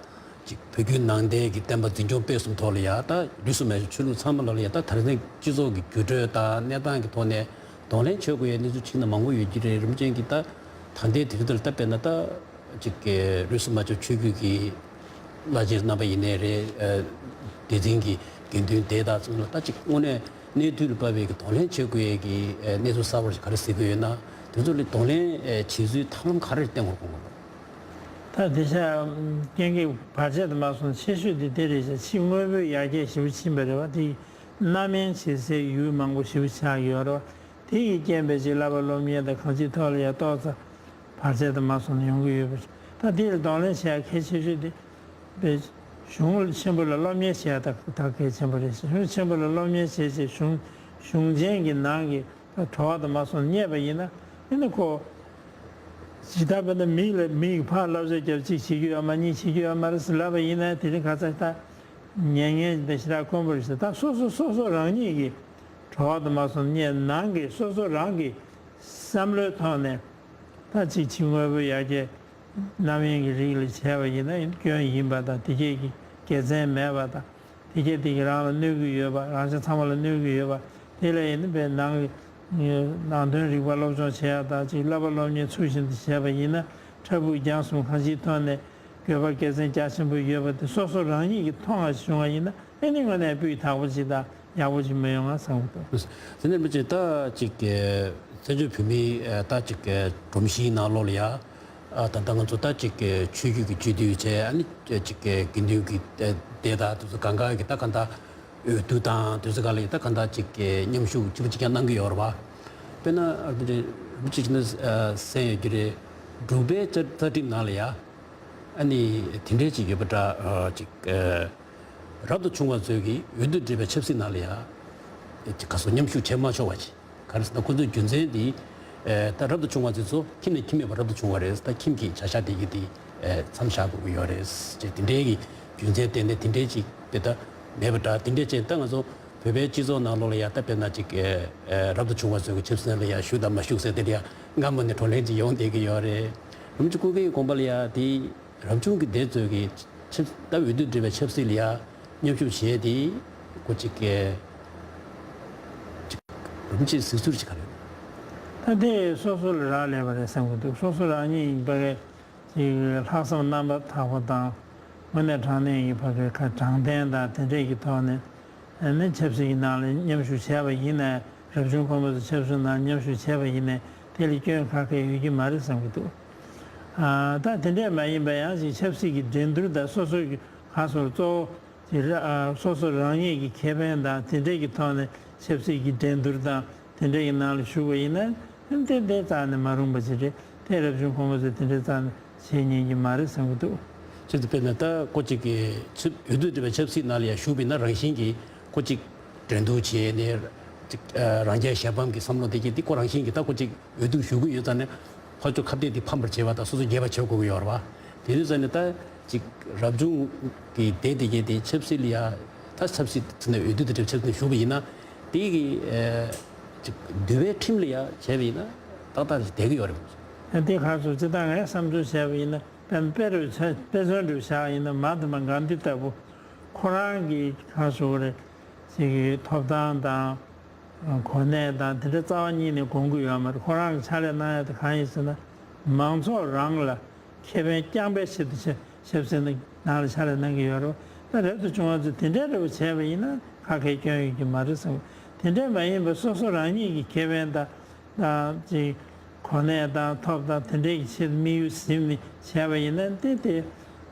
ཅིག་བོད་བརྒྱུད་ནང་བསྟན་གྱི་བསྟན་པ་འཛིན་སྐྱོང་སྤེལ་གསུམ་ཐོག་ལ་ཡ་ད་རིས་སུ་མེད་པའི་ཆོས་ལུགས་ཚང་མ་ལ་ལ་ཡ་ད་དེང་སང་སྤྱི་ཚོགས་ཀྱི་འགྱུར་འགྲོས་དང་གནས་སྟངས་ཀྱི་ཐོག་ནས་གདོང་ལེན་བྱེད་དགོས་ཡའི་གནས་ཚུལ་ཕྱིན་ན་མང་པོ་ཡོད་ཀྱི་རེད། རིན་པོ་ཆེ་གིས་ད་ད་ལྟའི་དུས་ཚོད་ལ་ད་དཔེར་ན་ད་ཅིག་གི་རིས་སུ་མ་ཆད་ཆོས་བརྒྱུད་ཀྱི་བླ་ཆེན་རྣམ་པ་ཡིན་ནའི་རེད། སྡེ་ཚན་གྱི་དགེ་འདུན་སྡེ་དང་ཚོ་ལ་ད་ཅིག་དངོས་གནས་གནས་དུས་ལ་བབས་པའི་གདོང་ལེན་བྱེད་དགོས་ཡས་ཀྱི་གནས་ཚུལ་གསར་པ་ཞིག་ག་རེ་གཟིགས་ཀྱི་ཡོད་ན། དེ་ཚོ་ལ་གདོང་ལེན་བྱེད་ཚུལ་ཐབས་ལམ་ག་རེ་བསྟེན་དགོས་དགོངས་པ། ད་དེ་ཤ་རྐྱེན་གྱིས་བར་ཆད་དུ་མ་སོང་ཆེ་ཤོས་དེ་དེ་རེད་ཤག་ཕྱི་དངོས་པོའི་ཡར་རྒྱས་ཞེ་པོ་ཕྱིན་པ་རེད་བ། དེ་རྣམ་གཡེང་བྱེད་སའི་ཡུལ་མང་པོ་ཞེ་པོ་ཆགས་ཡོད་རེད་བ། དེ་ཡི་རྐྱེན་པས་ཅིག་བསླབ་པ་སློབ་གཉེར་དང་གང་ཅིའི་ཐོག་ལ་ཡང་ཏོག་ཙམ་བར་ཆད་དུ་མ་སོང་ནས་ཡོང་གི་ཡོད་པ་རེད། ད་དེ་ལ་གདོང་ལེན་བྱེད་ཡ་གལ་ཆེ་ཤོས་དེ། པའི་གཞུང་ཆེན་པོ་ལ་སློབ་གཉེར་བྱེད་ཡ་ད་ད་གལ་ཆེན་པོ་རེད། གཞུང་ཆེན་པོ་ལ་སློབ་གཉེར་བྱེད་ཆེད་གཞུང་གཞུང་ཆེན་གྱི་ནང་གི་ད་གྲོགས་དང་མ་སོང་རྙེད་པ་ཡིན་ན་ཨེ་ནི་ཁོ་ཇི་ལྟར་བས་ན་མིག་ལ་མིག་ཕར་བསླབ་བྱ་རྒྱབ་གཅིག་བྱེད་རྒྱུ་ཡོད་མ་གཉིས་བྱེད་རྒྱུ་ཡོད་མ་རེད་ཟེར་ལབ་པ་ཡིན་ན་དེ་རིང་ཁ་ཚ་ད་ཉན་ངན་དེ་ཞེ་དྲག་དཀོན་པོ་རེད་ཟེར། ད་སོ་སོ་སོ་སོ་རང་ཉིད་ཀྱི་གྲོགས་དང་མ་སོང་རྙེད་ནང་གི་སོ་སོ་རང་གི་བསམ་བློའི་ཐོག་ནས། ད་ཅིག་ཕྱི་དངོས་པོའི་ཡར་རྒྱས་རྣམ་གཡེང་གི་རིགས་ལ་བྱས་པ་ཡིན་ན་སྐྱོན་ཡིན་པ་དང་དེ་སྐྱེས་ཀྱི་དགེ་མཚན་མེད་པ་དང་དེ་སྐྱེས་དེ་གིས་རང་ལ་གནོད་ཀྱི་ཡོད་པ་རང་གཞན་ཚང་མ་ལ་གནོད་ཀྱི་ཡོད་པ་དེ་ལ་ཡིན་ན་པའི་ནང་གི་ནང་དོན་རིག་པ་སློབ་སྦྱོང་བྱེད་ཡ་དང་ཅིག་བསླབ་པ་སློབ་གཉེར་ཚུལ་བཞིན་དུ་བྱས་པ་ཡིན་ན་ཕྲ་ཕུགས་རྒྱང་གསུམ་གང་ཅིའི་ཐོག་ནས་དགོས་པ་དགེ་མཚན་རྒྱ་ཆེན་པོ་ཡོད་པ་དེ་སོ་སོ་རང་ཉིད་ཀྱིས་མཐོང་བ་བྱུང་བ་ཡིན་ན་ཨེ་ནི་དངོས་གནས་སྤུས་དག་པོ་ཅིག་དང་། ཡག་པོ་ཅིག་མི་ཡོང་ང་བསམ་གྱི་འདུག་དེ་ནས་མི་ཅིག་ད་ཅིག་གི་བཙན་བྱོལ་བོད་མིའི་ད་ཅིག་གི་སྒྲོམ་གཞིའི་ནང་ལོགས་ལ་ཡ། ད་ལྟ་ང་ཚོ་ད་ཅིག་གི་ཆོས་བརྒྱུད་ཀྱི་སྤྱི་འཐུས་བྱས་ཨ་ནི་ཅིག་གི་དགེ་འདུན་གྱི་སྡེ་དང་དེ་ཚོ་གང་ག་གི་ད་གང་ལྟར་འོས་བསྡུ་དང་དེ་ཚོ་ག་ལ་ཡ་ད་གང་ལྟར་ཅིག་གི་མཉམ་ཞུགས་གཅིག་པ་གཅིག་རྐྱང་གནང་གི་ཡོད་རེད་བ། དཔེར་ན་ཨ་ཅིག་ཅིག་ནི་གསན་ཡོད་ཀྱི་རེད། འབྲུག་པའི་རྩ་རྩ་ཁྲིམས་ནང་ལ་ཡ། ཨ་ནི་དེ་འདྲའི་ཅིག་ཡོད་པ་འདྲ་ཅིག་རབ་ཏུ་བྱུང་བ་ཚོས་ཀྱིས་འོས་བསྡུ་བགྲེས་པའི་ཆབ་སྲིད་ནང་ལ་ཡང་ཁ་སོ་མཉམ་ཞུགས་བྱེད་མ་ཆོག་པ་ཅིག་ག་རེ་ཟེར་ན་ཁོ་ཚོའི་རྒྱུ་མཚན་དེ་ད་རབ་ཏུ་བྱུང་བ་ཚོ་ཁྱིམ་ནས་ཁྱིམ་མེད་པར་རབ་ཏུ་བྱུང་བ་རེད། ད་ཁྱིམ་གྱི་བྱ་གཞག་དེ་གི་དེ་མཚམས་བཞག་དགོས་ཀྱི་ཡོད་རེད་ཅེས་དེ་འདྲའི་གི་རྒྱུ་མཚན་བརྟེན་ནས་དེ་འདྲའི་ཅིག་དཔེ་ད་མེད་པ་འདྲ། དེ་འདྲའི་ཅན་ད་ང་ཚོ་བོད་པའི་སྤྱི་ཚོགས་ནང་ལོགས་ལ་ཡང་ད་དཔེར་ན་ཅིག་རབ་ཏུ་བྱུང་བ་ཚོའི་གི་ཆབ་སྲིད་ལ་ཡང་ཞུགས་དང་མ་ཞུགས་ཟེར་དེ་ལ་ཡང་སྔ་མོ་ནས་བགྲོ་གླེང་ཅིག་ཡོང་བསྡད་ཀྱི་ཡོད་རེད། རིན་པོ་ཆེ་སྐུ་སྒེར་གྱི་དགོངས་པ་ལ་ཡང་དེ། རབ་བྱུང་གི་སྡེ་ཚོས་ཀྱི་ཆབ་ད་འོས་བསྡུ་བགྲེས་པའི་ཆབ་སྲིད་ལ་ཡ་མཉམ་ཞུགས་བྱས་ཏེ་ཁོ་གཅིག་གི་རིན་ཆེན་གཟིགས་ཚུལ་ཅིག་ག་རེ། ད་དེ་སོ་སོ་ལ་རག་ལས་པ་རེད་བསམ་གྱི་འདུག་སོ་སོ་རང་ཉིད་ཡིན་པ་གི་ཅིག་ལྷག་བསམ་རྣམ་པར་དག་པ་དང་དངོས་གནས་དྲང་གནས་ཡིན་པ་གི་ཁ་དྲང་བདེན་དང་དེ་འདྲས་ཀྱི་ཐོག་ནས་ནི་ཆབ་སྲིད་ཀྱི་ནང་ལ་མཉམ་ཞུགས་བྱས་པ་ཡིན་ནའི་རབ་བྱུང་ཁོང་མོ་ཚོ་ཆབ་སྲིད་ནང་མཉམ་ཞུགས་བྱས་པ་ཡིན་ནའི་དེ་ལ་སྐྱོན་ག་གེ་ཡོད་ཀྱི་མ་རེད་བསམ་གྱི་འདུག་ཨ། ད་དེ་འདྲས་མ་ཡིན་པ་ཡང་ཅིག་ཆབ་སྲིད་ཀྱི་འགྲན་བསྡུར་དང་སོ་སོའི་གི་ག་སོར་གཙོ་བོ་ཅིག་ར་ཨ། སོ་སོ་རང་ཉིད་ཀྱི་ཁེ་ཕན་དང་དེ་འདྲས་ཀྱི་ཐོག་ནས་ཆབ་སྲིད་ཀྱི་འགྲན་བསྡུར་དང་དེ་འདྲས་ཀྱི་ནང་ལ་ཞུགས་པ་ཡིན་ན་ཏན་ཏན་རྩ་ནས་མ་རུང་པ་ཅིག་རེད། དེ་རབ་བྱུང་ཁོང་མོ་ཚོས་དེ་འདྲས་རྩ་ནས་བྱེད་ཉན་གྱི་མ་རེད་བསམ་གྱི་འདུག་ཆེད་དུ་དཔེར་ན་ད་ཀོ་ཅིག་གི་ཆབ་འོས་བསྡུ་བགྲེས་པའི་ཆབ་སྲིད་ནང་ལ་ཡང་ཞུགས་པ་ཡིན་ན་རང་བཞིན་གྱིས་ཀོ་ཅིག་འགྲན་བསྡུར་བྱས་ནས་ཅིག་ཨ། རང་རྒྱལ་གཞན་ཕམ་གྱི་བསམ་བློ་དེ་གྱིས་དེ་ཁོ་རང་བཞིན་གྱིས་ད་ཁོ་ཅིག་འོས་བསྡུ་ཞུགས་ཀྱི་ཡོད་ཙང་ནས་ཕར་ཕྱོགས་ཁ་གཏད་དེ་ཕམ་པར་བྱེད་པ་དང་སོ་སོ་རྒྱལ་བ་བྱེད་དགོས་ཀྱི་ཡོད་རེད་བ། དེ་དུས་ཙང་ནས་ད་ཅིག་རབ་བྱུང་གི་སྡེ་དེ་གྱིས་དེ་ཆབ་སྲིད་ལ་ཡ་ད་ཆབ་སྲིད་ཚུད་ནས་འོས་བསྡུ་དེ་འདྲ་ཆབ་སྲིད་ཞུགས་པ་ཡིན་ན་དེ་གི་ཨ། ཅིག་འདུལ་བའི་ཁྲིམས་ལ་ཡ་བྱས་པ་ཡིན་ན་ཏག་ཏག་ཅིག་བསྡད་ཀྱི་ཡོད་རེད། དེ་ཁ་སོ་ཅི་ད་ངས་བསམ་ཚུལ་བྱས་པ་ཡིན་ན་དཔེར་ན་དཔེ་རུ་ཆ་དཔེ་མཚོན་རུ་བཞག་ཡིན་ན་མ་ཧཱ་ཏ་མ་གྷན་དྷི་ལྟ་བུ་ཁོ་རང་གི་ཁ་སོ་རེད། ཅིག་གི་ཐོབ་ཐང་དང་། གོ་གནས་དང་དེ་འདྲ་རྩ་བ་ཉིད་ནས་དགོངས་ཀྱི་ཡོད་མ་རེད། ཁོ་རང་གི་ཕྱག་ལས་གནང་ཡ་དེ་གང་ཡིན་ཟེར་ན། མང་ཚོགས་རང་ལ་ཁེ་ཕན་རྐྱང་པའི་ཆེད་དུ་ཆབ་ཆབ་སྲིད་ནང་ལ་ཕྱག་ལས་གནང་གི་ཡོད་རེད། ད་རབ་ཏུ་བྱུང་བ་ཚོས་དེ་འདྲའི་འདྲ་བོ་བྱས་པ་ཡིན་ན་ཁ་ཁའི་སྐྱོན་ཡོད་ཀྱི་མ་རེད་བསམ། དེ་འདྲ་མ་ཡིན་པར་སོ་སོ་རང་ཉིད་ཀྱི་ཁེ་ཕན་དང་དང་ཅིག་གོ་གནས་དང་ཐོབ་དང་དེ་འདྲའི་ཆེད་དུ་དམིགས་ཡུལ་ཟིན་ནས་བྱས་པ་ཡིན་ན་དེ་དེ་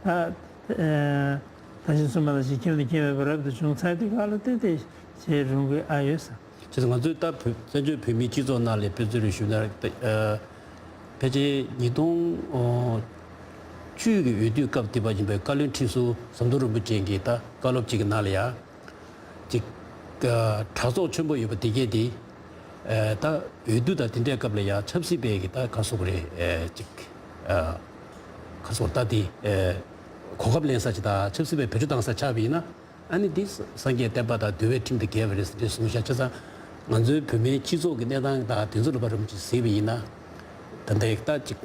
ད། ད་ཅི་གསུངས་པ་ནང་བཞིན་ཁྱིམ་ནས་ཁྱིམ་མེད་པར་རབ་ཏུ་བྱུང་ཚར་དུས་སྐབས་ལ་ཏན་ཏན་བྱེད་རུང་གི་ཨ་ཡོད་ས། བྱས་ཙང་ང་ཚོའི་ད་བོད་བཙན་བྱོལ་བོད་མིའི་སྤྱི་ཚོགས་ནང་ལ་དཔེ་མཚོན་རེ་ཞུས་ན། ཨ། ཕལ་ཆེར་ཉིས་སྟོང་བཅུ་གི་འོས་བསྡུའི་སྐབས་དེ་བ་ཡིན་པའི་བཀའ་བློན་ཁྲི་ཟུར་ཟམ་གདོང་རིན་པོ་ཆེ་གིས་ད་བཀའ་སློབ་ཅིག་གི་ནང་ལ་ཡ། ཅིག་ཨ། གྲྭ་ཚོགས་ཆེན་པོ་ཡོད་པ་དེ་གས་དེ། ཨ། ད་འོས་བསྡུ་དང་དེ་འདྲའི་སྐབས་ལ་ཡ་ཆབ་སྲིད་པའི་གི་ད་ག་སོག་རེད། ཨ། ཅིག་ཨ། ག་སོག་ད་དེ། ཨ། གོ་སྐབས་ལེན་ས་ཅིག་ད་ཆབ་སྲིད་པའི་བེད་སྤྱོད་བཏང་ས་ཆགས་པ་ཡིན་ན། ཨ་ནི་འདི་སངས་རྒྱས་བསྟན་པ་དང་འདུལ་བའི་ཁྲིམས་དེ་འགལ་བ་རེད་ཟེར་འདི་གསུངས་ཤག་བྱས་ཙང་ང་ཚོའི་བོད་མིའི་སྤྱི་ཚོགས་ཀྱི་གནས་སྟངས་དང་དེ་ཚོ་ལ་བར་རིམ་གྱིས་གཟིགས་པ་ཡིན་ན། ད་ལྟའི་ད་ཅིག་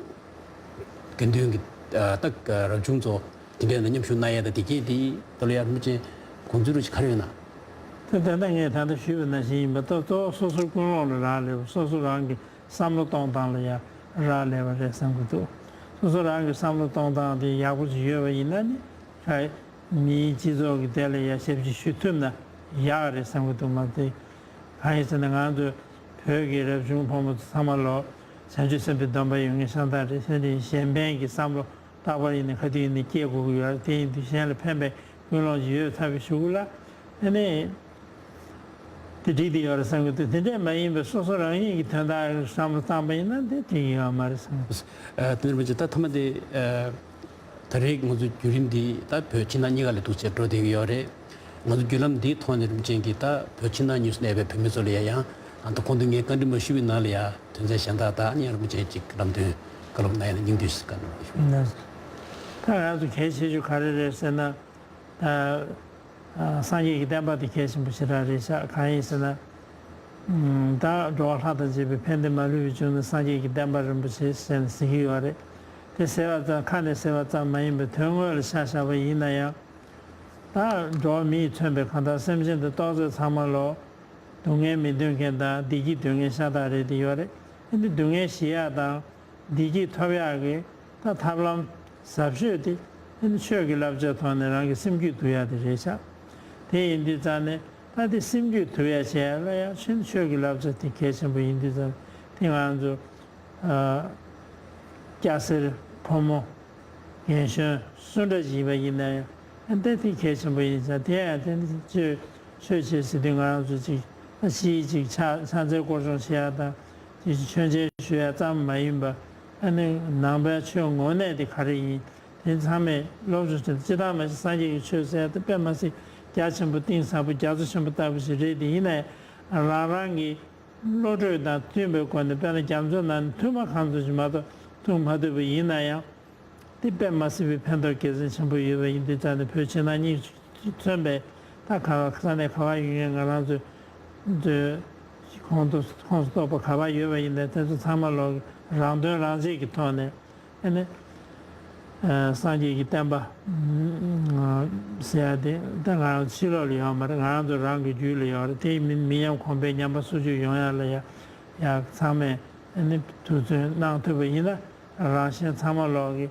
དགེ་འདུན་གྱི་ད་རབ་བྱུང་ཚོ་དེ་འདྲའི་ནང་མཉམ་ཞུགས་གནང་ཡས་དང་དེ་གས་དེ་ད་ལོ་ཡར་མི་ཅན་དགོངས་ཚུལ་རུ་ཅིག་ག་རེ་ཡོད་ན། ད་ད་ལྟ་ངས་ད་ལྟ་ཞུས་པ་ནང་བཞིན་ཡིན་པ་ད་གཙོ་བོ་སོ་སོའི་ཀུན་སློང་ལ་རག་ལས་པ། སོ་སོ་རང་གི་བསམ་བློ་གཏོང་སྟངས་ལ་ཡང་རག་ལས་པ་རེད་བསམ་གྱི་འདུག་སོ་སོ་རང་གི་བསམ་བློ་གཏོང་སྟངས་དེ་ཡག་པོ་ཅིག་ཡོད་པ་ཡིན་ན་ནི་ཧ། མིའི་སྤྱི་ཚོགས་ཀྱི་དེ་ལ་ཡ་ཞབས་ཕྱི་ཞུ་ཐུབ་ན་ཡག་རེད་བསམ་གྱི་འདུག་མ་གཏོགས། གང་ཡིན་ཟེར་ན་ང་ཚོ་བོད་ཀྱི་རབ་བྱུང་ཕོ་མོ་ཚོ་ཚང་མ་ལོ་བྱང་ཆུབ་སེམས་དཔའི་སྡོམ་པ་ཡོད་མཁན་ཤ་སྟག་རེད། དེ་ནི་གཞན་ཕན་གྱི་བསམ་བློ་རྟག་པར་ཡིན་ན་ག་དུས་ཡིན་ན་སྐྱེ་དགོས་ཀྱི་ཡོད་རེད། དེ་ཡིན་དུས་གཞན་ལ་ཕན་པའི་ཀུན་སློང་ཅིག་ཡོད་ཚར་བའི་གཞུག་གུ་ལ་ཨ་ནི། དེ་འགྲིག་དེ་ཡོད་རེད་བསམ་གྱི་འདུག་དེ་འདྲས་མ་ཡིན་པའི་སོ་སོ་རང་ཉིད་ཀྱི་དོན་དག་བསམ་བློ་བཏང་པ་ཡིན་ན་དེ་འགྲིག་གི་ཡོད་མ་རེད་བསམ་གྱི་འདུག་ཨ། དེ་འདྲ་མ་བྱས་ད་ཐ་མ་དེ། ཨ། ད་རེས་ང་ཚོའི་བརྒྱུད་རིམ་འདི་ད་བོད་ཕྱི་ནང་གཉིས་ཀ་ལ་འདུག་བྱས་འགྲོ་བསྡད་ཀྱི་ཡོད་རེད། ང་ཚོ་བརྒྱུད་ལམ་འདིའི་ཐོག་ནས་རིམ་ཅན་གྱི་ད་བོད་ཕྱི་ནང་གཉིས་སུ་གནས་པའི་བོད་མི་ཚོ་ལ་ཡང་ཡང་ཨ་ད་གོང་དུ་ངས་བཀའ་འདྲི་མ་ཞུས་པའི་ནང་ལ་ཡང་དོན་ཚན་གཞན་དག་དང་ཨ་ནི་ཡང་རིམ་ཅན་ཅིག་ལམ་སྟོན་བཀའ་སློབ་གནང་ཡ་ན་སྙིང་བསྡུས་ཤིག་བཀའ་འདྲི་མ་ཞུ། ད་ང་ཚོ་གལ་ཆེ་ཤོས་ག་རེ་རེད་ཟེར་ན། ད། ཨ། སངས་རྒྱས་ཀྱི་བསྟན་པ་དེ་གལ་ཆེན་པོ་ཞེ་དྲག་རེད་ཤག་གང་ཡིན་ཟེར་ན། ཨམ། ད་འགྲོ་བ་ལྷ་དང་བཅས་པའི་ཕན་བདེ་མ་ལུས་པའི་འབྱུང་གནས་སངས་རྒྱས་ཀྱི་བསྟན་པ་རིན་པོ་ཆེ་ཟེར་ནས་ཟེར་གྱི་ཡོད་རེད། དེ་ཟེར་བ་ཙམ་ཁ་ནས་ཟེར་བ་ཙམ་མ་ཡིན་པར་དོན་དངོས་ལ་ཆ་བཞག་པ་ཡིན་ན་ཡང་། ད་འགྲོ་བ་མི་ཡིས་མཚོན་པའི་གང་ལྟར་སེམས་ཅན་དང་རྟོག་བཟོ་ཚང་མ་ལོ། སྡུག་བསྔལ་མི་འདོད་མཁན་དང་བདེ་སྐྱིད་འདོད་མཁན་ཤ་སྟག་རེད་དེ་ཡོད་རེད། ཨ་ནི་སྡུག་བསྔལ་ཞི་ཡག་དང་བདེ་སྐྱིད་ཐོབ་ཡག་གི་ད་ཐབས་ལམ་ཟབ་ཤོས་དེ་ཨ་ནི་ཆོས་ཀྱི་བསླབ་བྱའི་ཐོག་ནས་རང་གི་སེམས་རྒྱུད་འདུལ་ཡག་དེ་རེད་ཤག་དེ་ཡིན་དུས་ཙང་ནས་ད་དེ་སེམས་རྒྱུད་འདུལ་ཡག་བྱེད་ཡག་ལ་ཡང་ཆོས་ཆོས་ཀྱི་བསླབ་བྱ་དེ་གལ་ཆེན་པོ་ཡིན་དུས་ཙང་དེ་ང་ཚོ། ཨ། སྐྱ་སེར་ཕོ་མོ་རྒན་གཞོན་སུ་འདྲ་ཞིག་ཡིན་པ་ཡིན་ན་ཡང་ཨ་ནི་དེ་གལ་ཆེན་པོ་ཡིན་ཙང་དེ་ཡང་དེ་ནི་ཆོས་ཆོས་བྱེད་ཟེར་དུས་ང་རང་ཚོ་ཅིག་ཨ་ཕྱིའི་ཅིག་ཕྱག་ཕྱག་འཚལ་སྐོར་སྦྱོང་བྱེད་ཡག་དང་ཅིག་མཆོད་མཇལ་ཞུ་ཡག་ཙམ་མ་ཡིན་པ་ཨ་ནི་ནང་པའི་ཆོས་ངོ་གནས་དེ་ག་རེ་ཡིན་དེ་ཚང་མས་སློབ་སྦྱོང་བྱེད་སྤྱི་བཏང་མ་གཞི་སངས་རྒྱས་ཀྱི་ཆོས་ཟེར་ཡག་དེ་དཔེ་མ་སྲིད་རྒྱ་ཆེན་པོ་གཏིང་ཟབ་པོ་རྒྱ་མཚོ་ཆེན་པོ་ལྟ་བུ་ཞིག་རེད་དེ་ཡིན་ན་ཡང་རང་རང་གི་བློ་གྲོས་དང་མཐུན་པའི་སྒོ་ནས་དཔེར་ན་རྒྱ་མཚོ་ནང་ནས་ཐུར་མ་གང་ཙམ་ཞིག་མ་གཏོགས་འཐུང་མ་ཐུབ་པ་ཡིན་ན་ཡང་། དེ་དཔེ་མ་སྲིད་པའི་ཕན་ཐོགས་དགེ་མཚན་ཆེན་པོ་ཡོད་པ་ཡིན་དུས་ཙང་ནས་བོད་ཕྱི་ནང་གཉིས་མཚོན་པའི་ད་ག་ས་གནས་ག་པར་ཡོད་མཁན་ང་རང་ཚོའི་ཁོངས་གཏོགས་ཁོངས་སུ་གཏོགས་པ་ག་པར་ཡོད་པ་ཡིན་ནའི་དེ་ཚོ་ཚང་མ་ལོག་རང་དོན་རང་གཅེས་ཀྱི་ཐོག་ནས། ཨ་ནི། ཨ། སངས་རྒྱས་ཀྱི་བསྟན་པ་ཟེར་ཡ་དེ་ད་ང་རང་ཕྱི་ལོགས་ལ་ཡོད་མ་རེད། ང་རང་ཚོ་རང་གི་རྒྱུད་ལ་ཡོད་རེད། དེ་མི་མི་ཉམས་གོང་འཕེལ་ཉམས་པ་སོར་ཆུད་ཡོང་ཡ་ལ་ཡ་ཡ་ཚང་མས་ཨ་ནི་ཐུགས་བརྩོན་གནང་ཐུབ་པ་ཡིན་ན་རང་གཞན་ཚང་མ་ལོག་གི་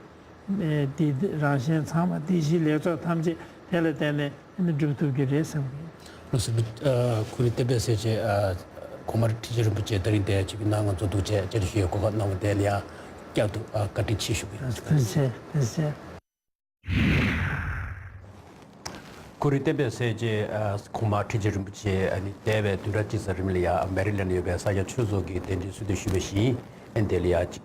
ཨེ་དེ་རང་གཞན་ཚང་མ་བདེ་སྐྱིད་ལེགས་ཚོགས་ཐམས་ཅད་དེ་ལ་བརྟེན་ནས། ནི་སྒྲུབ་ཐུབ་ཀྱི་རེད་བསམ་གྱི། ལགས་སོ། ཨ། གུ་རུ་བསྟན་པའི་སྲས་ཀྱི། ཨ། གོང་མ་ཁྲི་ཆེན་རིན་པོ་ཆེ་ད་རིང་འདིར་ཆིབས་བསྒྱུར་གནང་ང་ཚོ་འདུག་བྱས་བཅར་འདྲི་ཞུ་བའི་གོ་སྐབས་གནང་བ་དེ་ལ་ཡང་བསྐྱར་དུ། ཨ། བཀའ་དྲིན་ཆེ་ཞུ་གི་ཡིན། ཐུགས་རྗེ་ཆེ། ཐུགས་རྗེ་ཆེ། གུ་རུ་བསྟན་པའི་སྲས་ཀྱི། ཨ། གོང་མ་ཁྲི་ཆེན་རིན་པོ་ཆེ་ཨ་ནི་འདས་པའི་བདུན་ཕྲག་གཅིག་ཙམ་རིང་ལ་ཡང་མེ་རི་ལེན་ལ་ཡོད་པའི་ས་སྐྱ་ཆོས་ཚོགས་ཀྱི་གདན་འདྲེན་གསོལ་འདེབས་ཞུས་པ་བཞིན། ཨ་ནི་དེ་ལ་ཡང་ཅིག་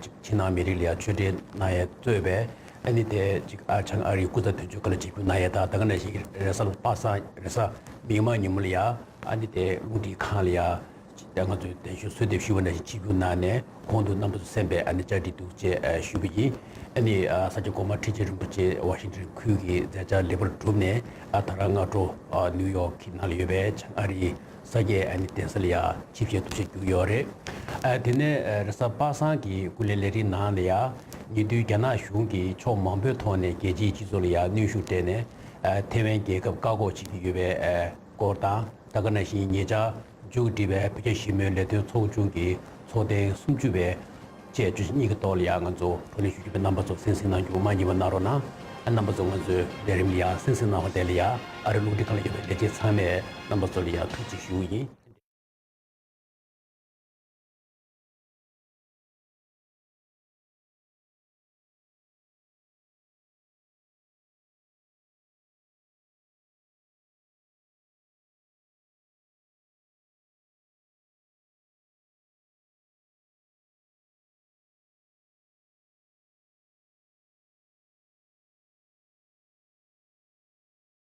ཅིག་ཕྱི་ནང་མི་རིགས་ལ་ཡང་ཆོས་འབྲེལ་གནང་ཡས་གཙོས་པའི་ཨ་ནི་དེ་ཅིག་ཨ་བྱང་ཨ་རིའི་སྐུ་ཚབ་དོན་གཅོད་ཁང་ལ་ཆིབས་བསྒྱུར་གནང་ཡས་དང་། ད་ག་ནང་བཞིན་རེས་གཟའ་པ་སངས་རེས་གཟའ་མིག་དམར་ཉིན་མོ་ལ་ཡང་ཨ་ནི་དེ་རླུང་འཕྲིན་ཁང་ལ་ཡང་ཅིག་ང་ཚོས་གདན་ཞུ་གསོལ་འདེབས་ཞུས་པ་ནང་བཞིན་ཆིབས་བསྒྱུར་གནང་ནས་གོང་དུ་རྣམ་པ་ཚོ་གསན་པའི་ཨ་ནི་བཅར་འདྲི་འདུག་ཅེས་ཞུས་པ་ཡིན། ཨ་ནི་ཨ་ས་སྐྱ་གོང་མ་ཁྲི་ཆེན་རིན་པོ་ཆེ་ཝ་ཤིང་ཊོན་ཁུལ་གྱི་མཛད་འཆར་ལེགས་པར་གྲུབ་ནས་ཨ་ད་རང་སྔ་དྲོ་ཨ་ནིའུ་ཡོག་གི་ནང་ལ་ཡོད་པའི་བྱང་ཨ་རིའི་ས་སྐྱའི་ཨ་ནི་གདན་ས་ལ་ཡང་ཆིབས་ཞལ་གཏུགས་ཞལ་བསྒྱུར་ཡོད་རེད། ཨ་དེ་ནས་ཨ་རེས་གཟའ་པ་སངས་ཀྱི་སྐུ་ལས་ལས་རིམ་ནང་ལ་ཡང་ཉེ་དུས་རྒྱ་ནག་གཞུང་གིས་ཕྱོགས་མང་པོའི་ཐོག་ནས་རྒྱལ་སྤྱིའི་སྤྱི་ཚོགས་ལ་ཡང་གནོན་ཤུགས་སྤྲད་ནས་ཨ་ཐེ་ཝན་རྒྱལ་ཁབ་བཀག་འགོག་བྱེད་ཀྱི་ཡོད་པའི་ཨ་སྐོར་དང་། ད་ག་ནང་བཞིན་ཉེ་ཆར་མཇུག་བསྒྲིལ་བའི་བོད་རྒྱ་ཞི་མོལ་ལས་དོན་ཚོགས་ཆུང་གི་ཚོགས་ཐེངས་སུམ་ཅུ་པའི་བཅས་བརྗོད་གཞི་གཉིས་ཀྱི་ཐོག་ལ་ཡང་ང་ཚོ་བགྲོ་གླེང་ཞུ་རྒྱུ་བའི་རྣམ་པ་ཚོ་གསན་གཟིགས་གནང་རྒྱུ་མ་བསྙེལ་བ་གནང་རོགས་གནང་། ཨ་རྣམ་པ་ཚོ་ང་ཚོའི་ལས་རིམ་ལ་ཡང་གསན་གཟིགས་གནང་བ་དེ་ལ་ཡང་ཨ་རི་རླུང་འཕྲིན་ཁང་ལ་ཡོད་པའི་ལས་བྱེད་ཚང་མས་རྣམ་པ་ཚོ་ལ་ཡང་ཐུགས་རྗེ་ཆེ་ཞུ་གི་ཡིན།